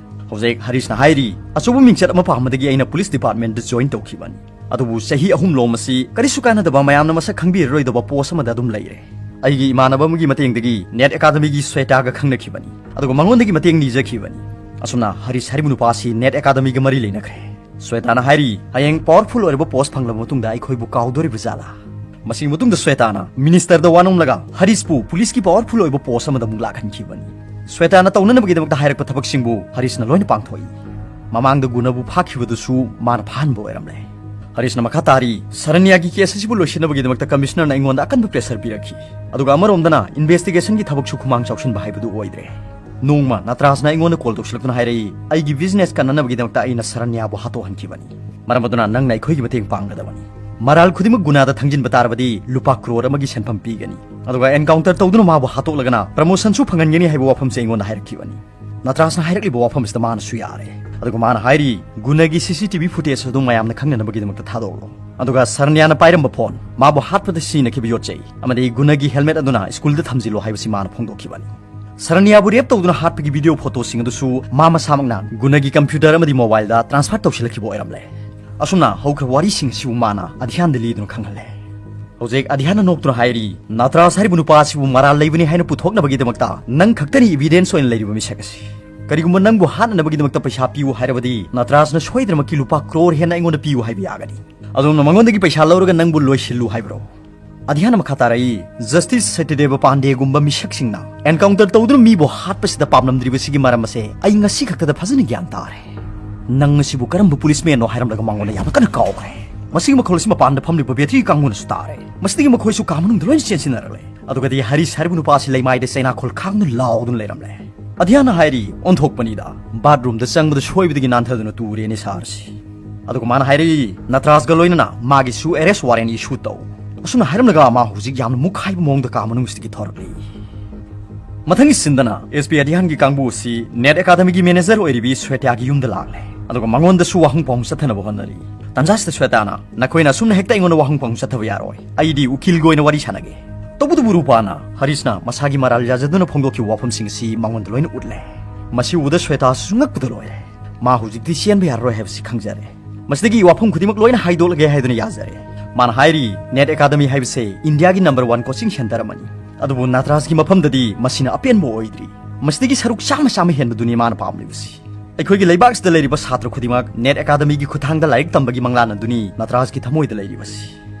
ꯍꯧꯖꯤꯛ ꯍꯔꯤꯁꯅ ꯍꯥꯏꯔꯤ, "ꯑꯆꯧꯕ ꯃꯤꯡꯆꯠ ꯑꯃ ꯄꯥꯝꯕꯗꯒꯤ ꯑꯩꯅ ꯄꯨꯂꯤꯁ ꯗꯤꯄꯥꯔꯠꯃꯦꯟꯠꯇ ꯖꯣꯏꯟ ꯇꯧꯈꯤꯕꯅꯤ꯫ ꯑꯗꯨꯕꯨ ꯆꯍꯤ ꯑꯍꯨꯝ ꯂꯣꯝ ꯑꯁꯤ ꯀꯔꯤꯁꯨ ꯀꯥꯟꯅꯗꯕ, ꯃꯌꯥꯝꯅ ꯃꯁꯛ ꯈꯪꯕꯤꯔꯔꯣꯏꯗꯕ ꯄꯣꯁ ꯑꯃꯗ ꯑꯗꯨꯝ ꯂꯩꯔꯦ꯫ ꯑꯩꯒꯤ ꯏꯃꯥꯟꯅꯕ ꯑꯃꯒꯤ ꯃꯇꯦꯡꯗꯒꯤ ꯅꯦꯠ ꯑꯦꯀꯥꯗꯃꯤꯒꯤ ꯁ꯭ꯋꯦꯇꯥꯒ ꯈꯪꯅꯈꯤꯕꯅꯤ꯫ ꯑꯗꯨꯒ ꯃꯉꯣꯟꯗꯒꯤ ꯃꯇꯦꯡ ꯅꯤꯖꯈꯤꯕꯅꯤ"꯫ ꯑꯁꯨꯝꯅ ꯍꯔꯤꯁ ꯍꯥꯏꯔꯤꯕ ꯅꯨꯄꯥ ꯑꯁꯤ ꯅꯦꯠ ꯑꯦꯀꯥꯗꯃꯤꯒ ꯃꯔꯤ ꯂꯩꯅꯈ꯭ꯔꯦ꯫ ꯁ꯭ꯋꯦꯇꯥꯅ ꯍꯥꯏꯔꯤ, "ꯍꯌꯦꯡ ꯄꯥꯋꯔꯐꯨꯜ ꯑꯣꯏꯔꯕ ꯄꯣꯁ ꯐꯪꯂꯕ ꯃꯇꯨꯡꯗ ꯑꯩꯈꯣꯏꯕꯨ ꯀꯥꯎꯗꯣꯔꯤꯕ ꯖꯥꯠꯂꯥ?" ꯃꯁꯤꯒꯤ ꯃꯇꯨꯡꯗ ꯁ꯭ꯋꯦꯇꯥꯅ ꯃꯤꯅꯤꯁꯇꯔꯗ ꯋꯥ ꯅꯣꯝꯂꯒ ꯍꯔꯤꯁꯄꯨ ꯄꯨꯂꯤꯁꯀꯤ ꯄꯥꯋꯔꯐꯨꯜ ꯑꯣꯏꯕ ꯄꯣꯁ ꯑꯃꯗ ꯑꯃꯨꯛ ꯂꯥꯛꯍꯟꯈꯤꯕꯅꯤ꯫ ꯁ꯭ꯋꯦꯇꯥꯅ ꯇꯧꯅꯅꯕꯒꯤꯗꯃꯛꯇ ꯍꯥꯏꯔꯛꯄ ꯊꯕꯛꯁꯤꯡꯕꯨ ꯍꯔꯤꯁꯅ ꯂꯣꯏꯅ ꯄꯥꯡꯊꯣꯛꯏ꯫ ꯃꯃꯥꯡꯗ ꯒꯨꯅꯕꯨ ꯐꯥꯈꯤꯕꯗꯨꯁꯨ ꯃꯥꯅ ꯐꯥꯍꯟꯕ ꯑꯣꯏꯔꯝꯂꯦ꯫ ꯍꯔꯤꯁꯅ ꯃꯈꯥ ꯇꯥꯔꯤ, "ꯁꯔꯅ꯭ꯌꯥꯒꯤ ꯀꯦꯁ ꯑꯁꯤꯕꯨ ꯂꯣꯏꯁꯤꯟꯅꯕꯒꯤꯗꯃꯛꯇ ꯀꯃꯤꯁꯅꯔꯅ ꯑꯩꯉꯣꯟꯗ ꯑꯀꯟꯕ ꯄ꯭ꯔꯦꯁꯔ ꯄꯤꯔꯛꯈꯤ꯫ ꯑꯗꯨꯒ ꯑꯃꯔꯣꯝꯗꯅ ꯏꯟꯚꯦꯁꯇꯤꯒꯦꯁꯟꯒꯤ ꯊꯕꯛꯁꯨ ꯈꯨꯃꯥꯡ ꯆꯥꯎꯁꯤꯟꯕ ꯍꯥꯏꯕꯗꯨ ꯑꯣꯏꯗ꯭ꯔꯦ꯫ ꯅꯣꯡꯃ ꯅꯇ꯭ꯔꯥꯖꯅ ꯑꯩꯉꯣꯟꯗ ꯀꯣꯜ ꯇꯧꯁꯤꯜꯂꯛꯇꯨꯅ ꯍꯥꯏꯔꯛꯏ, ꯑꯩꯒꯤ ꯕꯤꯖꯤꯅꯦꯁ ꯀꯟꯅꯅꯕꯒꯤꯗꯃꯛꯇ ꯑꯩꯅ ꯁꯔꯅ꯭ꯌꯥꯕꯨ ꯍꯥꯠꯇꯣꯛꯍꯟꯈꯤꯕꯅꯤ꯫ ꯃꯔꯝ ꯑꯗꯨꯅ ꯅꯪꯅ ꯑꯩꯈꯣꯏꯒꯤ ꯃꯇꯦꯡ ꯄꯥꯡꯒꯗꯕꯅꯤ꯫ ꯃꯔꯥꯜ ꯈꯨꯗꯤꯡꯃꯛ ꯒꯨꯅꯥꯗ ꯊꯪꯖꯤꯟꯕ ꯇꯥꯔꯕꯗꯤ ꯂꯨꯄꯥ ꯀ꯭ꯔꯣꯔ ꯑꯃꯒꯤ ꯁꯦꯟꯐꯝ ꯄꯤꯒꯅꯤ꯫ ꯑꯗꯨꯒ ꯑꯦꯟꯀꯥꯎꯟꯇꯔ ꯇꯧꯗꯨꯅ ꯃꯥꯕꯨ ꯍꯥꯠꯇꯣꯛꯂꯒꯅ ꯄ꯭ꯔꯃꯣꯁꯟꯁꯨ ꯐꯪꯍꯟꯒꯅꯤ ꯍꯥꯏꯕ ꯋꯥꯐꯝꯁꯦ ꯑꯩꯉꯣꯟꯗ ꯍꯥꯏꯔꯛꯈꯤꯕꯅꯤ꯫ ꯅꯇ꯭ꯔꯥꯖꯅ ꯍꯥꯏꯔꯛꯂꯤꯕ ꯋꯥꯐꯝꯁꯤꯗ ꯃꯥꯅꯁꯨ ꯌꯥꯔꯦ꯫ ꯑꯗꯨꯒ ꯃꯥꯅ ꯍꯥꯏꯔꯤ, ꯒꯨꯅꯒꯤ ꯁꯤ ꯁꯤ ꯇꯤ ꯚꯤ ꯐꯨꯇꯦꯖ ꯑꯗꯨ ꯃꯌꯥꯝꯅ ꯈꯪꯅꯅꯕꯒꯤꯗꯃꯛꯇ ꯊꯥꯗꯣꯛꯂꯣ꯫ ꯑꯗꯨꯒ ꯁꯔꯅ꯭ꯌꯥꯅ ꯄꯥꯏꯔꯝꯕ ꯐꯣꯟ, ꯃꯥꯕꯨ ꯍꯥꯠꯄꯗ ꯁꯤꯖꯤꯟꯅꯈꯤꯕ ꯌꯣꯠ ꯆꯩ, ꯑꯃꯗꯤ ꯒꯨꯅꯒꯤ ꯍꯦꯜꯃꯦꯠ ꯑꯗꯨꯅ ꯁ꯭ꯀꯨꯜꯗ ꯊꯝꯖꯤꯜꯂꯣ ꯍꯥꯏꯕꯁꯤ ꯃꯥꯅ ꯐꯣꯡꯗꯣꯛꯈꯤꯕꯅꯤ꯫ ꯁꯔꯅ꯭ꯌꯥꯕꯨ ꯔꯦꯞ ꯇꯧꯗꯨꯅ ꯍꯥꯠꯄꯒꯤ ꯚꯤꯗꯤꯑꯣ ꯐꯣꯇꯣꯁꯤꯡ ꯑꯗꯨꯁꯨ ꯃꯥ ꯃꯁꯥꯃꯛꯅ ꯒꯨꯅꯒꯤ ꯀꯝꯄ꯭ꯌꯨꯇꯔ ꯑꯃꯗꯤ ꯃꯣꯕꯥꯏꯜꯗ ꯇ꯭ꯔꯥꯟꯁꯐꯔ ꯇꯧꯁꯤꯜꯂꯛꯈꯤꯕ ꯑꯣꯏꯔꯝꯂꯦ꯫ ꯑꯁꯨꯝꯅ ꯍꯧꯈ꯭ꯔꯕ ꯋꯥꯔꯤꯁꯤꯡ ꯑꯁꯤꯕꯨ ꯃꯥꯅ ꯑꯙ꯭ꯌꯥꯟꯗ ꯂꯤꯗꯨꯅ ꯈꯪꯍꯜꯂꯦ꯫ ꯍꯧꯖꯤꯛ ꯑꯙ꯭ꯌꯥꯟꯅ ꯅꯣꯛꯇꯨꯅ ꯍꯥꯏꯔꯤ, "ꯅꯇ꯭ꯔꯥꯖ ꯍꯥꯏꯔꯤꯕ ꯅꯨꯄꯥ ꯑꯁꯤꯕꯨ ꯃꯔꯥꯜ ꯂꯩꯕꯅꯤ ꯍꯥꯏꯅ ꯄꯨꯊꯣꯛꯅꯕꯒꯤꯗꯃꯛꯇ ꯅꯪ ꯈꯛꯇꯅꯤ ꯏꯚꯤꯗꯦꯟꯁ ꯑꯣꯏꯅ ꯂꯩꯔꯤꯕ ꯃꯤꯁꯛ ꯑꯁꯤ꯫ ꯀꯔꯤꯒꯨꯝꯕ ꯅꯪꯕꯨ ꯍꯥꯠꯅꯅꯕꯒꯤꯗꯃꯛꯇ ꯄꯩꯁꯥ ꯄꯤꯌꯨ ꯍꯥꯏꯔꯕꯗꯤ ꯅꯇ꯭ꯔꯥꯖꯅ ꯁꯣꯏꯗꯅꯃꯛꯀꯤ ꯂꯨꯄꯥ ꯀ꯭ꯔꯣꯔ ꯍꯦꯟꯅ ꯑꯩꯉꯣꯟꯗ ꯄꯤꯌꯨ ꯍꯥꯏꯕ ꯌꯥꯒꯅꯤ꯫ ꯑꯗꯣꯝꯅ ꯃꯉꯣꯟꯗꯒꯤ ꯄꯩꯁꯥ ꯂꯧꯔꯒ ꯅꯪꯕꯨ ꯂꯣꯏꯁꯤꯜꯂꯨ ꯍꯥꯏꯕ꯭ꯔꯣ?" ꯑꯙ꯭ꯌꯥꯟꯅ ꯃꯈꯥ ꯇꯥꯔꯛꯏ, "ꯖꯁꯇꯤꯁ ꯁꯇ꯭ꯌꯗꯦꯕ ꯄꯥꯟꯗꯦꯒꯨꯝꯕ ꯃꯤꯁꯛꯁꯤꯡꯅ ꯑꯦꯟꯀꯥꯎꯟꯇꯔ ꯇꯧꯗꯨꯅ ꯃꯤꯕꯨ ꯍꯥꯠꯄꯁꯤꯗ ꯄꯥꯝꯂꯝꯗ꯭ꯔꯤꯕꯁꯤꯒꯤ ꯃꯔꯝ ꯑꯁꯦ ꯑꯩ ꯉꯁꯤ ꯈꯛꯇꯗ ꯐꯖꯅ ꯒ꯭ꯌꯥꯟ ꯇꯥꯔꯦ꯫ ꯅꯪ ꯑꯁꯤꯕꯨ ꯀꯔꯝꯕ ꯄꯨꯂꯤꯁꯃꯦꯟꯅꯣ ꯍꯥꯏꯔꯝꯂꯒ ꯃꯉꯣꯟꯗ ꯌꯥꯝꯅ ꯀꯟꯅ ꯀꯥꯎꯈ꯭ꯔꯦ꯫ ꯃꯁꯤꯒꯤ ꯃꯈꯣꯜ ꯑꯁꯤ ꯃꯄꯥꯟꯗ ꯐꯝꯂꯤꯕ ꯕꯦꯇ꯭ꯔꯤ ꯀꯥꯡꯕꯨꯅꯁꯨ ꯇꯥꯔꯦ꯫ ꯃꯁꯤꯗꯒꯤ ꯃꯈꯣꯏꯁꯨ ꯀꯥ ꯃꯅꯨꯡꯗ ꯂꯣꯏꯅ ꯆꯦꯟꯁꯤꯟꯅꯔꯛꯂꯦ꯫ ꯑꯗꯨꯒꯗꯤ ꯍꯔꯤꯁ ꯍꯥꯏꯔꯤꯕ ꯅꯨꯄꯥ ꯑꯁꯤ ꯂꯩꯃꯥꯏꯗ ꯆꯩꯅꯥꯈꯣꯜ ꯈꯥꯡꯗꯨꯅ ꯂꯥꯎꯗꯨꯅ ꯂꯩꯔꯝꯂꯦ꯫ ꯑꯙ꯭ꯌꯥꯟꯅ ꯍꯥꯏꯔꯤ, ꯑꯣꯟꯊꯣꯛꯄꯅꯤꯗ, ꯕꯥꯠꯔꯨꯝꯗ ꯆꯪꯕꯗ ꯁꯣꯏꯕꯗꯒꯤ ꯅꯥꯟꯊꯗꯨꯅ ꯇꯨꯔꯦꯅꯦ ꯁꯥꯔꯁꯤ꯫ ꯑꯗꯨꯒ ꯃꯥꯅ ꯍꯥꯏꯔꯛꯏ, "ꯅꯇ꯭ꯔꯥꯖꯒ ꯂꯣꯏꯅꯅ ꯃꯥꯒꯤꯁꯨ ꯑꯦꯔꯦꯁ ꯋꯥꯔꯦꯟ ꯏꯁꯨ ꯇꯧ꯫" ꯑꯁꯨꯝꯅ ꯍꯥꯏꯔꯝꯂꯒ ꯃꯥ ꯍꯧꯖꯤꯛ ꯌꯥꯝꯅ ꯃꯨꯛꯈꯥꯏꯕ ꯃꯑꯣꯡꯗ ꯀꯥ ꯃꯅꯨꯡꯁꯤꯗꯒꯤ ꯊꯣꯔꯛꯂꯤ꯫ ꯃꯊꯪꯒꯤ ꯁꯤꯟꯗꯅ ꯑꯦꯁ ꯄꯤ ꯑꯙ꯭ꯌꯥꯟꯒꯤ ꯀꯥꯡꯕꯨ ꯑꯁꯤ ꯅꯦꯠ ꯑꯦꯀꯥꯗꯃꯤꯒꯤ ꯃꯦꯅꯦꯖꯔ ꯑꯣꯏꯔꯤꯕꯤ ꯁ꯭ꯋꯦꯇꯥꯒꯤ ꯌꯨꯝꯗ ꯂꯥꯛꯂꯦ꯫ ꯑꯗꯨꯒ ꯃꯉꯣꯟꯗꯁꯨ ꯋꯥꯍꯪ ꯄꯥꯎꯍꯪ ꯆꯠꯊꯅꯕ ꯍꯣꯠꯅꯔꯤ꯫ ꯇꯟꯖꯥꯁꯤꯗ ꯁ꯭ꯋꯦꯇꯥꯅ, "ꯅꯈꯣꯏꯅ ꯑꯁꯨꯝꯅ ꯍꯦꯛꯇ ꯑꯩꯉꯣꯟꯗ ꯋꯥꯍꯪ ꯄꯥꯎꯍꯪ ꯆꯠꯊꯕ ꯌꯥꯔꯣꯏ꯫ ꯑꯩꯗꯤ ꯎꯀꯤꯜꯒ ꯑꯣꯏꯅ ꯋꯥꯔꯤ ꯁꯥꯟꯅꯒꯦ꯫" ꯇꯧꯕꯇꯕꯨ ꯔꯨꯄꯥꯅ ꯍꯔꯤꯁꯅ ꯃꯁꯥꯒꯤ ꯃꯔꯥꯜ ꯌꯥꯖꯗꯨꯅ ꯐꯣꯡꯗꯣꯛꯈꯤꯕ ꯋꯥꯐꯝꯁꯤꯡ ꯑꯁꯤ ꯃꯉꯣꯟꯗ ꯂꯣꯏꯅ ꯎꯠꯂꯦ꯫ ꯃꯁꯤ ꯎꯕꯗ ꯁ꯭ꯋꯦꯇꯥꯁꯨ ꯉꯛꯄꯗ ꯂꯣꯏꯔꯦ꯫ ꯃꯥ ꯍꯧꯖꯤꯛꯇꯤ ꯆꯦꯟꯕ ꯌꯥꯔꯔꯣꯏ ꯍꯥꯏꯕꯁꯤ ꯈꯪꯖꯔꯦ꯫ ꯃꯁꯤꯗꯒꯤ ꯋꯥꯐꯝ ꯈꯨꯗꯤꯡꯃꯛ ꯂꯣꯏꯅ ꯍꯥꯏꯗꯣꯛꯂꯒꯦ ꯍꯥꯏꯗꯨꯅ ꯌꯥꯖꯔꯦ꯫ ꯃꯥꯅ ꯍꯥꯏꯔꯤ, ꯅꯦꯠ ꯑꯦꯀꯥꯗꯃꯤ ꯍꯥꯏꯕꯁꯦ ꯏꯟꯗꯤꯌꯥꯒꯤ ꯅꯝꯕꯔ ꯋꯥꯟ ꯀꯣꯆꯤꯡ ꯁꯦꯟꯇꯔ ꯑꯃꯅꯤ꯫ ꯑꯗꯨꯕꯨ ꯅꯇ꯭ꯔꯥꯖꯒꯤ ꯃꯐꯝꯗꯗꯤ ꯃꯁꯤꯅ ꯑꯄꯦꯟꯕ ꯑꯣꯏꯗ꯭ꯔꯤ꯫ ꯃꯁꯤꯗꯒꯤ ꯁꯔꯨꯛ ꯆꯥꯝꯃ ꯆꯥꯝꯃ ꯍꯦꯟꯕꯗꯨꯅꯤ ꯃꯥꯅ ꯄꯥꯝꯂꯤꯕꯁꯤ꯫ ꯑꯩꯈꯣꯏꯒꯤ ꯂꯩꯕꯥꯛꯁꯤꯗ ꯂꯩꯔꯤꯕ ꯁꯥꯇ꯭ꯔ ꯈꯨꯗꯤꯡꯃꯛ ꯅꯦꯠ ꯑꯦꯀꯥꯗꯃꯤꯒꯤ ꯈꯨꯠꯊꯥꯡꯗ ꯂꯥꯏꯔꯤꯛ ꯇꯝꯕꯒꯤ ꯃꯪꯂꯥꯟ ꯑꯗꯨꯅꯤ ꯅꯇ꯭ꯔꯥꯖꯀꯤ ꯊꯃꯣꯏꯗ ꯂꯩꯔꯤꯕꯁꯤ꯫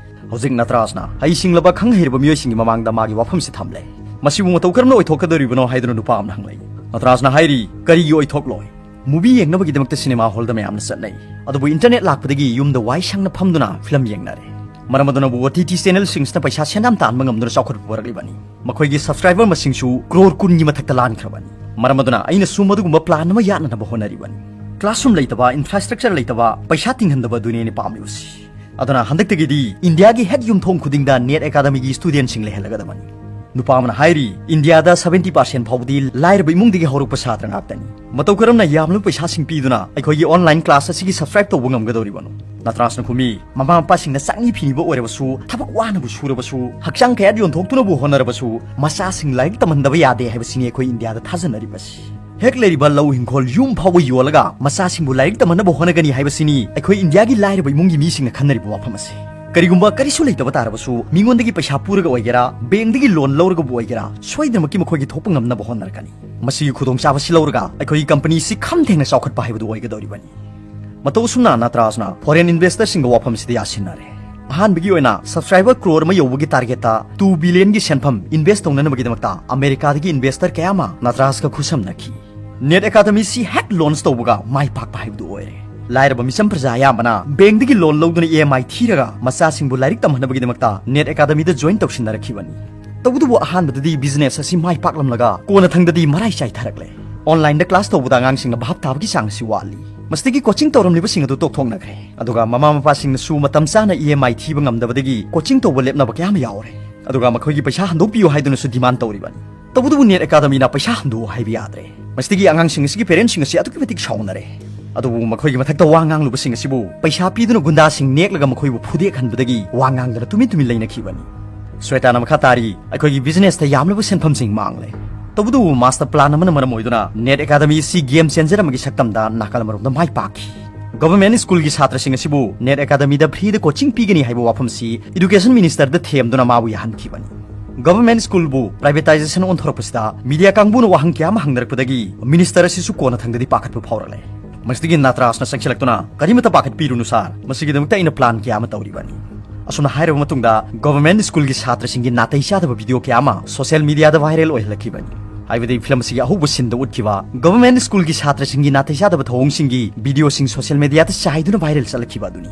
ꯍꯧꯖꯤꯛ ꯅꯇ꯭ꯔꯥꯖꯅ ꯍꯩꯁꯤꯡꯂꯕ ꯈꯪ ꯍꯩꯔꯕ ꯃꯤꯑꯣꯏꯁꯤꯡꯒꯤ ꯃꯃꯥꯡꯗ ꯃꯥꯒꯤ ꯋꯥꯐꯝꯁꯤ ꯊꯝꯂꯦ꯫ "ꯃꯁꯤꯕꯨ ꯃꯇꯧ ꯀꯔꯝꯅ ꯑꯣꯏꯊꯣꯛꯀꯗꯧꯔꯤꯕꯅꯣ?" ꯍꯥꯏꯗꯨꯅ ꯅꯨꯄꯥ ꯑꯃꯅ ꯍꯪꯂꯛꯏ꯫ ꯅꯇ꯭ꯔꯥꯖꯅ ꯍꯥꯏꯔꯤ, "ꯀꯔꯤꯒꯤ ꯑꯣꯏꯊꯣꯛꯂꯣꯏ? ꯃꯨꯚꯤ ꯌꯦꯡꯅꯕꯒꯤꯗꯃꯛꯇ ꯁꯤꯅꯦꯃꯥ ꯍꯣꯜꯗ ꯃꯌꯥꯝꯅ ꯆꯠꯅꯩ, ꯑꯗꯨꯕꯨ ꯏꯟꯇꯔꯅꯦꯠ ꯂꯥꯛꯄꯗꯒꯤ ꯌꯨꯝꯗ ꯋꯥꯏ ꯁꯪꯅ ꯐꯝꯗꯨꯅ ꯐꯤꯂꯝ ꯌꯦꯡꯅꯔꯦ꯫ ꯃꯔꯝ ꯑꯗꯨꯅꯕꯨ ꯑꯣ ꯇꯤ ꯇꯤ ꯆꯦꯅꯦꯜꯁꯤꯡꯁꯤꯅ ꯄꯩꯁꯥ ꯁꯦꯟꯗꯥꯝ ꯇꯥꯟꯕ ꯉꯝꯗꯨꯅ ꯆꯥꯎꯈꯠꯄ ꯄꯨꯔꯛꯂꯤꯕꯅꯤ꯫ ꯃꯈꯣꯏꯒꯤ ꯁꯕꯁꯀ꯭ꯔꯥꯏꯕꯔ ꯃꯁꯤꯡꯁꯨ ꯀ꯭ꯔꯣꯔ ꯀꯨꯟꯒꯤ ꯃꯊꯛꯇ ꯂꯥꯟꯈ꯭ꯔꯕꯅꯤ꯫ ꯃꯔꯝ ꯑꯗꯨꯅ ꯑꯩꯅꯁꯨ ꯃꯗꯨꯒꯨꯝꯕ ꯄ꯭ꯂꯥꯟ ꯑꯃ ꯌꯥꯠꯅꯅꯕ ꯍꯣꯠꯅꯔꯤꯕꯅꯤ꯫ ꯀ꯭ꯂꯥꯁꯔꯨꯝ ꯂꯩꯇꯕ, ꯏꯟꯐ꯭ꯔꯥꯁ꯭ꯇ꯭ꯔꯛꯆꯔ ꯂꯩꯇꯕ, ꯄꯩꯁꯥ ꯇꯤꯡꯍꯟꯗꯕ ꯑꯗꯨꯅꯤ ꯑꯩꯅ ꯄꯥꯝꯂꯤꯕꯁꯤ꯫ ꯑꯗꯨꯅ ꯍꯟꯗꯛꯇꯒꯤꯗꯤ ꯏꯟꯗꯤꯌꯥꯒꯤ ꯍꯦꯛ ꯌꯨꯝꯊꯣꯡ ꯈꯨꯗꯤꯡꯗ ꯅꯦꯠ ꯑꯦꯀꯥꯗꯃꯤꯒꯤ ꯁ꯭ꯇꯨꯗꯦꯟꯠꯁꯤꯡ ꯂꯩꯍꯜꯂꯒꯗꯕꯅꯤ"꯫ ꯅꯨꯄꯥ ꯑꯃꯅ ꯍꯥꯏꯔꯤ, "ꯏꯟꯗꯤꯌꯥꯗ ꯁꯕꯦꯟꯇꯤ ꯄꯥꯔꯁꯦꯟ ꯐꯥꯎꯕꯗꯤ ꯂꯥꯏꯔꯕ ꯏꯃꯨꯡꯗꯒꯤ ꯍꯧꯔꯛꯄ ꯁꯥꯇ꯭ꯔ ꯉꯥꯛꯇꯅꯤ꯫ ꯃꯇꯧ ꯀꯔꯝꯅ ꯌꯥꯝꯂꯕ ꯄꯩꯁꯥꯁꯤꯡ ꯄꯤꯗꯨꯅ ꯑꯩꯈꯣꯏꯒꯤ ꯑꯣꯟꯂꯥꯏꯟ ꯀ꯭ꯂꯥꯁ ꯑꯁꯤꯒꯤ ꯁꯕꯁꯀ꯭ꯔꯥꯏꯕ ꯇꯧꯕ ꯉꯝꯒꯗꯧꯔꯤꯕꯅꯣ?" ꯅꯇ꯭ꯔꯥꯖꯅ ꯈꯨꯝꯃꯤ, "ꯃꯃꯥ ꯃꯄꯥꯁꯤꯡꯅ ꯆꯥꯛꯅꯤ ꯐꯤꯅꯤꯕ ꯑꯣꯏꯔꯕꯁꯨ, ꯊꯕꯛ ꯋꯥꯅꯕꯨ ꯁꯨꯔꯕꯁꯨ, ꯍꯛꯆꯥꯡ ꯀꯌꯥꯠ ꯌꯣꯟꯊꯣꯛꯇꯨꯅꯕꯨ ꯍꯣꯠꯅꯔꯕꯁꯨ, ꯃꯆꯥꯁꯤꯡ ꯂꯥꯏꯔꯤꯛ ꯇꯝꯍꯟꯗꯕ ꯌꯥꯗꯦ ꯍꯥꯏꯕꯁꯤꯅꯤ ꯑꯩꯈꯣꯏ ꯏꯟꯗꯤꯌꯥꯗ ꯊꯥꯖꯅꯔꯤꯕꯁꯤ꯫ ꯍꯦꯛ ꯂꯩꯔꯤꯕ ꯂꯧ ꯍꯤꯡꯈꯣꯜ ꯌꯨꯝ ꯐꯥꯎꯕ ꯌꯣꯜꯂꯒ ꯃꯆꯥꯁꯤꯡꯕꯨ ꯂꯥꯏꯔꯤꯛ ꯇꯝꯍꯟꯅꯕ ꯍꯣꯠꯅꯒꯅꯤ ꯍꯥꯏꯕꯁꯤꯅꯤ ꯑꯩꯈꯣꯏ ꯏꯟꯗꯤꯌꯥꯒꯤ ꯂꯥꯏꯔꯕ ꯏꯃꯨꯡꯒꯤ ꯃꯤꯁꯤꯡꯅ ꯈꯟꯅꯔꯤꯕ ꯋꯥꯐꯝ ꯑꯁꯤ꯫ ꯀꯔꯤꯒꯨꯝꯕ ꯀꯔꯤꯁꯨ ꯂꯩꯇꯕ ꯇꯥꯔꯕꯁꯨ, ꯃꯤꯉꯣꯟꯗꯒꯤ ꯄꯩꯁꯥ ꯄꯨꯔꯒ ꯑꯣꯏꯒꯦꯔꯥ, ꯕꯦꯡꯗꯒꯤ ꯂꯣꯟ ꯂꯧꯔꯒꯕꯨ ꯑꯣꯏꯒꯦꯔꯥ, ꯁꯣꯏꯗꯅꯃꯛꯀꯤ ꯃꯈꯣꯏꯒꯤ ꯊꯣꯛꯄ ꯉꯝꯅꯕ ꯍꯣꯠꯅꯔꯛꯀꯅꯤ꯫ ꯃꯁꯤꯒꯤ ꯈꯨꯗꯣꯡꯆꯥꯕꯁꯤ ꯂꯧꯔꯒ ꯑꯩꯈꯣꯏꯒꯤ ꯀꯝꯄꯅꯤꯁꯤ ꯈꯝ ꯊꯦꯡꯅ ꯆꯥꯎꯈꯠꯄ ꯍꯥꯏꯕꯗꯨ ꯑꯣꯏꯒꯗꯧꯔꯤꯕꯅꯤ"꯫ ꯃꯇꯧ ꯑꯁꯨꯝꯅ ꯅꯇ꯭ꯔꯥꯖꯅ ꯐꯣꯔꯦꯟ ꯏꯟꯚꯦꯁꯇꯔꯁꯤꯡꯒ ꯋꯥꯐꯝꯁꯤꯗ ꯌꯥꯁꯤꯟꯅꯔꯦ꯫ ꯑꯍꯥꯟꯕꯒꯤ ꯑꯣꯏꯅ ꯁꯕꯁꯀ꯭ꯔꯥꯏꯕꯔ ꯀ꯭ꯔꯣꯔ ꯑꯃ ꯌꯧꯕꯒꯤ ꯇꯥꯔꯒꯦꯠꯇ ꯇꯨ ꯕꯤꯂꯤꯌꯟꯒꯤ ꯁꯦꯟꯐꯝ ꯏꯟꯚꯦꯁ ꯇꯧꯅꯅꯕꯒꯤꯗꯃꯛꯇ ꯑꯃꯦꯔꯤꯀꯥꯗꯒꯤ ꯏꯟꯚꯦꯁꯇꯔ ꯀꯌꯥ ꯑꯃ ꯅꯇ꯭ꯔꯥꯖꯀ ꯈꯨꯠꯁꯝꯅꯈꯤ꯫ ꯅꯦꯠ ꯑꯦꯀꯥꯗꯃꯤꯁꯤ ꯍꯦꯛ ꯂꯣꯟꯆ ꯇꯧꯕꯒ ꯃꯥꯏ ꯄꯥꯛꯄ ꯍꯥꯏꯕꯗꯨ ꯑꯣꯏꯔꯦ꯫ ꯂꯥꯏꯔꯕ ꯃꯤꯆꯝ ꯄ꯭ꯔꯖꯥ ꯑꯌꯥꯝꯕꯅ ꯕꯦꯡꯗꯒꯤ ꯂꯣꯟ ꯂꯧꯗꯨꯅ ꯏ ꯑꯦꯝ ꯑꯥꯏ ꯊꯤꯔꯒ ꯃꯆꯥꯁꯤꯡꯕꯨ ꯂꯥꯏꯔꯤꯛ ꯇꯝꯍꯟꯅꯕꯒꯤꯗꯃꯛꯇ ꯅꯦꯠ ꯑꯦꯀꯥꯗꯃꯤꯗ ꯖꯣꯏꯟ ꯇꯧꯁꯤꯟꯅꯔꯛꯈꯤꯕꯅꯤ꯫ ꯇꯧꯕꯇꯕꯨ ꯑꯍꯥꯟꯕꯗꯗꯤ ꯕꯤꯖꯤꯅꯦꯁ ꯑꯁꯤ ꯃꯥꯏ ꯄꯥꯛꯂꯝꯂꯒ ꯀꯣꯟꯅꯊꯪꯗꯗꯤ ꯃꯔꯥꯏ ꯆꯥꯏꯊꯔꯛꯂꯦ꯫ ꯑꯣꯟꯂꯥꯏꯟꯗ ꯀ꯭ꯂꯥꯁ ꯇꯧꯕꯗ ꯑꯉꯥꯡꯁꯤꯡꯅ ꯚꯥꯞ ꯇꯥꯕꯒꯤ ꯆꯥꯡ ꯑꯁꯤ ꯋꯥꯠꯂꯤ꯫ ꯃꯁꯤꯗꯒꯤ ꯀꯣꯆꯤꯡ ꯇꯧꯔꯝꯂꯤꯕꯁꯤꯡ ꯑꯗꯨ ꯇꯣꯛꯊꯣꯛꯅꯈ꯭ꯔꯦ꯫ ꯑꯗꯨꯒ ꯃꯃꯥ ꯃꯄꯥꯁꯤꯡꯅꯁꯨ ꯃꯇꯝ ꯆꯥꯅ ꯏ ꯑꯦꯝ ꯑꯥꯏ ꯊꯤꯕ ꯉꯝꯗꯕꯗꯒꯤ ꯀꯣꯆꯤꯡ ꯇꯧꯕ ꯂꯦꯞꯅꯕ ꯀꯌꯥ ꯑꯃ ꯌꯥꯎꯔꯦ꯫ ꯑꯗꯨꯒ ꯃꯈꯣꯏꯒꯤ ꯄꯩꯁꯥ ꯍꯟꯗꯣꯛꯄꯤꯌꯨ ꯍꯥꯏꯗꯨꯅꯁꯨ ꯗꯤꯃꯥꯟ ꯇꯧꯔꯤꯕꯅꯤ꯫ ꯇꯧꯕꯇꯕꯨ ꯅꯦꯠ ꯑꯦꯀꯥꯗꯃꯤꯅ ꯄꯩꯁꯥ ꯍꯟꯗꯣꯛꯑꯣ ꯍꯥꯏꯕ ꯌꯥꯗ꯭ꯔꯦ꯫ ꯃꯁꯤꯗꯒꯤ ꯑꯉꯥꯡꯁꯤꯡ ꯑꯁꯤꯒꯤ ꯄꯦꯔꯦꯟꯁꯁꯤꯡ ꯑꯁꯤ ꯑꯗꯨꯛꯀꯤ ꯃꯇꯤꯛ ꯁꯥꯎꯅꯔꯦ꯫ ꯑꯗꯨꯕꯨ ꯃꯈꯣꯏꯒꯤ ꯃꯊꯛꯇ ꯋꯥ ꯉꯥꯡꯂꯨꯕꯁꯤꯡ ꯑꯁꯤꯕꯨ ꯄꯩꯁꯥ ꯄꯤꯗꯨꯅ ꯒꯨꯟꯗꯥꯁꯤꯡ ꯅꯦꯛꯂꯒ ꯃꯈꯣꯏꯕꯨ ꯐꯨꯗꯦꯛꯍꯟꯕꯗꯒꯤ ꯋꯥ ꯉꯥꯡꯗꯅ ꯇꯨꯃꯤꯟ ꯇꯨꯃꯤꯟ ꯂꯩꯅꯈꯤꯕꯅꯤ꯫ ꯁ꯭ꯋꯦꯇꯥꯅ ꯃꯈꯥ ꯇꯥꯔꯤ, "ꯑꯩꯈꯣꯏꯒꯤ ꯕꯤꯖꯤꯅꯦꯁꯇ ꯌꯥꯝꯂꯕ ꯁꯦꯟꯐꯝꯁꯤꯡ ꯃꯥꯡꯂꯦ꯫ ꯇꯧꯕꯇꯕꯨ ꯃꯥꯁꯇꯔ ꯄ꯭ꯂꯥꯟ ꯑꯃꯅ ꯃꯔꯝ ꯑꯣꯏꯗꯨꯅ ꯅꯦꯠ ꯑꯦꯀꯥꯗꯃꯤ ꯑꯁꯤ ꯒꯦꯝ ꯆꯦꯟꯖꯔ ꯑꯃꯒꯤ ꯁꯛꯇꯝꯗ ꯅꯥꯀꯜ ꯑꯃꯔꯣꯝꯗ ꯃꯥꯏ ꯄꯥꯛꯈꯤ꯫ ꯒꯚꯔꯟꯃꯦꯟꯠ ꯁ꯭ꯀꯨꯜꯒꯤ ꯁꯥꯇ꯭ꯔꯁꯤꯡ ꯑꯁꯤꯕꯨ ꯅꯦꯠ ꯑꯦꯀꯥꯗꯃꯤꯗ ꯐ꯭ꯔꯤꯗ ꯀꯣꯆꯤꯡ ꯄꯤꯒꯅꯤ ꯍꯥꯏꯕ ꯋꯥꯐꯝꯁꯤ ꯏꯗꯨꯀꯦꯁꯟ ꯃꯤꯅꯤꯁꯇꯔꯗ ꯊꯦꯝꯗꯨꯅ ꯃꯥꯕꯨ ꯌꯥꯍꯟꯈꯤꯕꯅꯤ"꯫ Government schoolꯕꯨ privatization ꯑꯣꯟꯊꯣꯔꯛꯄꯁꯤꯗ media ꯀꯥꯡꯕꯨꯅ ꯋꯥꯍꯪ ꯀꯌꯥ ꯑꯃ ꯍꯪꯅꯔꯛꯄꯗꯒꯤ minister ꯑꯁꯤꯁꯨ ꯀꯣꯟꯅꯊꯪꯗꯗꯤ ꯄꯥꯈꯠꯄ ꯐꯥꯎꯔꯛꯂꯦ꯫ ꯃꯁꯤꯗꯒꯤ ꯅꯇ꯭ꯔꯥꯖꯅ ꯆꯪꯁꯤꯜꯂꯛꯇꯨꯅ, "ꯀꯔꯤꯃꯠꯇ ꯄꯥꯈꯠꯄꯤꯔꯨꯅꯨ sir, ꯃꯁꯤꯒꯤꯗꯃꯛꯇ ꯑꯩꯅ plan ꯀꯌꯥ ꯑꯃ ꯇꯧꯔꯤꯕꯅꯤ"꯫ ꯑꯁꯨꯝꯅ ꯍꯥꯏꯔꯕ ꯃꯇꯨꯡꯗ government schoolꯒꯤ ꯁꯥꯇ꯭ꯔꯁꯤꯡꯒꯤ ꯅꯥꯇꯩ ꯆꯥꯗꯕ video ꯀꯌꯥ ꯑꯃ social mediaꯗ viral ꯑꯣꯏꯍꯜꯂꯛꯈꯤꯕꯅꯤ꯫ ꯍꯥꯏꯕꯗꯤ film ꯑꯁꯤꯒꯤ ꯑꯍꯧꯕ sceneꯗ ꯎꯠꯈꯤꯕ government schoolꯒꯤ ꯁꯥꯇ꯭ꯔꯁꯤꯡꯒꯤ ꯅꯥꯇꯩ ꯆꯥꯗꯕ ꯊꯧꯑꯣꯡꯁꯤꯡꯒꯤ videoꯁꯤꯡ social mediaꯗ ꯆꯥꯏꯗꯨꯅ viral ꯆꯠꯂꯛꯈꯤꯕ ꯑꯗꯨꯅꯤ꯫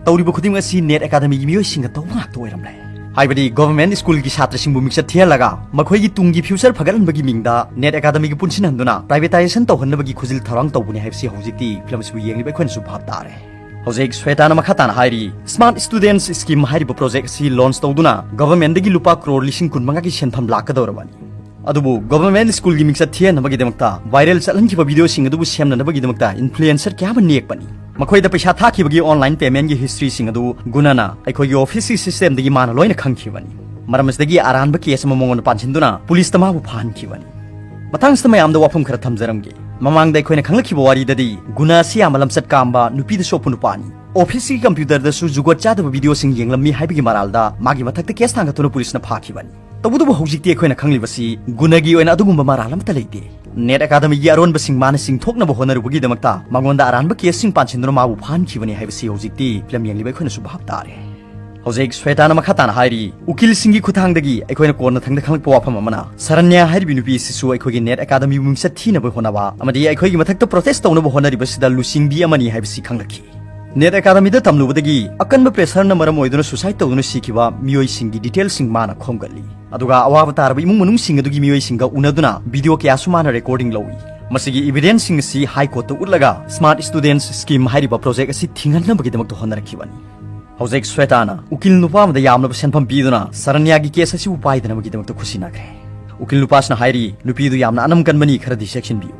ꯇꯧꯔꯤꯕ ꯈꯨꯗꯤꯡꯃꯛ ꯑꯁꯤ NET Academyꯒꯤ ꯃꯤꯑꯣꯏꯁꯤꯡꯅ ꯇꯧꯕ ꯉꯥꯛꯇ ꯑꯣꯏꯔꯝꯂꯦ꯫ ꯍꯥꯏꯕꯗꯤ government schoolꯒꯤ ꯁꯥꯇ꯭ꯔꯁꯤꯡꯕꯨ ꯃꯤꯡꯆꯠ ꯊꯤꯍꯜꯂꯒ ꯃꯈꯣꯏꯒꯤ ꯇꯨꯡꯒꯤ future ꯐꯒꯠꯍꯟꯕꯒꯤ ꯃꯤꯡꯗ NET Academyꯒꯤ ꯄꯨꯟꯁꯤꯟꯍꯟꯗꯨꯅ privatization ꯇꯧꯍꯟꯅꯕꯒꯤ ꯈꯨꯖꯤꯜ ꯊꯧꯔꯥꯡ ꯇꯧꯕꯅꯤ ꯍꯥꯏꯕꯁꯤ ꯍꯧꯖꯤꯛꯇꯤ film ꯑꯁꯤꯕꯨ ꯌꯦꯡꯂꯤꯕ ꯑꯩꯈꯣꯏꯅꯁꯨ ꯚꯥꯞ ꯇꯥꯔꯦ꯫ ꯍꯧꯖꯤꯛ ꯁ꯭ꯋꯦꯇꯥꯅ ꯃꯈꯥ ꯇꯥꯅ ꯍꯥꯏꯔꯤ, Smart Students Scheme ꯍꯥꯏꯔꯤꯕ project ꯑꯁꯤ launch ꯇꯧꯗꯨꯅ governmentꯗꯒꯤ ꯂꯨꯄꯥ crore ꯂꯤꯁꯤꯡ ꯀꯨꯟ ꯃꯉꯥꯒꯤ ꯁꯦꯟꯐꯝ ꯂꯥꯛꯀꯗꯧꯔꯕꯅꯤ꯫ ꯑꯗꯨꯕꯨ government schoolꯒꯤ ꯃꯤꯡꯆꯠ ꯊꯤꯍꯟꯅꯕꯒꯤꯗꯃꯛꯇ viral ꯆꯠꯍꯟꯈꯤꯕ videoꯁꯤꯡ ꯑꯗꯨꯕꯨ ꯁꯦꯝꯅꯅꯕꯒꯤꯗꯃꯛꯇ influencer ꯀꯌꯥ ꯑꯃ ꯅꯦꯛꯄꯅꯤ꯫ ꯃꯈꯣꯏꯗ ꯄꯩꯁꯥ ꯊꯥꯈꯤꯕꯒꯤ online paymentꯀꯤ historyꯁꯤꯡ ꯑꯗꯨ ꯒꯨꯅꯥꯅ ꯑꯩꯈꯣꯏꯒꯤ officeꯀꯤ systemꯗꯒꯤ ꯃꯥꯅ ꯂꯣꯏꯅ ꯈꯪꯈꯤꯕꯅꯤ꯫ ꯃꯔꯝ ꯑꯁꯤꯗꯒꯤ ꯑꯔꯥꯟꯕ case ꯑꯃ ꯃꯉꯣꯟꯗ ꯄꯥꯟꯁꯤꯟꯗꯨꯅ policeꯇ ꯃꯥꯕꯨ ꯐꯥꯍꯟꯈꯤꯕꯅꯤ꯫ ꯃꯇꯥꯡꯁꯤꯗ ꯃꯌꯥꯝꯗ ꯋꯥꯐꯝ ꯈꯔ ꯊꯝꯖꯔꯝꯒꯦ꯫ ꯃꯃꯥꯡꯗ ꯑꯩꯈꯣꯏꯅ ꯈꯪꯂꯛꯈꯤꯕ ꯋꯥꯔꯤꯗꯗꯤ ꯒꯨꯅꯥ ꯑꯁꯤ ꯌꯥꯝꯅ ꯂꯝꯆꯠ ꯀꯥꯝꯕ, ꯅꯨꯄꯤꯗ ꯆꯣꯞꯄ ꯅꯨꯄꯥꯅꯤ꯫ Officeꯀꯤ computerꯗꯁꯨ ꯖꯨꯒꯣꯠ ꯆꯥꯗꯕ videoꯁꯤꯡ ꯌꯦꯡꯂꯝꯃꯤ ꯍꯥꯏꯕꯒꯤ ꯃꯔꯥꯜꯗ ꯃꯥꯒꯤ ꯃꯊꯛꯇ case ꯊꯥꯡꯒꯠꯇꯨꯅ policeꯅ ꯐꯥꯈꯤꯕꯅꯤ꯫ ꯇꯧꯕꯇꯕꯨ ꯍꯧꯖꯤꯛꯇꯤ ꯑꯩꯈꯣꯏꯅ ꯈꯪꯂꯤꯕꯁꯤ ꯒꯨꯅꯥꯒꯤ ꯑꯣꯏꯅ ꯑꯗꯨꯒꯨꯝꯕ ꯃꯔꯥꯜ ꯑꯃꯠꯇ ꯂꯩꯇꯦ꯫ NET Academyꯒꯤ ꯑꯔꯣꯟꯕꯁꯤꯡ ꯃꯥꯅ ꯆꯤꯡꯊꯣꯛꯅꯕ ꯍꯣꯠꯅꯔꯨꯕꯒꯤꯗꯃꯛꯇ ꯃꯉꯣꯟꯗ ꯑꯔꯥꯟꯕ caseꯁꯤꯡ ꯄꯥꯟꯁꯤꯟꯗꯨꯅ ꯃꯥꯕꯨ ꯐꯥꯍꯟꯈꯤꯕꯅꯤ ꯍꯥꯏꯕꯁꯤ ꯍꯧꯖꯤꯛꯇꯤ film ꯌꯦꯡꯂꯤꯕ ꯑꯩꯈꯣꯏꯅꯁꯨ ꯚꯥꯞ ꯇꯥꯔꯦ꯫ ꯍꯧꯖꯤꯛ ꯁ꯭ꯋꯦꯇꯥꯅ ꯃꯈꯥ ꯇꯥꯅ ꯍꯥꯏꯔꯤ, ꯎꯀꯤꯜꯁꯤꯡꯒꯤ ꯈꯨꯠꯊꯥꯡꯗꯒꯤ ꯑꯩꯈꯣꯏꯅ ꯀꯣꯟꯅꯊꯪꯗ ꯈꯪꯂꯛꯄ ꯋꯥꯐꯝ ꯑꯃꯅ, ꯁꯔꯟꯌꯥ ꯍꯥꯏꯔꯤꯕꯤ ꯅꯨꯄꯤ ꯑꯁꯤꯁꯨ ꯑꯩꯈꯣꯏꯒꯤ NET Academyꯕꯨ ꯃꯤꯡꯆꯠ ꯊꯤꯅꯕ ꯍꯣꯠꯅꯕ ꯑꯃꯗꯤ ꯑꯩꯈꯣꯏꯒꯤ ꯃꯊꯛꯇ protest ꯇꯧꯅꯕ ꯍꯣꯠꯅꯔꯤꯕꯁꯤꯗ ꯂꯨꯆꯤꯡꯕꯤ ꯑꯃꯅꯤ ꯍꯥꯏꯕꯁꯤ ꯈꯪꯂꯛꯈꯤ꯫ NET Academyꯗ ꯇꯝꯂꯨꯕꯗꯒꯤ ꯑꯀꯟꯕ pressureꯅ ꯃꯔꯝ ꯑꯣꯏꯗꯨꯅ suicide ꯇꯧꯗꯨꯅ ꯁꯤꯈꯤꯕ ꯃꯤꯑꯣꯏꯁꯤꯡꯒꯤ detailꯁꯤꯡ ꯃꯥꯅ ꯈꯣꯝꯒꯠꯂꯤ꯫ ꯑꯗꯨꯒ ꯑꯋꯥꯕ ꯇꯥꯔꯕ ꯏꯃꯨꯡ ꯃꯅꯨꯡꯁꯤꯡ ꯑꯗꯨꯒꯤ ꯃꯤꯑꯣꯏꯁꯤꯡꯒ ꯎꯅꯗꯨꯅ video ꯀꯌꯥꯁꯨ ꯃꯥꯅ recording ꯂꯧꯏ꯫ ꯃꯁꯤꯒꯤ evidenceꯁꯤꯡ ꯑꯁꯤ High Courtꯇ ꯎꯠꯂꯒ Smart Students Scheme ꯍꯥꯏꯔꯤꯕ project ꯑꯁꯤ ꯊꯤꯡꯍꯟꯅꯕꯒꯤꯗꯃꯛꯇ ꯍꯣꯠꯅꯔꯛꯈꯤꯕꯅꯤ꯫ ꯍꯧꯖꯤꯛ ꯁ꯭ꯋꯦꯇꯥꯅ ꯎꯀꯤꯜ ꯅꯨꯄꯥ ꯑꯃꯗ ꯌꯥꯝꯂꯕ ꯁꯦꯟꯐꯝ ꯄꯤꯗꯨꯅ ꯁꯔꯟꯌꯥꯒꯤ case ꯑꯁꯤꯕꯨ ꯄꯥꯏꯗꯅꯕꯒꯤꯗꯃꯛꯇ ꯈꯨꯠꯁꯤꯟꯅꯈ꯭ꯔꯦ꯫ ꯎꯀꯤꯜ ꯅꯨꯄꯥꯁꯤꯅ ꯍꯥꯏꯔꯤ, "ꯅꯨꯄꯤꯗꯨ ꯌꯥꯝꯅ ꯑꯅꯝ ꯀꯟꯕꯅꯤ, ꯈꯔꯗꯤ ꯆꯦꯛꯁꯤꯟꯕꯤꯌꯨ"꯫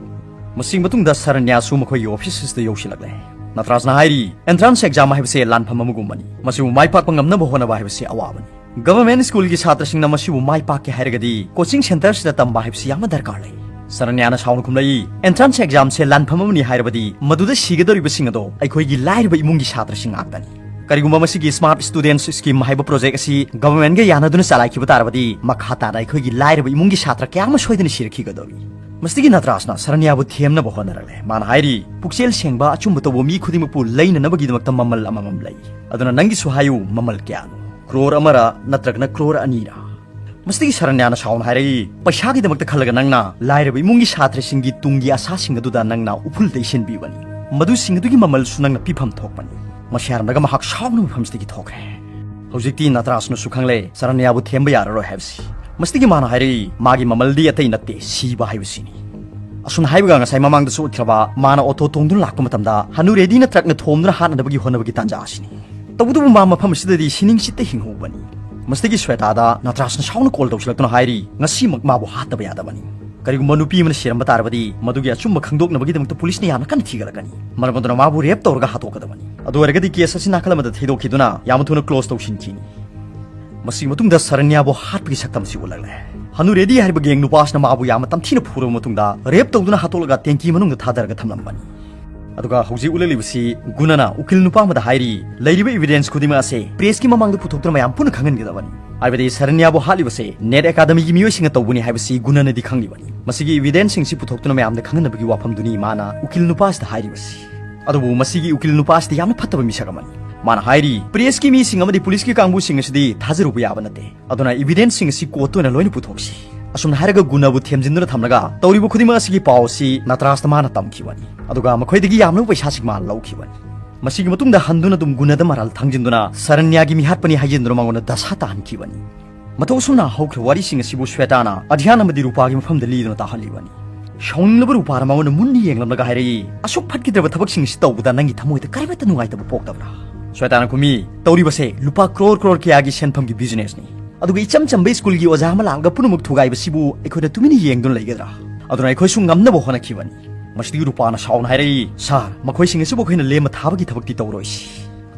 ꯃꯁꯤꯒꯤ ꯃꯇꯨꯡꯗ ꯁꯔꯟꯌꯥꯁꯨ ꯃꯈꯣꯏꯒꯤ officeꯇ ꯌꯧꯁꯤꯜꯂꯛꯂꯦ꯫ ꯅꯇ꯭ꯔꯥꯖꯅ ꯍꯥꯏꯔꯤ, "Entrance exam ꯍꯥꯏꯕꯁꯦ ꯂꯥꯟꯐꯝ ꯑꯃꯒꯨꯝꯕꯅꯤ꯫ ꯃꯁꯤꯕꯨ ꯃꯥꯏ ꯄꯥꯛꯄ ꯉꯝꯅꯕ ꯍꯣꯠꯅꯕ ꯍꯥꯏꯕꯁꯤ ꯑꯋꯥꯕꯅꯤ꯫ Government schoolꯒꯤ ꯁꯥꯇ꯭ꯔꯁꯤꯡꯅ ꯃꯁꯤꯕꯨ ꯃꯥꯏ ꯄꯥꯛꯀꯦ ꯍꯥꯏꯔꯒꯗꯤ coaching centreꯁꯤꯗ ꯇꯝꯕ ꯍꯥꯏꯕꯁꯤ ꯌꯥꯝꯅ ꯗꯔꯀꯥꯔ ꯂꯩ"꯫ ꯁꯔꯟꯌꯥꯅ ꯁꯥꯎꯅ ꯈꯨꯝꯂꯛꯏ, "Entrance examꯁꯦ ꯂꯥꯟꯐꯝ ꯑꯃꯅꯤ ꯍꯥꯏꯔꯕꯗꯤ ꯃꯗꯨꯗ ꯁꯤꯒꯗꯧꯔꯤꯕꯁꯤꯡ ꯑꯗꯣ ꯑꯩꯈꯣꯏꯒꯤ ꯂꯥꯏꯔꯕ ꯏꯃꯨꯡꯒꯤ ꯁꯥꯇ꯭ꯔꯁꯤꯡ ꯉꯥꯛꯇꯅꯤ"꯫ ꯀꯔꯤꯒꯨꯝꯕ ꯃꯁꯤꯒꯤ Smart Students Scheme ꯍꯥꯏꯕ project ꯑꯁꯤ government ꯒ ꯌꯥꯅꯗꯨꯅ ꯆꯂꯥꯏꯈꯤꯕ ꯇꯥꯔꯕꯗꯤ, ꯃꯈꯥ ꯇꯥꯅ ꯑꯩꯈꯣꯏꯒꯤ ꯂꯥꯏꯔꯕ ꯏꯃꯨꯡꯒꯤ ꯁꯥꯇ꯭ꯔ ꯀꯌꯥ ꯑꯃ ꯁꯣꯏꯗꯅ ꯁꯤꯔꯛꯈꯤꯒꯗꯧꯔꯤ꯫ ꯃꯁꯤꯗꯒꯤ ꯅꯇ꯭ꯔꯥꯖꯅ ꯁꯔꯅ꯭ꯌꯥꯕꯨ ꯊꯦꯝꯅꯕ ꯍꯣꯠꯅꯔꯛꯂꯦ꯫ ꯃꯥꯅ ꯍꯥꯏꯔꯤ, "ꯄꯨꯛꯆꯦꯜ ꯁꯦꯡꯕ, ꯑꯆꯨꯝꯕ ꯇꯧꯕ ꯃꯤ ꯈꯨꯗꯤꯡꯃꯛꯄꯨ ꯂꯩꯅꯅꯕꯒꯤꯗꯃꯛꯇ ꯃꯃꯜ ꯑꯃꯃꯝ ꯂꯩ꯫ ꯑꯗꯨꯅ ꯅꯪꯒꯤꯁꯨ ꯍꯥꯏꯌꯨ, ꯃꯃꯜ ꯀꯌꯥꯅꯣ? ꯀ꯭ꯔꯣꯔ ꯑꯃꯔ ꯅꯠꯇ꯭ꯔꯒꯅ ꯀ꯭ꯔꯣꯔ ꯑꯅꯤꯔ?" ꯃꯁꯤꯗꯒꯤ ꯁꯔꯅ꯭ꯌꯥꯅ ꯁꯥꯎꯅ ꯍꯥꯏꯔꯛꯏ, "ꯄꯩꯁꯥꯒꯤꯗꯃꯛꯇ ꯈꯜꯂꯒ ꯅꯪꯅ ꯂꯥꯏꯔꯕ ꯏꯃꯨꯡꯒꯤ ꯁꯥꯇ꯭ꯔꯁꯤꯡꯒꯤ ꯇꯨꯡꯒꯤ ꯑꯁꯥꯁꯤꯡ ꯑꯗꯨꯗ ꯅꯪꯅ ꯎꯐꯨꯜ ꯇꯩꯁꯤꯟꯕꯤꯕꯅꯤ꯫ ꯃꯗꯨꯁꯤꯡ ꯑꯗꯨꯒꯤ ꯃꯃꯜꯁꯨ ꯅꯪꯅ ꯄꯤꯐꯝ ꯊꯣꯛꯄꯅꯤ꯫" ꯃꯁꯤ ꯍꯥꯏꯔꯝꯂꯒ ꯃꯍꯥꯛ ꯁꯥꯎꯅ ꯃꯐꯝꯁꯤꯗꯒꯤ ꯊꯣꯛꯈ꯭ꯔꯦ꯫ ꯍꯧꯖꯤꯛꯇꯤ ꯅꯇ꯭ꯔꯥꯖꯅꯁꯨ ꯈꯪꯂꯦ ꯁꯔꯅ꯭ꯌꯥꯕꯨ ꯊꯦꯝꯕ ꯌꯥꯔꯔꯣꯏ ꯍꯥꯏꯕꯁꯤ꯫ ꯃꯁꯤꯗꯒꯤ ꯃꯥꯅ ꯍꯥꯏꯔꯛꯏ, "ꯃꯥꯒꯤ ꯃꯃꯜꯗꯤ ꯑꯇꯩ ꯅꯠꯇꯦ, ꯁꯤꯕ ꯍꯥꯏꯕꯁꯤꯅꯤ꯫" ꯑꯁꯨꯝꯅ ꯍꯥꯏꯕꯒ ꯉꯁꯥꯏ ꯃꯃꯥꯡꯗꯁꯨ ꯎꯠꯈ꯭ꯔꯕ ꯃꯥꯅ ꯑꯣꯇꯣ ꯇꯣꯡꯗꯨꯅ ꯂꯥꯛꯄ ꯃꯇꯝꯗ ꯍꯅꯨꯔꯦꯗꯤꯅ ꯇ꯭ꯔꯛꯅ ꯊꯣꯝꯗꯨꯅ ꯍꯥꯠꯅꯅꯕꯒꯤ ꯍꯣꯠꯅꯕꯒꯤ ꯇꯥꯟꯖꯥ ꯑꯁꯤꯅꯤ꯫ ꯇꯧꯕꯇꯕꯨ ꯃꯥ ꯃꯐꯝ ꯑꯁꯤꯗꯗꯤ ꯁꯤꯅꯤꯡ ꯁꯤꯠꯇ ꯍꯤꯡꯍꯧꯕꯅꯤ꯫ ꯃꯁꯤꯗꯒꯤ ꯁ꯭ꯋꯦꯇꯥꯗ ꯅꯇ꯭ꯔꯥꯖꯅ ꯁꯥꯎꯅ ꯀꯣꯜ ꯇꯧꯁꯤꯜꯂꯛꯇꯨꯅ ꯍꯥꯏꯔꯤ, ꯉꯁꯤꯃꯛ ꯃꯥꯕꯨ ꯍꯥꯠꯇꯕ ꯌꯥꯗꯕꯅꯤ꯫ ꯀꯔꯤꯒꯨꯝꯕ ꯅꯨꯄꯤ ꯑꯃꯅ ꯁꯤꯔꯝꯕ ꯇꯥꯔꯕꯗꯤ, ꯃꯗꯨꯒꯤ ꯑꯆꯨꯝꯕ ꯈꯪꯗꯣꯛꯅꯕꯒꯤꯗꯃꯛꯇ ꯄꯨꯂꯤꯁꯅ ꯌꯥꯝꯅ ꯀꯟꯅ ꯊꯤꯒꯠꯂꯛꯀꯅꯤ꯫ ꯃꯔꯝ ꯑꯗꯨꯅ ꯃꯥꯕꯨ ꯔꯦꯞ ꯇꯧꯔꯒ ꯍꯥꯠꯇꯣꯛꯀꯗꯕꯅꯤ꯫ ꯑꯗꯨ ꯑꯣꯏꯔꯒꯗꯤ ꯀꯦꯁ ꯑꯁꯤ ꯅꯥꯀꯜ ꯑꯃꯗ ꯊꯩꯗꯣꯛꯈꯤꯗꯨꯅ ꯌꯥꯝꯅ ꯊꯨꯅ ꯀ꯭ꯂꯣꯖ ꯇꯧꯁꯤꯟꯈꯤꯅꯤ꯫ ꯃꯁꯤꯒꯤ ꯃꯇꯨꯡꯗ ꯁꯔꯅ꯭ꯌꯥꯕꯨ ꯍꯥꯠꯄꯒꯤ ꯁꯛꯇꯝ ꯑꯁꯤ ꯎꯠꯂꯛꯂꯦ꯫ ꯍꯅꯨꯔꯦꯗꯤ ꯍꯥꯏꯔꯤꯕ ꯒꯦꯡ ꯅꯨꯄꯥ ꯑꯁꯤꯅ ꯃꯥꯕꯨ ꯌꯥꯝꯅ ꯇꯝꯊꯤꯅ ꯐꯨꯔꯕ ꯃꯇꯨꯡꯗ, ꯔꯦꯞ ꯇꯧꯗꯨꯅ ꯍꯥꯠꯇꯣꯛꯂꯒ ꯇꯦꯡꯀꯤ ꯃꯅꯨꯡꯗ ꯊꯥꯗꯔꯒ ꯊꯝꯂꯝꯕꯅꯤ꯫ ꯑꯗꯨꯒ ꯍꯧꯖꯤꯛ ꯎꯠꯂꯛꯂꯤꯕꯁꯤ ꯒꯨꯅꯅ ꯎꯀꯤꯜ ꯅꯨꯄꯥ ꯑꯃꯗ ꯍꯥꯏꯔꯤ, "ꯂꯩꯔꯤꯕ ꯏꯕꯤꯗꯦꯟꯁ ꯈꯨꯗꯤꯡꯃꯛ ꯑꯁꯦ ꯄ꯭ꯔꯦꯁꯀꯤ ꯃꯃꯥꯡꯗ ꯄꯨꯊꯣꯛꯇꯨꯅ ꯃꯌꯥꯝ ꯄꯨꯟꯅ ꯈꯪꯍꯟꯒꯗꯕꯅꯤ꯫ ꯍꯥꯏꯕꯗꯤ ꯁꯔꯅ꯭ꯌꯥꯕꯨ ꯍꯥꯠꯂꯤꯕꯁꯦ ꯅꯦꯠ ꯑꯦꯀꯥꯗꯃꯤꯒꯤ ꯃꯤꯑꯣꯏꯁꯤꯡꯅ ꯇꯧꯕꯅꯤ ꯍꯥꯏꯕꯁꯤ ꯒꯨꯅꯅꯗꯤ ꯈꯪꯂꯤꯕꯅꯤ꯫ ꯃꯁꯤꯒꯤ ꯏꯕꯤꯗꯦꯟꯁꯁꯤꯡꯁꯤ ꯄꯨꯊꯣꯛꯇꯨꯅ ꯃꯌꯥꯝꯗ ꯈꯪꯍꯟꯅꯕꯒꯤ ꯋꯥꯐꯝꯗꯨꯅꯤ ꯃꯥꯅ ꯎꯀꯤꯜ ꯅꯨꯄꯥꯁꯤꯗ ꯍꯥꯏꯔꯤꯕꯁꯤ꯫" ꯑꯗꯨꯕꯨ ꯃꯁꯤꯒꯤ ꯎꯀꯤꯜ ꯅꯨꯄꯥꯁꯤꯗꯤ ꯌꯥꯝꯅ ꯐꯠꯇꯕ ꯃꯤꯁꯛ ꯑꯃꯅꯤ꯫ ꯃꯥꯅ ꯍꯥꯏꯔꯤ, "ꯄ꯭ꯔꯦꯁꯀꯤ ꯃꯤꯁꯤꯡ ꯑꯃꯗꯤ ꯄꯨꯂꯤꯁꯀꯤ ꯀꯥꯡꯕꯨꯁꯤꯡ ꯑꯁꯤꯗꯤ ꯊꯥꯖꯔꯨꯕ ꯌꯥꯕ ꯅꯠꯇꯦ꯫ ꯑꯗꯨꯅ ꯏꯕꯤꯗꯦꯟꯁꯁꯤꯡ ꯑꯁꯤ ꯀꯣꯔꯠꯇ ꯑꯣꯏꯅ ꯂꯣꯏꯅ ꯄꯨꯊꯣꯛꯁꯤ꯫" ꯑꯁꯨꯝꯅ ꯍꯥꯏꯔꯒ ꯒꯨꯅꯕꯨ ꯊꯦꯝꯖꯤꯟꯗꯨꯅ ꯊꯝꯂꯒ ꯇꯧꯔꯤꯕ ꯈꯨꯗꯤꯡꯃꯛ ꯑꯁꯤꯒꯤ ꯄꯥꯎ ꯑꯁꯤ ꯅꯇ꯭ꯔꯥꯖꯇ ꯃꯥꯅ ꯇꯝꯈꯤꯕꯅꯤ꯫ ꯑꯗꯨꯒ ꯃꯈꯣꯏꯗꯒꯤ ꯌꯥꯝꯂꯕ ꯄꯩꯁꯥꯁꯤꯡ ꯃꯥꯅ ꯂꯧꯈꯤꯕꯅꯤ꯫ ꯃꯁꯤꯒꯤ ꯃꯇꯨꯡꯗ ꯍꯟꯗꯨꯅ ꯑꯗꯨꯝ ꯒꯨꯅꯗ ꯃꯔꯥꯜ ꯊꯥꯡꯖꯤꯟꯗꯨꯅ ꯁꯔꯅ꯭ꯌꯥꯒꯤ ꯃꯤꯍꯥꯠꯄꯅꯤ ꯍꯥꯏꯖꯤꯟꯗꯨꯅ ꯃꯉꯣꯟꯗ ꯗꯁꯥ ꯇꯥꯍꯟꯈꯤꯕꯅꯤ꯫ ꯃꯇꯧ ꯑꯁꯨꯝꯅ ꯍꯧꯈ꯭ꯔꯕ ꯋꯥꯔꯤꯁꯤꯡ ꯑꯁꯤꯕꯨ ꯁ꯭ꯋꯦꯇꯥꯅ ꯑꯙ꯭ꯌꯥꯟ ꯑꯃꯗꯤ ꯔꯨꯄꯥꯒꯤ ꯃꯐꯝꯗ ꯂꯤꯗꯨꯅ ꯇꯥꯍꯜꯂꯤꯕꯅꯤ꯫ ꯁꯥꯎꯅꯤꯡꯂꯕ ꯔꯨꯄꯥꯅ ꯃꯉꯣꯟꯗ ꯃꯨꯟꯅ ꯌꯦꯡꯂꯝꯂꯒ ꯍꯥꯏꯔꯛꯏ, "ꯑꯁꯨꯛ ꯐꯠꯈꯤꯗ꯭ꯔꯕ ꯊꯕꯛꯁꯤꯡ ꯑꯁꯤ ꯇꯧꯕꯗ ꯅꯪꯒꯤ ꯊꯃꯣꯏꯗ ꯀꯔꯤꯃꯠꯇ ꯅꯨꯡꯉꯥꯏꯇꯕ ꯄꯣꯛꯇꯕ꯭ꯔꯥ?" ꯁ꯭ꯋꯦꯇꯥꯅ ꯈꯨꯝꯃꯤ, "ꯇꯧꯔꯤꯕꯁꯦ ꯂꯨꯄꯥ ꯀ꯭ꯔꯣꯔ ꯀ꯭ꯔꯣꯔ ꯀꯌꯥꯒꯤ ꯁꯦꯟꯐꯝꯒꯤ ꯕꯤꯖꯤꯅꯦꯁꯅꯤ꯫ ꯑꯗꯨꯒ ꯏꯆꯝ ꯆꯝꯕ ꯁ꯭ꯀꯨꯜꯒꯤ ꯑꯣꯖꯥ ꯑꯃ ꯂꯥꯛꯂꯒ ꯄꯨꯝꯅꯃꯛ ꯊꯨꯒꯥꯏꯕꯁꯤꯕꯨ ꯑꯩꯈꯣꯏꯅ ꯇꯨꯃꯤꯟꯅ ꯌꯦꯡꯗꯨꯅ ꯂꯩꯒꯗ꯭ꯔꯥ? ꯑꯗꯨꯅ ꯑꯩꯈꯣꯏꯁꯨ ꯉꯝꯅꯕ ꯍꯣꯠꯅꯈꯤꯕꯅꯤ꯫" ꯃꯁꯤꯗꯒꯤ ꯔꯨꯄꯥꯅ ꯁꯥꯎꯅ ꯍꯥꯏꯔꯛꯏ, "ꯁꯥꯔ, ꯃꯈꯣꯏꯁꯤꯡ ꯑꯁꯤꯕꯨ ꯑꯩꯈꯣꯏꯅ ꯂꯦꯝꯅ ꯊꯥꯕꯒꯤ ꯊꯕꯛꯇꯤ ꯇꯧꯔꯣꯏꯁꯤ꯫"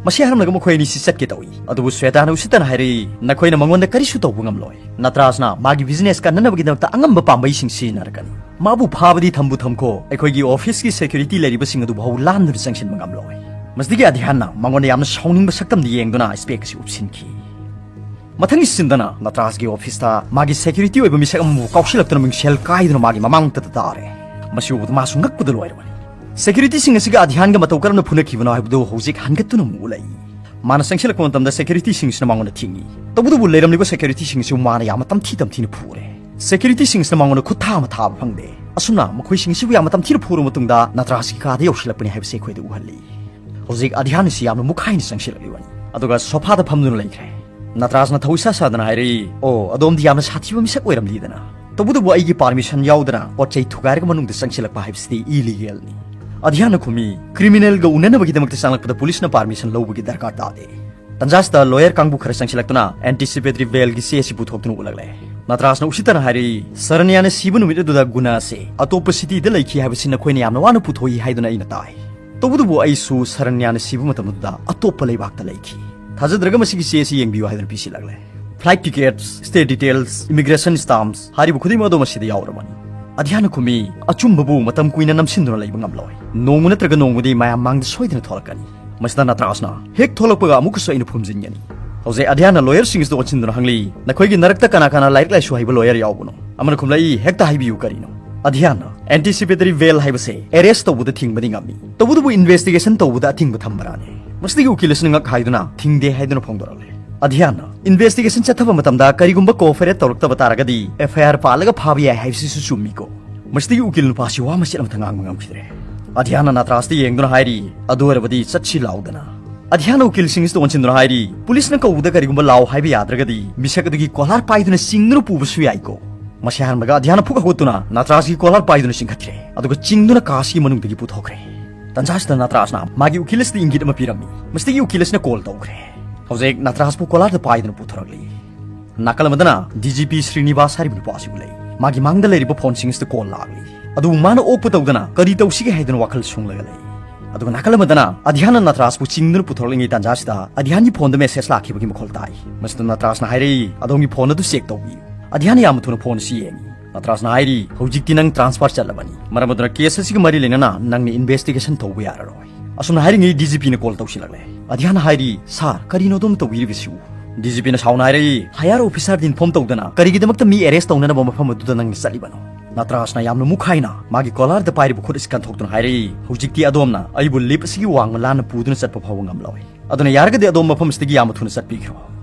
ꯃꯁꯤ ꯍꯥꯏꯔꯝꯂꯒ ꯃꯈꯣꯏ ꯑꯅꯤꯁꯤ ꯆꯠꯀꯦ ꯇꯧꯏ꯫ ꯑꯗꯨꯕꯨ ꯁ꯭ꯋꯦꯇꯥꯅ ꯎꯁꯤꯠꯇꯅ ꯍꯥꯏꯔꯛꯏ, "ꯅꯈꯣꯏꯅ ꯃꯉꯣꯟꯗ ꯀꯔꯤꯁꯨ ꯇꯧꯕ ꯉꯝꯂꯣꯏ꯫ ꯅꯇ꯭ꯔꯥꯖꯅ ꯃꯥꯒꯤ ꯕꯤꯖꯤꯅꯦꯁ ꯀꯟꯅꯅꯕꯒꯤꯗꯃꯛꯇ ꯑꯉꯝꯕ ꯄꯥꯝꯕꯩꯁꯤꯡ ꯁꯤꯖꯤꯟꯅꯔꯛꯀꯅꯤ꯫ ꯃꯥꯕꯨ ꯐꯥꯕꯗꯤ ꯊꯝꯕꯨ ꯊꯝꯈꯣ, ꯑꯩꯈꯣꯏꯒꯤ ꯑꯣꯐꯤꯁꯀꯤ ꯁꯦꯀ꯭ꯌꯨꯔꯤꯇꯤ ꯂꯩꯔꯤꯕꯁꯤꯡ ꯑꯗꯨ ꯐꯥꯎ ꯂꯥꯟꯗꯨꯅ ꯆꯪꯁꯤꯟꯕ ꯉꯝꯂꯣꯏ꯫" ꯃꯁꯤꯗꯒꯤ ꯑꯙ꯭ꯌꯥꯟꯅ ꯃꯉꯣꯟꯗ ꯌꯥꯝꯅ ꯁꯥꯎꯅꯤꯡꯕ ꯁꯛꯇꯝꯗ ꯌꯦꯡꯗꯨꯅ ꯁ꯭ꯄꯦꯛ ꯑꯁꯤ ꯎꯞꯁꯤꯟꯈꯤ꯫ ꯃꯊꯪꯒꯤ ꯁꯤꯟꯗꯅ ꯅꯇ꯭ꯔꯥꯖꯒꯤ ꯑꯣꯐꯤꯁꯇ ꯃꯥꯒꯤ ꯁꯦꯀ꯭ꯌꯨꯔꯤꯇꯤ ꯑꯣꯏꯕ ꯃꯤꯁꯛ ꯑꯃꯕꯨ ꯀꯥꯎꯁꯤꯜꯂꯛꯇꯨꯅ ꯃꯤꯡꯁꯦꯜ ꯀꯥꯏꯗꯨꯅ ꯃꯥꯒꯤ ꯃꯃꯥꯡꯗ ꯇꯥꯔꯦ꯫ ꯃꯁꯤ ꯎꯕꯗ ꯃꯥꯁꯨ ꯉꯛꯄꯗ ꯂꯣꯏꯔꯕꯅꯤ꯫ ꯁꯦꯀ꯭ꯌꯨꯔꯤꯇꯤꯁꯤꯡ ꯑꯁꯤꯒ ꯑꯙ꯭ꯌꯥꯟꯒ ꯃꯇꯧ ꯀꯔꯝꯅ ꯐꯨꯅꯈꯤꯕꯅꯣ ꯍꯥꯏꯕꯗꯨ ꯍꯧꯖꯤꯛ ꯍꯟꯒꯠꯇꯨꯅ ꯑꯃꯨꯛ ꯎꯠꯂꯛꯏ꯫ ꯃꯥꯅ ꯆꯪꯁꯤꯜꯂꯛꯄ ꯃꯇꯝꯗ ꯁꯦꯀ꯭ꯌꯨꯔꯤꯇꯤꯁꯤꯡꯁꯤꯅ ꯃꯉꯣꯟꯗ ꯊꯤꯡꯏ꯫ ꯇꯧꯕꯇꯕꯨ ꯂꯩꯔꯝꯂꯤꯕ ꯁꯦꯀ꯭ꯌꯨꯔꯤꯇꯤꯁꯤꯡꯁꯤꯕꯨ ꯃꯥꯅ ꯌꯥꯝꯅ ꯇꯝꯊꯤ ꯇꯝꯊꯤꯅ ꯐꯨꯔꯦ꯫ ꯁꯦꯀ꯭ꯌꯨꯔꯤꯇꯤꯁꯤꯡꯁꯤꯅ ꯃꯉꯣꯟꯗ ꯈꯨꯠ ꯊꯥ ꯑꯃ ꯊꯥꯕ ꯐꯪꯗꯦ꯫ ꯑꯁꯨꯝꯅ ꯃꯈꯣꯏꯁꯤꯡ ꯑꯁꯤꯕꯨ ꯌꯥꯝꯅ ꯇꯝꯊꯤꯅ ꯐꯨꯔꯕ ꯃꯇꯨꯡꯗ ꯅꯇ꯭ꯔꯥꯖꯀꯤ ꯀꯥꯗ ꯌꯧꯁꯤꯜꯂꯛꯄꯅꯤ ꯍꯥꯏꯕꯁꯤ ꯑꯩꯈꯣꯏꯗ ꯎꯍꯜꯂꯤ꯫ ꯍꯧꯖꯤꯛ ꯑꯙ꯭ꯌꯥꯟ ꯑꯁꯤ ꯌꯥꯝꯅ ꯃꯨꯛꯈꯥꯏꯅ ꯆꯪꯁꯤꯜꯂꯛꯂꯤꯕꯅꯤ꯫ ꯑꯗꯨꯒ ꯁꯣꯐꯥꯗ ꯐꯝꯗꯨꯅ ꯂꯩꯈ꯭ꯔꯦ꯫ ꯅꯇ꯭ꯔꯥꯖꯅ ꯊꯧ ꯏꯁꯥ ꯁꯥꯗꯅ ꯍꯥꯏꯔꯛꯏ, "ꯑꯣ, ꯑꯗꯣꯝꯗꯤ ꯌꯥꯝꯅ ꯁꯥꯊꯤꯕ ꯃꯤꯁꯛ ꯑꯣꯏꯔꯝꯂꯤꯗꯅ꯫ ꯇꯧꯕꯇꯕꯨ ꯑꯩꯒꯤ ꯄꯥꯔꯃꯤꯁꯟ ꯌꯥꯎꯗꯅ ꯄꯣꯠ ꯆꯩ ꯊꯨꯒꯥꯏꯔꯒ ꯃꯅꯨꯡꯗ ꯆꯪꯁꯤꯜꯂꯛꯄ ꯍꯥꯏꯕꯁꯤꯗꯤ ꯏꯂꯤꯒꯦꯜꯅꯤ"꯫ ꯑꯙ꯭ꯌꯥꯟꯅ ꯈꯨꯝꯃꯤ, "ꯀ꯭ꯔꯤꯃꯤꯅꯦꯜꯒ ꯎꯅꯅꯕꯒꯤꯗꯃꯛꯇ ꯆꯪꯂꯛꯄꯗ ꯄꯨꯂꯤꯁꯅ ꯄꯥꯔꯃꯤꯁꯟ ꯂꯧꯕꯒꯤ ꯗꯔꯀꯥꯔ ꯇꯥꯗꯦ"꯫ ꯇꯟꯖꯥꯁꯤꯗ ꯂꯣꯌꯔ ꯀꯥꯡꯕꯨ ꯈꯔ ꯆꯪꯁꯤꯜꯂꯛꯇꯨꯅ ꯑꯦꯟꯇꯤꯁꯤꯄꯦꯇꯔꯤ ꯕꯦꯜꯒꯤ ꯆꯦ ꯑꯁꯤ ꯄꯨꯊꯣꯛꯇꯨꯅ ꯎꯠꯂꯛꯂꯦ꯫ ꯅꯇ꯭ꯔꯥꯖꯅ ꯎꯁꯤꯠꯇꯅ ꯍꯥꯏꯔꯛꯏ, "ꯁꯔꯅ꯭ꯌꯥꯅ ꯁꯤꯕ ꯅꯨꯃꯤꯠ ꯑꯗꯨꯗ ꯒꯨꯅꯥ ꯑꯁꯦ ꯑꯇꯣꯞꯄ ꯁꯤꯇꯤꯗ ꯂꯩꯈꯤ ꯍꯥꯏꯕꯁꯤ ꯅꯈꯣꯏꯅ ꯌꯥꯝꯅ ꯋꯥꯅ ꯄꯨꯊꯣꯛꯏ ꯍꯥꯏꯗꯨꯅ ꯑꯩꯅ ꯇꯥꯏ꯫ ꯇꯧꯕꯇꯕꯨ ꯑꯩꯁꯨ ꯁꯔꯅ꯭ꯌꯥꯅ ꯁꯤꯕ ꯃꯇꯝ ꯑꯗꯨꯗ ꯑꯇꯣꯞꯄ ꯂꯩꯕꯥꯛꯇ ꯂꯩꯈꯤ꯫ ꯊꯥꯖꯗ꯭ꯔꯒ ꯃꯁꯤꯒꯤ ꯆꯦ ꯑꯁꯤ ꯌꯦꯡꯕꯤꯌꯨ" ꯍꯥꯏꯗꯨꯅ ꯄꯤꯁꯤꯜꯂꯛꯂꯦ꯫ Flight tickets, stay details, immigration stamps ꯍꯥꯏꯔꯤꯕ ꯈꯨꯗꯤꯡꯃꯛ ꯑꯗꯨꯝ ꯑꯁꯤꯗ ꯌꯥꯎꯔꯕꯅꯤ꯫ ꯑꯙ꯭ꯌꯥꯟꯅ ꯈꯨꯝꯃꯤ, "ꯑꯆꯨꯝꯕꯕꯨ ꯃꯇꯝ ꯀꯨꯏꯅ ꯅꯝꯁꯤꯟꯗꯨꯅ ꯂꯩꯕ ꯉꯝꯂꯣꯏ꯫ ꯅꯣꯡꯃ ꯅꯠꯇ꯭ꯔꯒ ꯅꯣꯡꯃꯗꯤ ꯃꯌꯥꯝ ꯃꯥꯡꯗ ꯁꯣꯏꯗꯅ ꯊꯣꯛꯂꯛꯀꯅꯤ"꯫ ꯃꯁꯤꯗ ꯅꯇ꯭ꯔꯥꯖꯅ, "ꯍꯦꯛ ꯊꯣꯛꯂꯛꯄꯒ ꯑꯃꯨꯛꯀꯁꯨ ꯑꯩꯅ ꯐꯨꯝꯖꯤꯟꯒꯅꯤ"꯫ ꯍꯧꯖꯤꯛ ꯑꯙ꯭ꯌꯥꯟꯅ ꯂꯣꯌꯔꯁꯤꯡ ꯑꯁꯤꯗ ꯑꯣꯟꯁꯤꯟꯗꯨꯅ ꯍꯪꯂꯤ, "ꯅꯈꯣꯏꯒꯤ ꯅꯔꯛꯇ ꯀꯅꯥ ꯀꯅꯥ ꯂꯥꯏꯔꯤꯛ ꯂꯥꯏꯁꯨ ꯍꯩꯕ ꯂꯣꯌꯔ ꯌꯥꯎꯕꯅꯣ?" ꯑꯃꯅ ꯈꯨꯝꯂꯛꯏ, "ꯍꯦꯛꯇ ꯍꯥꯏꯕꯤꯌꯨ ꯀꯔꯤꯅꯣ?" ꯑꯙ꯭ꯌꯥꯟꯅ, "ꯑꯦꯟꯇꯤꯁꯤꯄꯦꯇꯔꯤ ꯕꯦꯜ ꯍꯥꯏꯕꯁꯦ ꯑꯦꯔꯦꯁ ꯇꯧꯕꯗ ꯊꯤꯡꯕꯗꯤ ꯉꯝꯃꯤ, ꯇꯧꯕꯇꯕꯨ ꯏꯟꯚꯦꯁꯇꯤꯒꯦꯁꯟ ꯇꯧꯕꯗ ꯑꯊꯤꯡꯕ ꯊꯝꯕ꯭ꯔꯥꯅꯦ?" ꯃꯁꯤꯗꯒꯤ ꯎꯀꯤꯜ ꯑꯁꯤꯅ ꯉꯛ ꯍꯥꯏꯗꯨꯅ ꯊꯤꯡꯗꯦ ꯍꯥꯏꯗꯨꯅ ꯐꯣꯡꯗꯣꯔꯛꯂꯦ꯫ ꯑꯙ꯭ꯌꯥꯟꯅ, "ꯏꯟꯚꯦꯁꯇꯤꯒꯦꯁꯟ ꯆꯠꯊꯕ ꯃꯇꯝꯗ ꯀꯔꯤꯒꯨꯝꯕ ꯀꯣꯑꯣꯄꯔꯦꯠ ꯇꯧꯔꯛꯇꯕ ꯇꯥꯔꯒꯗꯤ ꯑꯦꯐ ꯑꯥꯏ ꯑꯥꯔ ꯄꯥꯜꯂꯒ ꯐꯥꯕ ꯌꯥꯏ ꯍꯥꯏꯕꯁꯤꯁꯨ ꯆꯨꯝꯃꯤꯀꯣ?" ꯃꯁꯤꯗꯒꯤ ꯎꯀꯤꯜ ꯅꯨꯄꯥꯁꯤ ꯋꯥ ꯃꯆꯦꯠ ꯑꯃꯠꯇ ꯉꯥꯡꯕ ꯉꯝꯈꯤꯗ꯭ꯔꯦ꯫ ꯑꯙ꯭ꯌꯥꯟꯅ ꯅꯇ꯭ꯔꯥꯖꯇ ꯌꯦꯡꯗꯨꯅ ꯍꯥꯏꯔꯤ, "ꯑꯗꯨ ꯑꯣꯏꯔꯕꯗꯤ ꯆꯠꯁꯤ ꯂꯥꯎꯗꯅ"꯫ ꯑꯙ꯭ꯌꯥꯟꯅ ꯎꯀꯤꯜꯁꯤꯡ ꯑꯁꯤꯗ ꯑꯣꯟꯁꯤꯟꯗꯨꯅ ꯍꯥꯏꯔꯤ, "ꯄꯨꯂꯤꯁꯅ ꯀꯧꯕꯗ ꯀꯔꯤꯒꯨꯝꯕ ꯂꯥꯎ ꯍꯥꯏꯕ ꯌꯥꯗ꯭ꯔꯒꯗꯤ ꯃꯤꯁꯛ ꯑꯗꯨꯒꯤ ꯀꯣꯂꯥꯔ ꯄꯥꯏꯗꯨꯅ ꯆꯤꯡꯗꯨꯅ ꯄꯨꯕꯁꯨ ꯌꯥꯏꯀꯣ?" ꯃꯁꯤ ꯍꯥꯏꯔꯝꯂꯒ ꯑꯙ꯭ꯌꯥꯟꯅ ꯐꯨꯛ ꯍꯧꯒꯠꯇꯨꯅ ꯅꯇ꯭ꯔꯥꯖꯀꯤ ꯀꯣꯂꯥꯔ ꯄꯥꯏꯗꯨꯅ ꯆꯤꯡꯈꯠꯈ꯭ꯔꯦ꯫ ꯑꯗꯨꯒ ꯆꯤꯡꯗꯨꯅ ꯀꯥꯁꯤꯒꯤ ꯃꯅꯨꯡꯗꯒꯤ ꯄꯨꯊꯣꯛꯈ꯭ꯔꯦ꯫ ꯇꯟꯖꯥꯁꯤꯗ ꯅꯇ꯭ꯔꯥꯖꯅ ꯃꯥꯒꯤ ꯎꯀꯤꯜ ꯑꯁꯤꯗ ꯏꯪꯒꯤꯠ ꯑꯃ ꯄꯤꯔꯝꯃꯤ꯫ ꯃꯁꯤꯗꯒꯤ ꯎꯀꯤꯜ ꯑꯁꯤꯅ ꯀꯣꯜ ꯇꯧꯈ꯭ꯔꯦ꯫ ꯍꯧꯖꯤꯛ ꯅꯇ꯭ꯔꯥꯖꯄꯨ ꯀꯣꯂꯥꯔꯗ ꯄꯥꯏꯗꯨꯅ ꯄꯨꯊꯣꯔꯛꯂꯤ꯫ ꯅꯥꯀꯜ ꯑꯃꯗꯅ ꯗꯤ ꯖꯤ ꯄꯤ ꯁ꯭ꯔꯤꯅꯤꯕꯥꯁ ꯍꯥꯏꯔꯤꯕ ꯅꯨꯄꯥ ꯑꯁꯤꯕꯨ ꯂꯩ꯫ ꯃꯥꯒꯤ ꯃꯥꯡꯗ ꯂꯩꯔꯤꯕ ꯐꯣꯟꯁꯤꯡ ꯑꯁꯤꯗ ꯀꯣꯜ ꯂꯥꯛꯂꯤ꯫ ꯑꯗꯨꯕꯨ ꯃꯥꯅ ꯑꯣꯛꯄ ꯇꯧꯗꯅ ꯀꯔꯤ ꯇꯧꯁꯤꯒꯦ ꯍꯥꯏꯗꯨꯅ ꯋꯥꯈꯜ ꯁꯨꯡꯂꯒ ꯂꯩ꯫ ꯑꯗꯨꯒ ꯅꯥꯀꯜ ꯑꯃꯗꯅ ꯑꯙ꯭ꯌꯥꯟꯅ ꯅꯇ꯭ꯔꯥꯖꯄꯨ ꯆꯤꯡꯗꯨꯅ ꯄꯨꯊꯣꯔꯛꯂꯤꯉꯩ ꯇꯥꯟꯖꯥꯁꯤꯗ ꯑꯙ꯭ꯌꯥꯟꯒꯤ ꯐꯣꯟꯗ ꯃꯦꯁꯦꯖ ꯂꯥꯛꯈꯤꯕꯒꯤ ꯃꯈꯣꯜ ꯇꯥꯏ꯫ ꯃꯁꯤꯗ ꯅꯇ꯭ꯔꯥꯖꯅ ꯍꯥꯏꯔꯛꯏ, "ꯑꯗꯣꯝꯒꯤ ꯐꯣꯟ ꯑꯗꯨ ꯆꯦꯛ ꯇꯧꯕꯤꯌꯨ"꯫ ꯑꯙ꯭ꯌꯥꯟꯅ ꯌꯥꯝꯅ ꯊꯨꯅ ꯐꯣꯟ ꯑꯁꯤ ꯌꯦꯡꯉꯤ꯫ ꯅꯇ꯭ꯔꯥꯖꯅ ꯍꯥꯏꯔꯤ, "ꯍꯧꯖꯤꯛꯇꯤ ꯅꯪ ꯇ꯭ꯔꯥꯟꯁꯐꯔ ꯆꯠꯂꯕꯅꯤ꯫ ꯃꯔꯝ ꯑꯗꯨꯅ ꯀꯦꯁ ꯑꯁꯤꯒ ꯃꯔꯤ ꯂꯩꯅꯅ ꯅꯪꯅ ꯏꯟꯚꯦꯁꯇꯤꯒꯦꯁꯟ ꯇꯧꯕ ꯌꯥꯔꯔꯣꯏ"꯫ ꯑꯁꯨꯝꯅ ꯍꯥꯏꯔꯤꯉꯩ ꯗꯤ ꯖꯤ ꯄꯤꯅ ꯀꯣꯜ ꯇꯧꯁꯤꯜꯂꯛꯂꯦ꯫ ꯑꯙ꯭ꯌꯥꯟꯅ ꯍꯥꯏꯔꯤ, "ꯁꯥꯔ, ꯀꯔꯤꯅꯣ ꯑꯗꯨꯝ ꯇꯧꯕꯤꯔꯤꯕꯁꯤꯕꯨ?" ꯗꯤ ꯖꯤ ꯄꯤꯅ ꯁꯥꯎꯅ ꯍꯥꯏꯔꯛꯏ, "ꯍꯥꯌꯔ ꯑꯣꯐꯤꯁꯥꯔꯗ ꯏꯟꯐꯣꯔꯝ ꯇꯧꯗꯅ ꯀꯔꯤꯒꯤꯗꯃꯛꯇ ꯃꯤ ꯑꯦꯔꯦꯁ ꯇꯧꯅꯅꯕ ꯃꯐꯝ ꯑꯗꯨꯗ ꯅꯪꯅ ꯆꯠꯂꯤꯕꯅꯣ?" ꯅꯇ꯭ꯔꯥꯁꯅ ꯌꯥꯝꯅ ꯃꯨꯛꯈꯥꯏꯅ ꯃꯥꯒꯤ ꯀꯣꯂꯥꯔꯗ ꯄꯥꯏꯔꯤꯕ ꯈꯨꯠ ꯑꯁꯤ ꯀꯟꯊꯣꯛꯇꯨꯅ ꯍꯥꯏꯔꯛꯏ, "ꯍꯧꯖꯤꯛꯇꯤ ꯑꯗꯣꯝꯅ ꯑꯩꯕꯨ ꯂꯤꯞ ꯑꯁꯤꯒꯤ ꯋꯥꯡꯃ ꯂꯥꯟꯅ ꯄꯨꯗꯨꯅ ꯆꯠꯄ ꯐꯥꯎꯕ ꯉꯝꯂꯣꯏ꯫ ꯑꯗꯨꯅ ꯌꯥꯔꯒꯗꯤ ꯑꯗꯣꯝ ꯃꯐꯝ ꯑꯁꯤꯗꯒꯤ ꯌꯥꯝꯅ ꯊꯨꯅ ꯆꯠꯄꯤꯈ꯭ꯔꯣ꯫"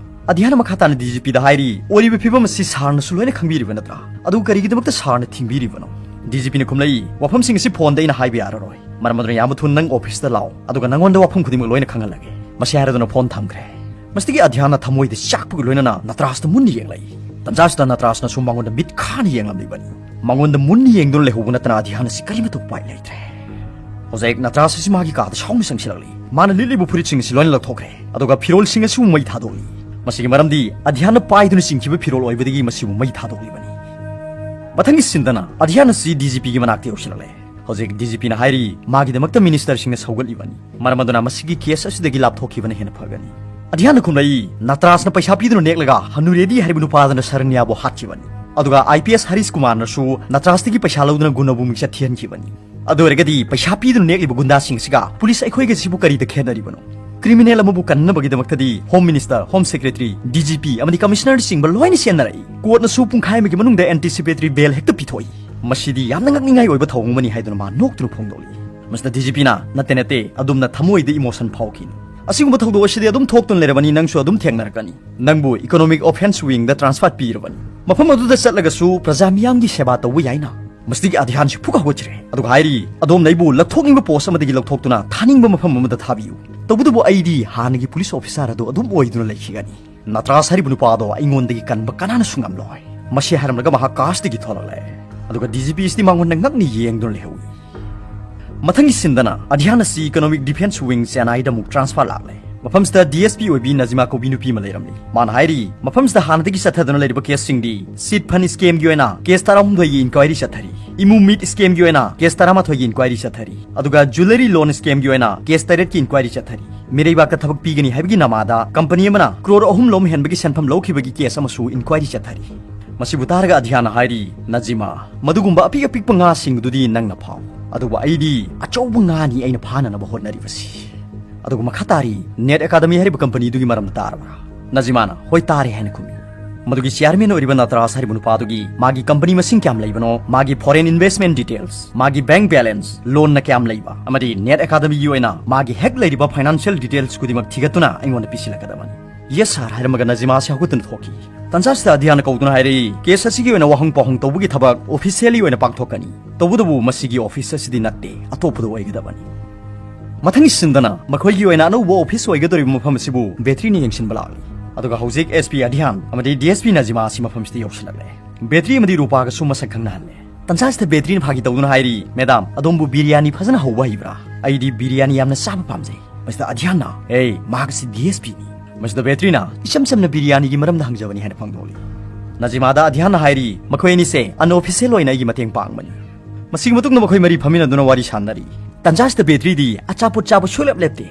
ꯑꯙ꯭ꯌꯥꯟꯅ ꯃꯈꯥ ꯇꯥꯅ ꯗꯤ ꯖꯤ ꯄꯤꯗ ꯍꯥꯏꯔꯤ, "ꯑꯣꯏꯔꯤꯕ ꯐꯤꯕꯝ ꯑꯁꯤ ꯁꯥꯔꯅꯁꯨ ꯂꯣꯏꯅ ꯈꯪꯕꯤꯔꯤꯕ ꯅꯠꯇ꯭ꯔꯥ? ꯑꯗꯨ ꯀꯔꯤꯒꯤꯗꯃꯛꯇ ꯁꯥꯔꯅ ꯊꯤꯡꯕꯤꯔꯤꯕꯅꯣ?" ꯗꯤ ꯖꯤ ꯄꯤꯅ ꯈꯨꯝꯂꯛꯏ, "ꯋꯥꯐꯝꯁꯤꯡ ꯑꯁꯤ ꯐꯣꯟꯗ ꯑꯩꯅ ꯍꯥꯏꯕ ꯌꯥꯔꯔꯣꯏ꯫ ꯃꯔꯝ ꯑꯗꯨꯅ ꯌꯥꯝꯅ ꯊꯨꯅ ꯅꯪ ꯑꯣꯐꯤꯁꯇ ꯂꯥꯛꯑꯣ, ꯑꯗꯨꯒ ꯅꯪꯉꯣꯟꯗ ꯋꯥꯐꯝ ꯈꯨꯗꯤꯡꯃꯛ ꯂꯣꯏꯅ ꯈꯪꯍꯜꯂꯒꯦ꯫" ꯃꯁꯤ ꯍꯥꯏꯔꯗꯨꯅ ꯐꯣꯟ ꯊꯝꯈ꯭ꯔꯦ꯫ ꯃꯁꯤꯗꯒꯤ ꯑꯙ꯭ꯌꯥꯟꯅ ꯊꯃꯣꯏꯗ ꯆꯥꯛꯄꯒ ꯂꯣꯏꯅꯅ ꯅꯇ꯭ꯔꯥꯁꯇ ꯃꯨꯟꯅ ꯌꯦꯡꯂꯛꯏ꯫ ꯇꯟꯖꯥꯁꯤꯗ ꯅꯇ꯭ꯔꯥꯁꯅꯁꯨ ꯃꯉꯣꯟꯗ ꯃꯤꯠ ꯈꯥꯅ ꯌꯦꯡꯂꯝꯂꯤꯕꯅꯤ꯫ ꯃꯉꯣꯟꯗ ꯃꯨꯟꯅ ꯌꯦꯡꯗꯨꯅ ꯂꯩꯍꯧꯕ ꯅꯠꯇꯅ ꯑꯙ꯭ꯌꯥꯟꯅꯁꯤ ꯀꯔꯤꯃꯠꯇ ꯎꯄꯥꯏ ꯂꯩꯇ꯭ꯔꯦ꯫ ꯍꯧꯖꯤꯛ ꯅꯇ꯭ꯔꯥꯁ ꯑꯁꯤ ꯃꯥꯒꯤ ꯀꯥꯗ ꯁꯥꯎꯅ ꯆꯪꯁꯤꯜꯂꯛꯂꯤ꯫ ꯃꯥꯅ ꯂꯤꯠꯂꯤꯕ ꯐꯨꯔꯤꯠꯁꯤꯡ ꯑꯁꯤ ꯂꯣꯏꯅ ꯂꯧꯊꯣꯛꯈ꯭ꯔꯦ, ꯑꯗꯨꯒ ꯐꯤꯔꯣꯜꯁꯤꯡ ꯑꯁꯤꯕꯨ ꯃꯩ ꯊꯥꯗꯣꯛꯂꯤ꯫ ꯃꯁꯤꯒꯤ ꯃꯔꯝꯗꯤ ꯑꯙ꯭ꯌꯥꯟꯅ ꯄꯥꯏꯗꯨꯅ ꯆꯤꯡꯈꯤꯕ ꯐꯤꯔꯣꯜ ꯑꯣꯏꯕꯗꯒꯤ ꯃꯁꯤꯕꯨ ꯃꯩ ꯊꯥꯗꯣꯛꯂꯤꯕꯅꯤ꯫ ꯃꯊꯪꯒꯤ ꯁꯤꯟꯗꯅ ꯑꯙ꯭ꯌꯥꯟ ꯑꯁꯤ ꯗꯤ ꯖꯤ ꯄꯤꯒꯤ ꯃꯅꯥꯛꯇ ꯌꯧꯁꯤꯜꯂꯛꯂꯦ꯫ ꯍꯧꯖꯤꯛ ꯗꯤ ꯖꯤ ꯄꯤꯅ ꯍꯥꯏꯔꯤ, ꯃꯥꯒꯤꯗꯃꯛꯇ ꯃꯤꯅꯤꯁꯇꯔꯁꯤꯡꯅ ꯁꯧꯒꯠꯂꯤꯕꯅꯤ꯫ ꯃꯔꯝ ꯑꯗꯨꯅ ꯃꯁꯤꯒꯤ ꯀꯦꯁ ꯑꯁꯤꯗꯒꯤ ꯂꯥꯞꯊꯣꯛꯈꯤꯕꯅ ꯍꯦꯟꯅ ꯐꯒꯅꯤ꯫ ꯑꯙ꯭ꯌꯥꯟꯅ ꯈꯨꯝꯂꯛꯏ, "ꯅꯇ꯭ꯔꯥꯁꯅ ꯄꯩꯁꯥ ꯄꯤꯗꯨꯅ ꯅꯦꯛꯂꯒ ꯍꯅꯨꯔꯦꯗꯤ ꯍꯥꯏꯔꯤꯕ ꯅꯨꯄꯥꯗꯨꯅ ꯁꯔꯅ꯭ꯌꯥꯕꯨ ꯍꯥꯠꯈꯤꯕꯅꯤ꯫ ꯑꯗꯨꯒ ꯑꯥꯏ ꯄꯤ ꯑꯦꯁ ꯍꯔꯤꯁ ꯀꯨꯃꯥꯔꯅꯁꯨ ꯅꯇ꯭ꯔꯥꯁꯇꯒꯤ ꯄꯩꯁꯥ ꯂꯧꯗꯨꯅ ꯒꯨꯅꯥꯕꯨ ꯃꯤꯡꯆꯠ ꯊꯤꯍꯟꯈꯤꯕꯅꯤ꯫ ꯑꯗꯨ ꯑꯣꯏꯔꯒꯗꯤ ꯄꯩꯁꯥ ꯄꯤꯗꯨꯅ ꯅꯦꯛꯂꯤꯕ ꯒꯨꯟꯗꯥꯁꯤꯡ ꯑꯁꯤꯒ ꯄꯨꯂꯤꯁ ꯑꯩꯈꯣꯏꯒ ꯁꯤꯕꯨ ꯀꯔꯤꯗ ꯈꯦꯠꯅꯔꯤꯕꯅꯣ? ꯀ꯭ꯔꯤꯃꯤꯅꯦꯜ ꯑꯃꯕꯨ ꯀꯟꯅꯕꯒꯤꯗꯃꯛꯇꯗꯤ home minister, home secretary, D G P ꯑꯃꯗꯤ ꯀꯃꯤꯁꯅꯔꯅꯆꯤꯡꯕ ꯂꯣꯏꯅ ꯆꯦꯟꯅꯔꯛꯏ꯫ ꯀꯣꯔꯠꯅꯁꯨ ꯄꯨꯡꯈꯥꯏ ꯑꯃꯒꯤ ꯃꯅꯨꯡꯗ ꯑꯦꯟꯇꯤꯁꯤꯄꯦꯇꯔꯤ ꯕꯦꯜ ꯍꯦꯛꯇ ꯄꯤꯊꯣꯛꯏ꯫ ꯃꯁꯤꯗꯤ ꯌꯥꯝꯅ ꯉꯛꯅꯤꯡꯉꯥꯏ ꯑꯣꯏꯕ ꯊꯧꯑꯣꯡ ꯑꯃꯅꯤ" ꯍꯥꯏꯗꯨꯅ ꯃꯥ ꯅꯣꯛꯇꯨꯅ ꯐꯣꯡꯗꯣꯛꯂꯤ꯫ ꯃꯁꯤꯗ ꯗꯤ ꯖꯤ ꯄꯤꯅ, "ꯅꯠꯇꯦ, ꯅꯠꯇꯦ, ꯑꯗꯣꯝꯅ ꯊꯃꯣꯏꯗ ꯏꯃꯣꯁꯟ ꯐꯥꯎꯈꯤꯅꯨ꯫ ꯑꯁꯤꯒꯨꯝꯕ ꯊꯧꯗꯣꯛ ꯑꯁꯤꯗꯤ ꯑꯗꯨꯝ ꯊꯣꯛꯇꯨꯅ ꯂꯩꯔꯕꯅꯤ, ꯅꯪꯁꯨ ꯑꯗꯨꯝ ꯊꯦꯡꯅꯔꯛꯀꯅꯤ꯫ ꯅꯪꯕꯨ ꯏꯀꯣꯅꯣꯃꯤꯛ ꯑꯣꯐꯦꯟꯁ ꯋꯤꯡꯗ ꯇ꯭ꯔꯥꯟꯁꯐꯔ ꯄꯤꯔꯕꯅꯤ꯫ ꯃꯐꯝ ꯑꯗꯨꯗ ꯆꯠꯂꯒꯁꯨ ꯄ꯭ꯔꯖꯥ ꯃꯤꯌꯥꯝꯒꯤ ꯁꯦꯕꯥ ꯇꯧꯕ ꯌꯥꯏꯅ?" ꯃꯁꯤꯗꯒꯤ ꯑꯙ꯭ꯌꯥꯟꯁꯤ ꯐꯨꯛ ꯍꯧꯒꯠꯆꯔꯦ, ꯑꯗꯨꯒ ꯍꯥꯏꯔꯤ, "ꯑꯗꯣꯝꯅ ꯑꯩꯕꯨ ꯂꯧꯊꯣꯛꯅꯤꯡꯕ ꯄꯣꯁ ꯑꯃꯗꯒꯤ ꯂꯧꯊꯣꯛꯇꯨꯅ ꯊꯥꯅꯤꯡꯕ ꯃꯐꯝ ꯑꯃꯗ ꯊꯥꯕꯤꯌꯨ꯫ ꯇꯧꯕꯇꯕꯨ ꯑꯩꯗꯤ ꯍꯥꯟꯅꯒꯤ ꯄꯨꯂꯤꯁ ꯑꯣꯐꯤꯁꯥꯔ ꯑꯗꯨ ꯑꯗꯨꯝ ꯑꯣꯏꯗꯨꯅ ꯂꯩꯈꯤꯒꯅꯤ꯫ ꯅꯇ꯭ꯔꯥꯁ ꯍꯥꯏꯔꯤꯕ ꯅꯨꯄꯥꯗꯣ ꯑꯩꯉꯣꯟꯗꯒꯤ ꯀꯟꯕ ꯀꯅꯥꯅꯁꯨ ꯉꯝꯂꯣꯏ꯫" ꯃꯁꯤ ꯍꯥꯏꯔꯝꯂꯒ ꯃꯍꯥꯛ ꯀꯥꯔꯁꯇꯒꯤ ꯊꯣꯛꯂꯛꯂꯦ, ꯑꯗꯨꯒ ꯗꯤ ꯖꯤ ꯄꯤ ꯑꯁꯤꯗꯤ ꯃꯉꯣꯟꯗ ꯉꯛꯅ ꯌꯦꯡꯗꯨꯅ ꯂꯩꯍꯧꯏ꯫ ꯃꯊꯪꯒꯤ ꯁꯤꯟꯗꯅ ꯑꯙ꯭ꯌꯥꯟ ꯑꯁꯤ ꯏꯀꯣꯅꯣꯃꯤꯛ ꯗꯤꯐꯦꯟꯁ ꯋꯤꯡ ꯆꯦꯟꯅꯥꯏꯗ ꯑꯃꯨꯛ ꯇ꯭ꯔꯥꯟꯁꯐꯔ ꯂꯥꯛꯂꯦ꯫ ꯃꯐꯝꯁꯤꯗ ꯗꯤ ꯑꯦꯁ ꯄꯤ ꯑꯣꯏꯕꯤ ꯅꯖꯤꯃꯥ ꯀꯧꯕꯤ ꯅꯨꯄꯤ ꯑꯃ ꯂꯩꯔꯝꯃꯤ꯫ ꯃꯥꯅ ꯍꯥꯏꯔꯤ, ꯃꯐꯝꯁꯤꯗ ꯍꯥꯟꯅꯗꯒꯤ ꯆꯠꯊꯗꯨꯅ ꯂꯩꯔꯤꯕ ꯀꯦꯁꯁꯤꯡꯗꯤ ꯆꯤꯠ ꯐꯟ ꯁ꯭ꯀꯦꯝꯒꯤ ꯑꯣꯏꯅ ꯀꯦꯁ ꯇꯔꯥꯍꯨꯝꯗꯣꯏꯒꯤ ꯏꯟꯀ꯭ꯋꯥꯏꯔꯤ ꯆꯠꯊꯔꯤ, ꯏꯃꯨ ꯃꯤꯠ ꯁ꯭ꯀꯦꯝꯒꯤ ꯑꯣꯏꯅ ꯀꯦꯁ ꯇꯔꯥꯃꯥꯊꯣꯏꯒꯤ ꯏꯟꯀ꯭ꯋꯥꯏꯔꯤ ꯆꯠꯊꯔꯤ, ꯑꯗꯨꯒ ꯖꯨꯋꯦꯂꯔꯤ ꯂꯣꯟ ꯁ꯭ꯀꯦꯝꯒꯤ ꯑꯣꯏꯅ ꯀꯦꯁ ꯇꯔꯦꯠꯀꯤ ꯏꯟꯀ꯭ꯋꯥꯏꯔꯤ ꯆꯠꯊꯔꯤ꯫ ꯃꯤꯔꯩꯕꯥꯛꯇ ꯊꯕꯛ ꯄꯤꯒꯅꯤ ꯍꯥꯏꯕꯒꯤ ꯅꯃꯥꯗ ꯀꯝꯄꯅꯤ ꯑꯃꯅ ꯀ꯭ꯔꯣꯔ ꯑꯍꯨꯝ ꯂꯣꯝ ꯍꯦꯟꯕꯒꯤ ꯁꯦꯟꯐꯝ ꯂꯧꯈꯤꯕꯒꯤ ꯀꯦꯁ ꯑꯃꯁꯨ ꯏꯟꯀ꯭ꯋꯥꯏꯔꯤ ꯆꯠꯊꯔꯤ꯫ ꯃꯁꯤꯕꯨ ꯇꯥꯔꯒ ꯑꯙ꯭ꯌꯥꯟꯅ ꯍꯥꯏꯔꯤ, "ꯅꯖꯤꯃꯥ, ꯃꯗꯨꯒꯨꯝꯕ ꯑꯄꯤꯛ ꯑꯄꯤꯛꯄ ꯉꯥꯁꯤꯡꯗꯨꯗꯤ ꯅꯪꯅ ꯐꯥꯎ꯫ ꯑꯗꯨꯕꯨ ꯑꯩꯗꯤ ꯑꯆꯧꯕ ꯉꯥꯅꯤ ꯑꯩꯅ ꯐꯥꯅꯅꯕ ꯍꯣꯠꯅꯔꯤꯕꯁꯤ꯫ ꯑꯗꯨꯒ ꯃꯈꯥ ꯇꯥꯔꯤ, ꯅꯦꯠ ꯑꯦꯀꯥꯗꯃꯤ ꯍꯥꯏꯔꯤꯕ ꯀꯝꯄꯅꯤꯗꯨꯒꯤ ꯃꯔꯝꯗ ꯇꯥꯔꯕ꯭ꯔꯥ? ꯅꯖꯤꯃꯥꯅ "ꯍꯣꯏ, ꯇꯥꯔꯦ" ꯍꯥꯏꯅ ꯈꯨꯝꯃꯤ꯫ ꯃꯗꯨꯒꯤ ꯆꯤꯌꯥꯔꯃꯦꯟ ꯑꯣꯏꯔꯤꯕ ꯅꯇꯔꯥꯖ ꯍꯥꯏꯔꯤꯕ ꯅꯨꯄꯥꯗꯨꯒꯤ ꯃꯥꯒꯤ ꯀꯝꯄꯅꯤ ꯃꯁꯤꯡ ꯀꯌꯥꯝ ꯂꯩꯕꯅꯣ, ꯃꯥꯒꯤ ꯐꯣꯔꯦꯟ ꯏꯟꯚꯦꯁ꯭ꯠꯃꯦꯟ ꯗꯤꯇꯦꯜꯁ, ꯃꯥꯒꯤ ꯕꯦꯡꯛ ꯕꯦꯂꯦꯟꯁ, ꯂꯣꯟꯅ ꯀꯌꯥꯝ ꯂꯩꯕ ꯑꯃꯗꯤ ꯅꯦꯠ ꯑꯦꯀꯥꯗꯃꯤꯒꯤ ꯑꯣꯏꯅ ꯃꯥꯒꯤ ꯍꯦꯛ ꯂꯩꯔꯤꯕ ꯐꯥꯏꯅꯥꯟꯁꯤꯌꯦꯜ ꯗꯤꯇꯦꯜꯁ ꯈꯨꯗꯤꯡꯃꯛ ꯊꯤꯒꯠꯇꯨꯅ ꯑꯩꯉꯣꯟꯗ ꯄꯤꯁꯤꯜꯂꯛꯀꯗꯕꯅꯤ꯫ "ꯌꯦꯁ ꯁꯥꯔ" ꯍꯥꯏꯔꯝꯃꯒ ꯅꯖꯤꯃꯥꯁꯤ ꯍꯧꯒꯠꯇꯨꯅ ꯊꯣꯛꯈꯤ꯫ ꯇꯟꯖꯥꯁꯤꯗ ꯑꯙ꯭ꯌꯥꯟꯅ ꯀꯧꯗꯨꯅ ꯍꯥꯏꯔꯛꯏ, "ꯀꯦꯁ ꯑꯁꯤꯒꯤ ꯑꯣꯏꯅ ꯋꯥꯍꯪ ꯄꯥꯎꯍꯪ ꯇꯧꯕꯒꯤ ꯊꯕꯛ ꯑꯣꯐꯤꯁꯤꯌꯦꯜꯂꯤ ꯑꯣꯏꯅ ꯄꯥꯡꯊꯣꯛꯀꯅꯤ꯫ ꯇꯧꯕꯇꯕꯨ ꯃꯁꯤꯒꯤ ꯑꯣꯐꯤꯁ ꯑꯁꯤꯗꯤ ꯅꯠꯇꯦ, ꯑꯇꯣꯞꯄꯗ ꯑꯣꯏꯒꯗꯕꯅꯤ"꯫ ꯃꯊꯪꯒꯤ ꯁꯤꯟꯗꯅ ꯃꯈꯣꯏꯒꯤ ꯑꯣꯏꯅ ꯑꯅꯧꯕ ꯑꯣꯐꯤꯁ ꯑꯣꯏꯒꯗꯧꯔꯤꯕ ꯃꯐꯝ ꯑꯁꯤꯕꯨ ꯕꯦꯇ꯭ꯔꯤꯅ ꯌꯦꯡꯁꯤꯟꯕ ꯂꯥꯛꯂꯤ꯫ ꯑꯗꯨꯒ ꯍꯧꯖꯤꯛ ꯑꯦꯁ ꯄꯤ ꯑꯙ꯭ꯌꯥꯟ ꯑꯃꯗꯤ ꯗꯤ ꯑꯦꯁ ꯄꯤ ꯅꯖꯤꯃꯥ ꯑꯁꯤ ꯃꯐꯝꯁꯤꯗ ꯌꯧꯁꯤꯜꯂꯛꯂꯦ꯫ ꯕꯦꯇ꯭ꯔꯤ ꯑꯃꯗꯤ ꯔꯨꯄꯥꯒꯁꯨ ꯃꯁꯛ ꯈꯪꯅꯍꯜꯂꯦ꯫ ꯇꯟꯖꯥꯁꯤꯗ ꯕꯦꯇ꯭ꯔꯤꯅ ꯐꯥꯒꯤ ꯇꯧꯗꯨꯅ ꯍꯥꯏꯔꯤ, "ꯃꯦꯗꯥꯝ, ꯑꯗꯣꯝꯕꯨ ꯕꯤꯔꯌꯥꯅꯤ ꯐꯖꯅ ꯍꯧꯕ ꯍꯩꯕ꯭ꯔꯥ? ꯑꯩꯗꯤ ꯕꯤꯔꯌꯥꯅꯤ ꯌꯥꯝꯅ ꯆꯥꯕ ꯄꯥꯝꯖꯩ"꯫ ꯃꯁꯤꯗ ꯑꯙ꯭ꯌꯥꯟꯅ, "ꯑꯦ, ꯃꯍꯥꯛ ꯑꯁꯤ ꯗꯤ ꯑꯦꯁ ꯄꯤꯅꯤ"꯫ ꯃꯁꯤꯗ ꯕꯦꯇ꯭ꯔꯤꯅ ꯏꯆꯝ ꯆꯝꯅ ꯕꯤꯔꯌꯥꯅꯤꯒꯤ ꯃꯔꯝꯗ ꯍꯪꯖꯕꯅꯤ ꯍꯥꯏꯅ ꯐꯣꯡꯗꯣꯛꯂꯤ꯫ ꯅꯖꯤꯃꯥꯗ ꯑꯙ꯭ꯌꯥꯟꯅ ꯍꯥꯏꯔꯤ, "ꯃꯈꯣꯏ ꯑꯅꯤꯁꯦ ꯑꯟꯑꯣꯐꯤꯁꯤꯌꯦꯜ ꯑꯣꯏꯅ ꯑꯩꯒꯤ ꯃꯇꯦꯡ ꯄꯥꯡꯕꯅꯤ"꯫ ꯃꯁꯤꯒꯤ ꯃꯇꯨꯡꯗ ꯃꯈꯣꯏ ꯃꯔꯤ ꯐꯝꯃꯤꯟꯅꯗꯨꯅ ꯋꯥꯔꯤ ꯁꯥꯟꯅꯔꯤ꯫ ꯇꯟꯖꯥꯁꯤꯗ ꯕꯦꯇ꯭ꯔꯤꯗꯤ ꯑꯆꯥꯄꯣꯠ ꯆꯥꯕ ꯁꯨꯡꯂꯦꯞ ꯂꯦꯞꯇꯦ꯫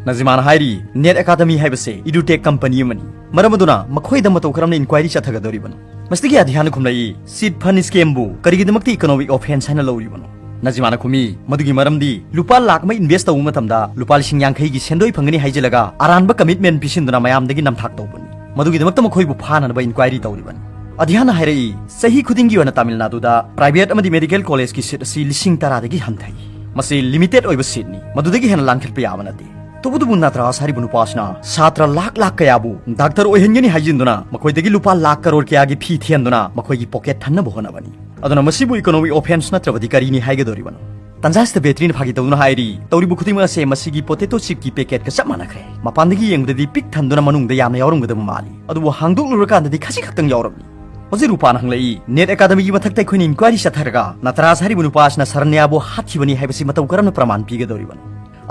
ꯅꯖꯤꯃꯥꯅ ꯍꯥꯏꯔꯤ, "ꯅꯦꯠ ꯑꯦꯀꯥꯗꯃꯤ ꯍꯥꯏꯕꯁꯦ ꯏꯗꯨꯇꯦꯛ ꯀꯝꯄꯅꯤ ꯑꯃꯅꯤ꯫ ꯃꯔꯝ ꯑꯗꯨꯅ ꯃꯈꯣꯏꯗ ꯃꯇꯧ ꯀꯔꯝꯅ ꯏꯟꯀ꯭ꯋꯥꯏꯔꯤ ꯆꯠꯊꯒꯗꯧꯔꯤꯕꯅꯣ?" ꯃꯁꯤꯗꯒꯤ ꯑꯙ꯭ꯌꯥꯟꯅ ꯈꯨꯝꯂꯛꯏ, "ꯆꯤꯠ ꯐꯟ ꯁ꯭ꯀꯦꯝꯕꯨ ꯀꯔꯤꯒꯤꯗꯃꯛꯇ ꯏꯀꯣꯅꯣꯃꯤꯛ ꯑꯣꯐꯦꯟꯁ ꯍꯥꯏꯅ ꯂꯧꯔꯤꯕꯅꯣ?" ꯅꯖꯤꯃꯥꯅ ꯈꯨꯝꯃꯤ, "ꯃꯗꯨꯒꯤ ꯃꯔꯝꯗꯤ ꯂꯨꯄꯥ ꯂꯥꯈ ꯑꯃ ꯏꯟꯚꯦꯁ꯭ꯠ ꯇꯧꯕ ꯃꯇꯝꯗ ꯂꯨꯄꯥ ꯂꯤꯁꯤꯡ ꯌꯥꯡꯈꯩꯒꯤ ꯁꯦꯟꯗꯣꯏ ꯐꯪꯒꯅꯤ ꯍꯥꯏꯖꯤꯜꯂꯒ ꯑꯔꯥꯟꯕ ꯀꯃꯤꯠꯃꯦꯟ ꯄꯤꯁꯤꯟꯗꯨꯅ ꯃꯌꯥꯝꯗꯒꯤ ꯅꯝꯊꯥꯛ ꯇꯧꯕꯅꯤ꯫ ꯃꯗꯨꯒꯤꯗꯃꯛꯇ ꯃꯈꯣꯏꯕꯨ ꯐꯥꯅꯅꯕ ꯏꯟꯀ꯭ꯋꯥꯏꯔꯤ ꯇꯧꯔꯤꯕꯅꯤ"꯫ ꯑꯙ꯭ꯌꯥꯟꯅ ꯍꯥꯏꯔꯛꯏ, ꯆꯍꯤ ꯈꯨꯗꯤꯡꯒꯤ ꯑꯣꯏꯅ ꯇꯥꯃꯤꯜ ꯅꯥꯗꯨꯗ ꯄ꯭ꯔꯥꯏꯚꯦꯠ ꯑꯃꯗꯤ ꯃꯦꯗꯤꯀꯦꯜ ꯀꯣꯂꯦꯖꯀꯤ ꯁꯤꯠ ꯑꯁꯤ ꯂꯤꯁꯤꯡ ꯇꯔꯥꯗꯒꯤ ꯍꯟꯊꯩ꯫ ꯃꯁꯤ ꯂꯤꯃꯤꯇꯦꯗ ꯑꯣꯏꯕ ꯁꯤꯠꯅꯤ, ꯃꯗꯨꯗꯒꯤ ꯍꯦꯟꯅ ꯂꯥꯟꯈꯠꯄ ꯌꯥꯕ ꯅꯠꯇꯦ꯫ ꯇꯧꯕꯇꯕꯨ ꯅꯇꯔꯥꯖ ꯍꯥꯏꯔꯤꯕ ꯅꯨꯄꯥꯁꯤꯅ ꯁꯥꯇ꯭ꯔ ꯂꯥꯈ ꯂꯥꯈ ꯀꯌꯥꯕꯨ ꯗꯥꯛꯇꯔ ꯑꯣꯏꯍꯟꯒꯅꯤ ꯍꯥꯏꯖꯤꯟꯗꯨꯅ ꯃꯈꯣꯏꯗꯒꯤ ꯂꯨꯄꯥ ꯂꯥꯈ ꯀꯔꯣꯔ ꯀꯌꯥꯒꯤ ꯐꯤ ꯊꯤꯍꯟꯗꯨꯅ ꯃꯈꯣꯏꯒꯤ ꯄꯣꯀꯦꯠ ꯊꯟꯅꯕ ꯍꯣꯠꯅꯕꯅꯤ꯫ ꯑꯗꯨꯅ ꯃꯁꯤꯕꯨ ꯏꯀꯣꯅꯣꯃꯤꯛ ꯑꯣꯐꯦꯟꯁ ꯅꯠꯇ꯭ꯔꯕꯗꯤ ꯀꯔꯤꯅꯤ ꯍꯥꯏꯒꯗꯧꯔꯤꯕꯅꯣ? ꯇꯟꯖꯥꯁꯤꯗ ꯕꯦꯇ꯭ꯔꯤꯅ ꯐꯥꯒꯤ ꯇꯧꯗꯨꯅ ꯍꯥꯏꯔꯤ, "ꯇꯧꯔꯤꯕ ꯈꯨꯗꯤꯡꯃꯛ ꯑꯁꯦ ꯃꯁꯤꯒꯤ ꯄꯣꯇꯦꯇꯣ ꯆꯤꯞꯀꯤ ꯄꯦꯀꯦꯠꯀ ꯆꯞ ꯃꯥꯟꯅꯈ꯭ꯔꯦ꯫ ꯃꯄꯥꯟꯗꯒꯤ ꯌꯦꯡꯕꯗꯗꯤ ꯄꯤꯛ ꯊꯟꯗꯨꯅ ꯃꯅꯨꯡꯗ ꯌꯥꯝꯅ ꯌꯥꯎꯔꯝꯒꯗꯕ ꯃꯥꯜꯂꯤ, ꯑꯗꯨꯕꯨ ꯍꯥꯡꯗꯣꯛꯂꯨꯔꯀꯥꯟꯗꯗꯤ ꯈꯖꯤꯛ ꯈꯛꯇꯪ ꯌꯥꯎꯔꯝꯃꯤ"꯫ ꯍꯧꯖꯤꯛ ꯔꯨꯄꯥꯅ ꯍꯪꯂꯛꯏ, "ꯅꯦꯠ ꯑꯦꯀꯥꯗꯃꯤꯒꯤ ꯃꯊꯛꯇ ꯑꯩꯈꯣꯏꯅ ꯏꯟꯀ꯭ꯋꯥꯏꯔꯤ ꯆꯠꯊꯔꯒ ꯅꯇꯔꯥꯖ ꯍꯥꯏꯔꯤꯕ ꯅꯨꯄꯥ ꯑꯁꯤꯅ ꯁꯔꯅ꯭ꯌꯥꯕꯨ ꯍꯥꯠꯈꯤꯕꯅꯤ ꯍꯥꯏꯕꯁꯤ ꯃꯇꯧ ꯀꯔꯝꯅ ꯄ꯭ꯔꯃꯥꯟ ꯄꯤꯒꯗꯧꯔꯤꯕꯅꯣ?"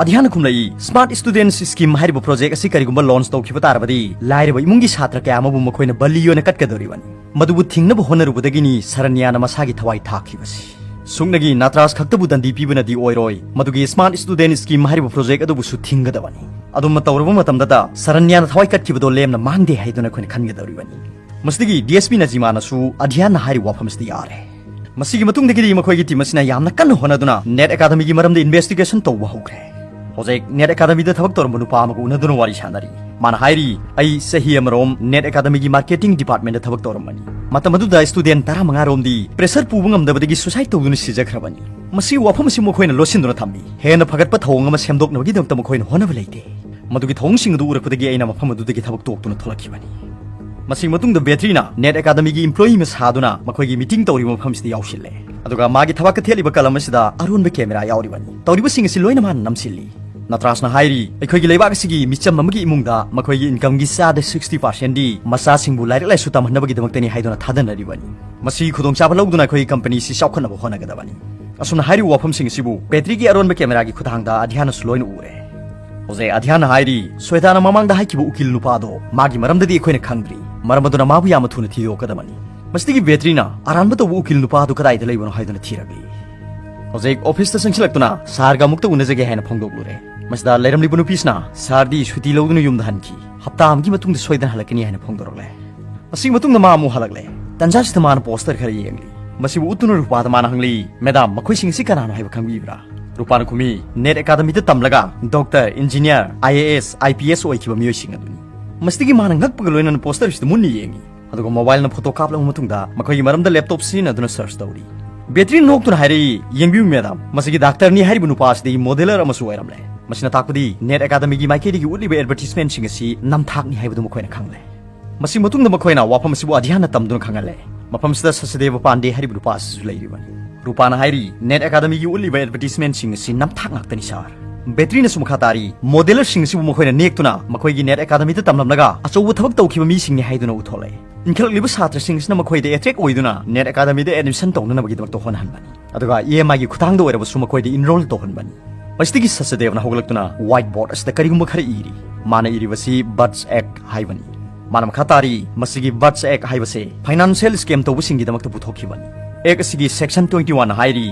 ꯑꯙ꯭ꯌꯥꯟꯅ ꯈꯨꯝꯂꯛꯏ, "ꯁ꯭ꯃꯥꯔꯠ ꯁ꯭ꯇꯨꯗꯦꯟꯠꯁ ꯁ꯭ꯀꯤꯝ ꯍꯥꯏꯔꯤꯕ ꯄ꯭ꯔꯣꯖꯦꯛ ꯑꯁꯤ ꯀꯔꯤꯒꯨꯝꯕ ꯂꯣꯟꯆ ꯇꯧꯈꯤꯕ ꯇꯥꯔꯕꯗꯤ ꯂꯥꯏꯔꯕ ꯏꯃꯨꯡꯒꯤ ꯁꯥꯇ꯭ꯔ ꯀꯌꯥ ꯑꯃꯕꯨ ꯃꯈꯣꯏꯅ ꯕꯜꯂꯤ ꯑꯣꯏꯅ ꯀꯠꯀꯗꯧꯔꯤꯕꯅꯤ꯫ ꯃꯗꯨꯕꯨ ꯊꯤꯡꯅꯕ ꯍꯣꯠꯅꯔꯨꯕꯗꯒꯤꯅꯤ ꯁꯔꯅ꯭ꯌꯥꯅ ꯃꯁꯥꯒꯤ ꯊꯋꯥꯏ ꯊꯥꯈꯤꯕꯁꯤ꯫ ꯁꯨꯞꯅꯒꯤ ꯅꯇꯔꯥꯖ ꯈꯛꯇꯕꯨ ꯗꯟꯗꯤ ꯄꯤꯕꯅꯗꯤ ꯑꯣꯏꯔꯣꯏ, ꯃꯗꯨꯒꯤ ꯁ꯭ꯃꯥꯔꯠ ꯁ꯭ꯇꯨꯗꯦꯟꯠ ꯁ꯭ꯀꯤꯝ ꯍꯥꯏꯔꯤꯕ ꯄ꯭ꯔꯣꯖꯦꯛ ꯑꯗꯨꯕꯨꯁꯨ ꯊꯤꯡꯒꯗꯕꯅꯤ꯫ ꯑꯗꯨꯝꯅ ꯇꯧꯔꯕ ꯃꯇꯝꯗꯇ ꯁꯔꯅ꯭ꯌꯥꯅ ꯊꯋꯥꯏ ꯀꯠꯈꯤꯕꯗꯣ ꯂꯦꯝꯅ ꯃꯥꯡꯗꯦ ꯍꯥꯏꯗꯨꯅ ꯑꯩꯈꯣꯏꯅ ꯈꯟꯒꯗꯧꯔꯤꯕꯅꯤ"꯫ ꯃꯁꯤꯗꯒꯤ ꯗꯤ ꯑꯦꯁ ꯄꯤ ꯅꯖꯤꯃꯥꯅꯁꯨ ꯑꯙ꯭ꯌꯥꯟꯅ ꯍꯥꯏꯔꯤꯕ ꯋꯥꯐꯝꯁꯤꯗ ꯌꯥꯔꯦ꯫ ꯃꯁꯤꯒꯤ ꯃꯇꯨꯡꯗꯒꯤꯗꯤ ꯃꯈꯣꯏꯒꯤ ꯇꯤꯝ ꯑꯁꯤꯅ ꯌꯥꯝꯅ ꯀꯟꯅ ꯍꯣꯠꯅꯗꯨꯅ ꯅꯦꯠ ꯑꯦꯀꯥꯗꯃꯤꯒꯤ ꯃꯔꯝꯗ ꯏꯟꯚꯦꯁꯇꯤꯒꯦꯁꯟ ꯇꯧꯕ ꯍꯧꯈ꯭ꯔꯦ꯫ ꯍꯧꯖꯤꯛ ꯅꯦꯠ ꯑꯦꯀꯥꯗꯃꯤꯗ ꯊꯕꯛ ꯇꯧꯔꯝꯕ ꯅꯨꯄꯥ ꯑꯃꯒ ꯎꯅꯗꯨꯅ ꯋꯥꯔꯤ ꯁꯥꯟꯅꯔꯤ꯫ ꯃꯥꯅ ꯍꯥꯏꯔꯤ, "ꯑꯩ ꯆꯍꯤ ꯑꯃꯔꯣꯝ ꯅꯦꯠ ꯑꯦꯀꯥꯗꯃꯤꯒꯤ ꯃꯥꯔꯀꯦꯇꯤꯡ ꯗꯤꯄꯥꯔꯠꯃꯦꯟꯗ ꯊꯕꯛ ꯇꯧꯔꯝꯕꯅꯤ꯫ ꯃꯇꯝ ꯑꯗꯨꯗ ꯁ꯭ꯇꯨꯗꯦꯟꯠ ꯇꯔꯥꯃꯉꯥ ꯔꯣꯝꯗꯤ ꯄ꯭ꯔꯦꯁꯔ ꯄꯨꯕ ꯉꯝꯗꯕꯗꯒꯤ ꯁꯨꯁꯥꯏꯗ ꯇꯧꯗꯨꯅ ꯁꯤꯖꯈ꯭ꯔꯕꯅꯤ꯫ ꯃꯁꯤꯒꯤ ꯋꯥꯐꯝ ꯑꯁꯤ ꯃꯈꯣꯏꯅ ꯂꯣꯠꯁꯤꯟꯗꯨꯅ ꯊꯝꯃꯤ꯫ ꯍꯦꯟꯅ ꯐꯒꯠꯄ ꯊꯧꯑꯣꯡ ꯑꯃ ꯁꯦꯝꯗꯣꯛꯅꯕꯒꯤꯗꯃꯛꯇ ꯃꯈꯣꯏꯅ ꯍꯣꯠꯅꯕ ꯂꯩꯇꯦ꯫ ꯃꯗꯨꯒꯤ ꯊꯧꯑꯣꯡꯁꯤꯡ ꯑꯗꯨ ꯎꯔꯛꯄꯗꯒꯤ ꯑꯩꯅ ꯃꯐꯝ ꯑꯗꯨꯗꯒꯤ ꯊꯕꯛ ꯇꯣꯛꯇꯨꯅ ꯊꯣꯛꯂꯛꯈꯤꯕꯅꯤ꯫" ꯃꯁꯤꯒꯤ ꯃꯇꯨꯡꯗ ꯕꯦꯇ꯭ꯔꯤꯅ ꯅꯦꯠ ꯑꯦꯀꯥꯗꯃꯤꯒꯤ ꯏꯝꯄ꯭ꯂꯣꯌꯤ ꯑꯃ ꯁꯥꯗꯨꯅ ꯃꯈꯣꯏꯒꯤ ꯃꯤꯇꯤꯡ ꯇꯧꯔꯤꯕ ꯃꯐꯝꯁꯤꯗ ꯌꯥꯎꯁꯤꯜꯂꯦ꯫ ꯑꯗꯨꯒ ꯃꯥꯒꯤ ꯊꯕꯥꯛꯇ ꯊꯦꯠꯂꯤꯕ ꯀꯂꯝ ꯑꯁꯤꯗ ꯑꯔꯣꯟꯕ ꯀꯦꯃꯦꯔꯥ ꯌꯥꯎꯔꯤꯕꯅꯤ꯫ ꯇꯧꯔꯤꯕꯁꯤꯡ ꯑꯁꯤ ꯂꯣꯏꯅ ꯃꯥꯅ ꯅꯝꯁꯤꯜꯂꯤ꯫ ꯅꯇ꯭ꯔꯥꯁꯅ ꯍꯥꯏꯔꯤ, "ꯑꯩꯈꯣꯏꯒꯤ ꯂꯩꯕꯥꯛ ꯑꯁꯤꯒꯤ ꯃꯤꯆꯝ ꯑꯃꯒꯤ ꯏꯃꯨꯡꯗ ꯃꯈꯣꯏꯒꯤ ꯏꯟꯀꯝꯒꯤ ꯆꯥꯗ ꯁꯤꯛꯁꯇꯤ ꯄꯥꯔꯁꯦꯟꯗꯤ ꯃꯆꯥꯁꯤꯡꯕꯨ ꯂꯥꯏꯔꯤꯛ ꯂꯥꯏꯁꯨ ꯇꯝꯍꯟꯅꯕꯒꯤꯗꯃꯛꯇꯅꯤ ꯍꯥꯏꯗꯨꯅ ꯊꯥꯗꯅꯔꯤꯕꯅꯤ꯫ ꯃꯁꯤꯒꯤ ꯈꯨꯗꯣꯡꯆꯥꯕ ꯂꯧꯗꯨꯅ ꯑꯩꯈꯣꯏꯒꯤ ꯀꯝꯄꯅꯤ ꯑꯁꯤ ꯆꯥꯎꯈꯠꯅꯕ ꯍꯣꯠꯅꯒꯗꯕꯅꯤ꯫" ꯑꯁꯨꯝꯅ ꯍꯥꯏꯔꯤꯕ ꯋꯥꯐꯝꯁꯤꯡ ꯑꯁꯤꯕꯨ ꯕꯦꯇ꯭ꯔꯤꯒꯤ ꯑꯔꯣꯟꯕ ꯀꯦꯃꯦꯔꯥꯒꯤ ꯈꯨꯠꯊꯥꯡꯗ ꯑꯙ꯭ꯌꯥꯟꯅꯁꯨ ꯂꯣꯏꯅ ꯎꯔꯦ꯫ ꯍꯧꯖꯤꯛ ꯑꯙ꯭ꯌꯥꯟꯅ ꯍꯥꯏꯔꯤ, "ꯁ꯭ꯋꯦꯇꯥꯅ ꯃꯃꯥꯡꯗ ꯍꯥꯏꯈꯤꯕ ꯎꯀꯤꯜ ꯅꯨꯄꯥ ꯑꯗꯣ ꯃꯥꯒꯤ ꯃꯔꯝꯗꯗꯤ ꯑꯩꯈꯣꯏꯅ ꯈꯪꯗ꯭ꯔꯤ꯫ ꯃꯔꯝ ꯑꯗꯨꯅ ꯃꯥꯕꯨ ꯌꯥꯝꯅ ꯊꯨꯅ ꯊꯤꯗꯣꯛꯀꯗꯕꯅꯤ꯫" ꯃꯁꯤꯗꯒꯤ ꯕꯦꯇ꯭ꯔꯤꯅ ꯑꯔꯥꯟꯕ ꯇꯧꯕ ꯎꯀꯤꯜ ꯅꯨꯄꯥ ꯑꯗꯨ ꯀꯗꯥꯏꯗ ꯂꯩꯕꯅꯣ ꯍꯥꯏꯗꯨꯅ ꯊꯤꯔꯛꯂꯤ꯫ ꯍꯧꯖꯤꯛ ꯑꯣꯐꯤꯁꯇ ꯆꯪꯁꯤꯜꯂꯛꯇꯨꯅ ꯁꯥꯔꯒ ꯑꯃꯨꯛꯇ ꯎꯅꯖꯒꯦ ꯍꯥꯏꯅ ꯐꯣꯡꯗꯣꯛꯂꯨꯔꯦ꯫ ꯃꯁꯤꯗ ꯂꯩꯔꯝꯂꯤꯕ ꯅꯨꯄꯤꯁꯤꯅ ꯁꯥꯔꯗꯤ ꯁꯨꯇꯤ ꯂꯧꯗꯨꯅ ꯌꯨꯝꯗ ꯍꯟꯈꯤ꯫ "ꯍꯞꯇꯥ ꯑꯃꯒꯤ ꯃꯇꯨꯡꯗ ꯁꯣꯏꯗꯅ ꯍꯜꯂꯛꯀꯅꯤ" ꯍꯥꯏꯅ ꯐꯣꯡꯗꯣꯔꯛꯂꯦ꯫ ꯑꯁꯤꯒꯤ ꯃꯇꯨꯡꯗ ꯃꯥ ꯑꯃꯨꯛ ꯍꯜꯂꯛꯂꯦ꯫ ꯇꯟꯖꯥꯁꯤꯗ ꯃꯥꯅ ꯄꯣꯁꯇꯔ ꯈꯔ ꯌꯦꯡꯂꯤ꯫ ꯃꯁꯤꯕꯨ ꯎꯠꯇꯨꯅ ꯔꯨꯄꯥꯗ ꯃꯥꯅ ꯍꯪꯂꯤ, "ꯃꯦꯗꯥꯝ, ꯃꯈꯣꯏꯁꯤꯡ ꯑꯁꯤ ꯀꯅꯥꯅꯣ ꯍꯥꯏꯕ ꯈꯪꯕꯤꯕ꯭ꯔꯥ?" ꯔꯨꯄꯥꯅ ꯈꯨꯝꯃꯤ, "ꯅꯦꯠ ꯑꯦꯀꯥꯗꯃꯤꯗ ꯇꯝꯂꯒ ꯗꯣꯛꯇꯔ, ꯏꯟꯖꯤꯅꯤꯌꯥꯔ, IAS, IPS ꯑꯣꯏꯈꯤꯕ ꯃꯤꯑꯣꯏꯁꯤꯡ ꯑꯗꯨꯅꯤ꯫" ꯃꯁꯤꯗꯒꯤ ꯃꯥꯅ ꯉꯛꯄꯒ ꯂꯣꯏꯅꯅ ꯄꯣꯁꯇꯔꯁꯤꯗ ꯃꯨꯟꯅ ꯌꯦꯡꯉꯤ꯫ ꯑꯗꯨꯒ ꯃꯣꯕꯥꯏꯜꯅ ꯐꯣꯇꯣ ꯀꯥꯞꯂꯕ ꯃꯇꯨꯡꯗ ꯃꯈꯣꯏꯒꯤ ꯃꯔꯝꯗ ꯂꯦꯞꯇꯣꯞ ꯁꯤꯖꯤꯟꯅꯗꯨꯅ ꯁꯔꯆ ꯇꯧꯔꯤ꯫ ꯕꯦꯇ꯭ꯔꯤꯅ ꯅꯣꯛꯇꯨꯅ ꯍꯥꯏꯔꯛꯏ, "ꯌꯦꯡꯕꯤꯌꯨ ꯃꯦꯗꯥꯝ, ꯃꯁꯤꯒꯤ ꯗꯥꯛꯇꯔꯅꯤ ꯍꯥꯏꯔꯤꯕ ꯅꯨꯄꯥ ꯑꯁꯤꯗꯤ ꯃꯣꯗꯦꯂꯔ ꯑꯃꯁꯨ ꯑꯣꯏꯔꯝꯂꯦ꯫" ꯃꯁꯤꯅ ꯇꯥꯛꯄꯗꯤ ꯅꯦꯠ ꯑꯦꯀꯥꯗꯃꯤꯒꯤ ꯃꯥꯏꯀꯩꯗꯒꯤ ꯎꯠꯂꯤꯕ ꯑꯦꯗꯚꯔꯇꯤꯁꯃꯦꯟꯁꯤꯡ ꯑꯁꯤ ꯅꯝꯊꯥꯛꯅꯤ ꯍꯥꯏꯕꯗꯨ ꯃꯈꯣꯏꯅ ꯈꯪꯂꯦ꯫ ꯃꯁꯤ ꯃꯇꯨꯡꯗ ꯃꯈꯣꯏꯅ ꯋꯥꯐꯝ ꯑꯁꯤꯕꯨ ꯑꯙ꯭ꯌꯥꯟꯅ ꯇꯝꯗꯨꯅ ꯈꯪꯍꯜꯂꯦ꯫ ꯃꯐꯝꯁꯤꯗ ꯁꯁꯗꯦꯕ ꯄꯥꯟꯗꯦ ꯍꯥꯏꯔꯤꯕ ꯅꯨꯄꯥ ꯑꯁꯤꯁꯨ ꯂꯩꯔꯤꯕꯅꯤ꯫ ꯔꯨꯄꯥꯅ ꯍꯥꯏꯔꯤ, "ꯅꯦꯠ ꯑꯦꯀꯥꯗꯃꯤꯒꯤ ꯎꯠꯂꯤꯕ ꯑꯦꯗꯚꯔꯇꯤꯁꯃꯦꯟꯁꯤꯡ ꯑꯁꯤ ꯅꯝꯊꯥꯛ ꯉꯥꯛꯇꯅꯤ ꯁꯥꯔ꯫ ꯕꯦꯇ꯭ꯔꯤꯅꯁꯨ ꯃꯈꯥ ꯇꯥꯔꯤ, ꯃꯣꯗꯦꯂꯔꯁꯤꯡ ꯑꯁꯤꯕꯨ ꯃꯈꯣꯏꯅ ꯅꯦꯛꯇꯨꯅ ꯃꯈꯣꯏꯒꯤ ꯅꯦꯠ ꯑꯦꯀꯥꯗꯃꯤꯗ ꯇꯝꯂꯝꯂꯒ ꯑꯆꯧꯕ ꯊꯕꯛ ꯇꯧꯈꯤꯕ ꯃꯤꯁꯤꯡꯅꯤ ꯍꯥꯏꯗꯨꯅ ꯎꯠꯊꯣꯛꯂꯦ꯫ ꯏꯟꯈꯠꯂꯛꯂꯤꯕ ꯁꯥꯇ꯭ꯔꯁꯤꯡ ꯑꯁꯤꯅ ꯃꯈꯣꯏꯗ ꯑꯦꯇ꯭ꯔꯦꯛ ꯑꯣꯏꯗꯨꯅ ꯅꯦꯠ ꯑꯦꯀꯥꯗꯃꯤꯗ ꯑꯦꯗꯃꯤꯁꯟ ꯇꯧꯅꯅꯕꯒꯤꯗꯃꯛꯇ ꯍꯣꯠꯅꯍꯟꯕꯅꯤ꯫ ꯑꯗꯨꯒ EMIꯒꯤ ꯈꯨꯠꯊꯥꯡꯗ ꯑꯣꯏꯔꯕꯁꯨ ꯃꯈꯣꯏꯗ ꯏꯟꯔꯣꯜ ꯇꯧꯍꯟꯕꯅꯤ꯫ ꯃꯁꯤꯗꯒꯤ ꯁꯁꯗꯦꯕꯅ ꯍꯧꯒꯠꯂꯛꯇꯨꯅ ꯋꯥꯏꯠ ꯕꯣꯔꯗ ꯑꯁꯤꯗ ꯀꯔꯤꯒꯨꯝꯕ ꯈꯔ ꯏꯔꯤ꯫ ꯃꯥꯅ ꯏꯔꯤꯕꯁꯤ ꯕꯔꯠꯁ ꯑꯦꯛ ꯍꯥꯏꯕꯅꯤ꯫ ꯃꯥꯅ ꯃꯈꯥ ꯇꯥꯔꯤ, "ꯃꯁꯤꯒꯤ ꯕꯔꯠꯁ ꯑꯦꯛ ꯍꯥꯏꯕꯁꯦ ꯐꯥꯏꯅꯥꯟꯁꯤꯌꯦꯜ ꯁ꯭ꯀꯦꯝ ꯇꯧꯕꯁꯤꯡꯒꯤꯗꯃꯛꯇ ꯄꯨꯊꯣꯛꯈꯤꯕꯅꯤ꯫ ꯑꯦꯛ ꯑꯁꯤꯒꯤ ꯁꯦꯛꯁꯟ twenty one ꯍꯥꯏꯔꯤ,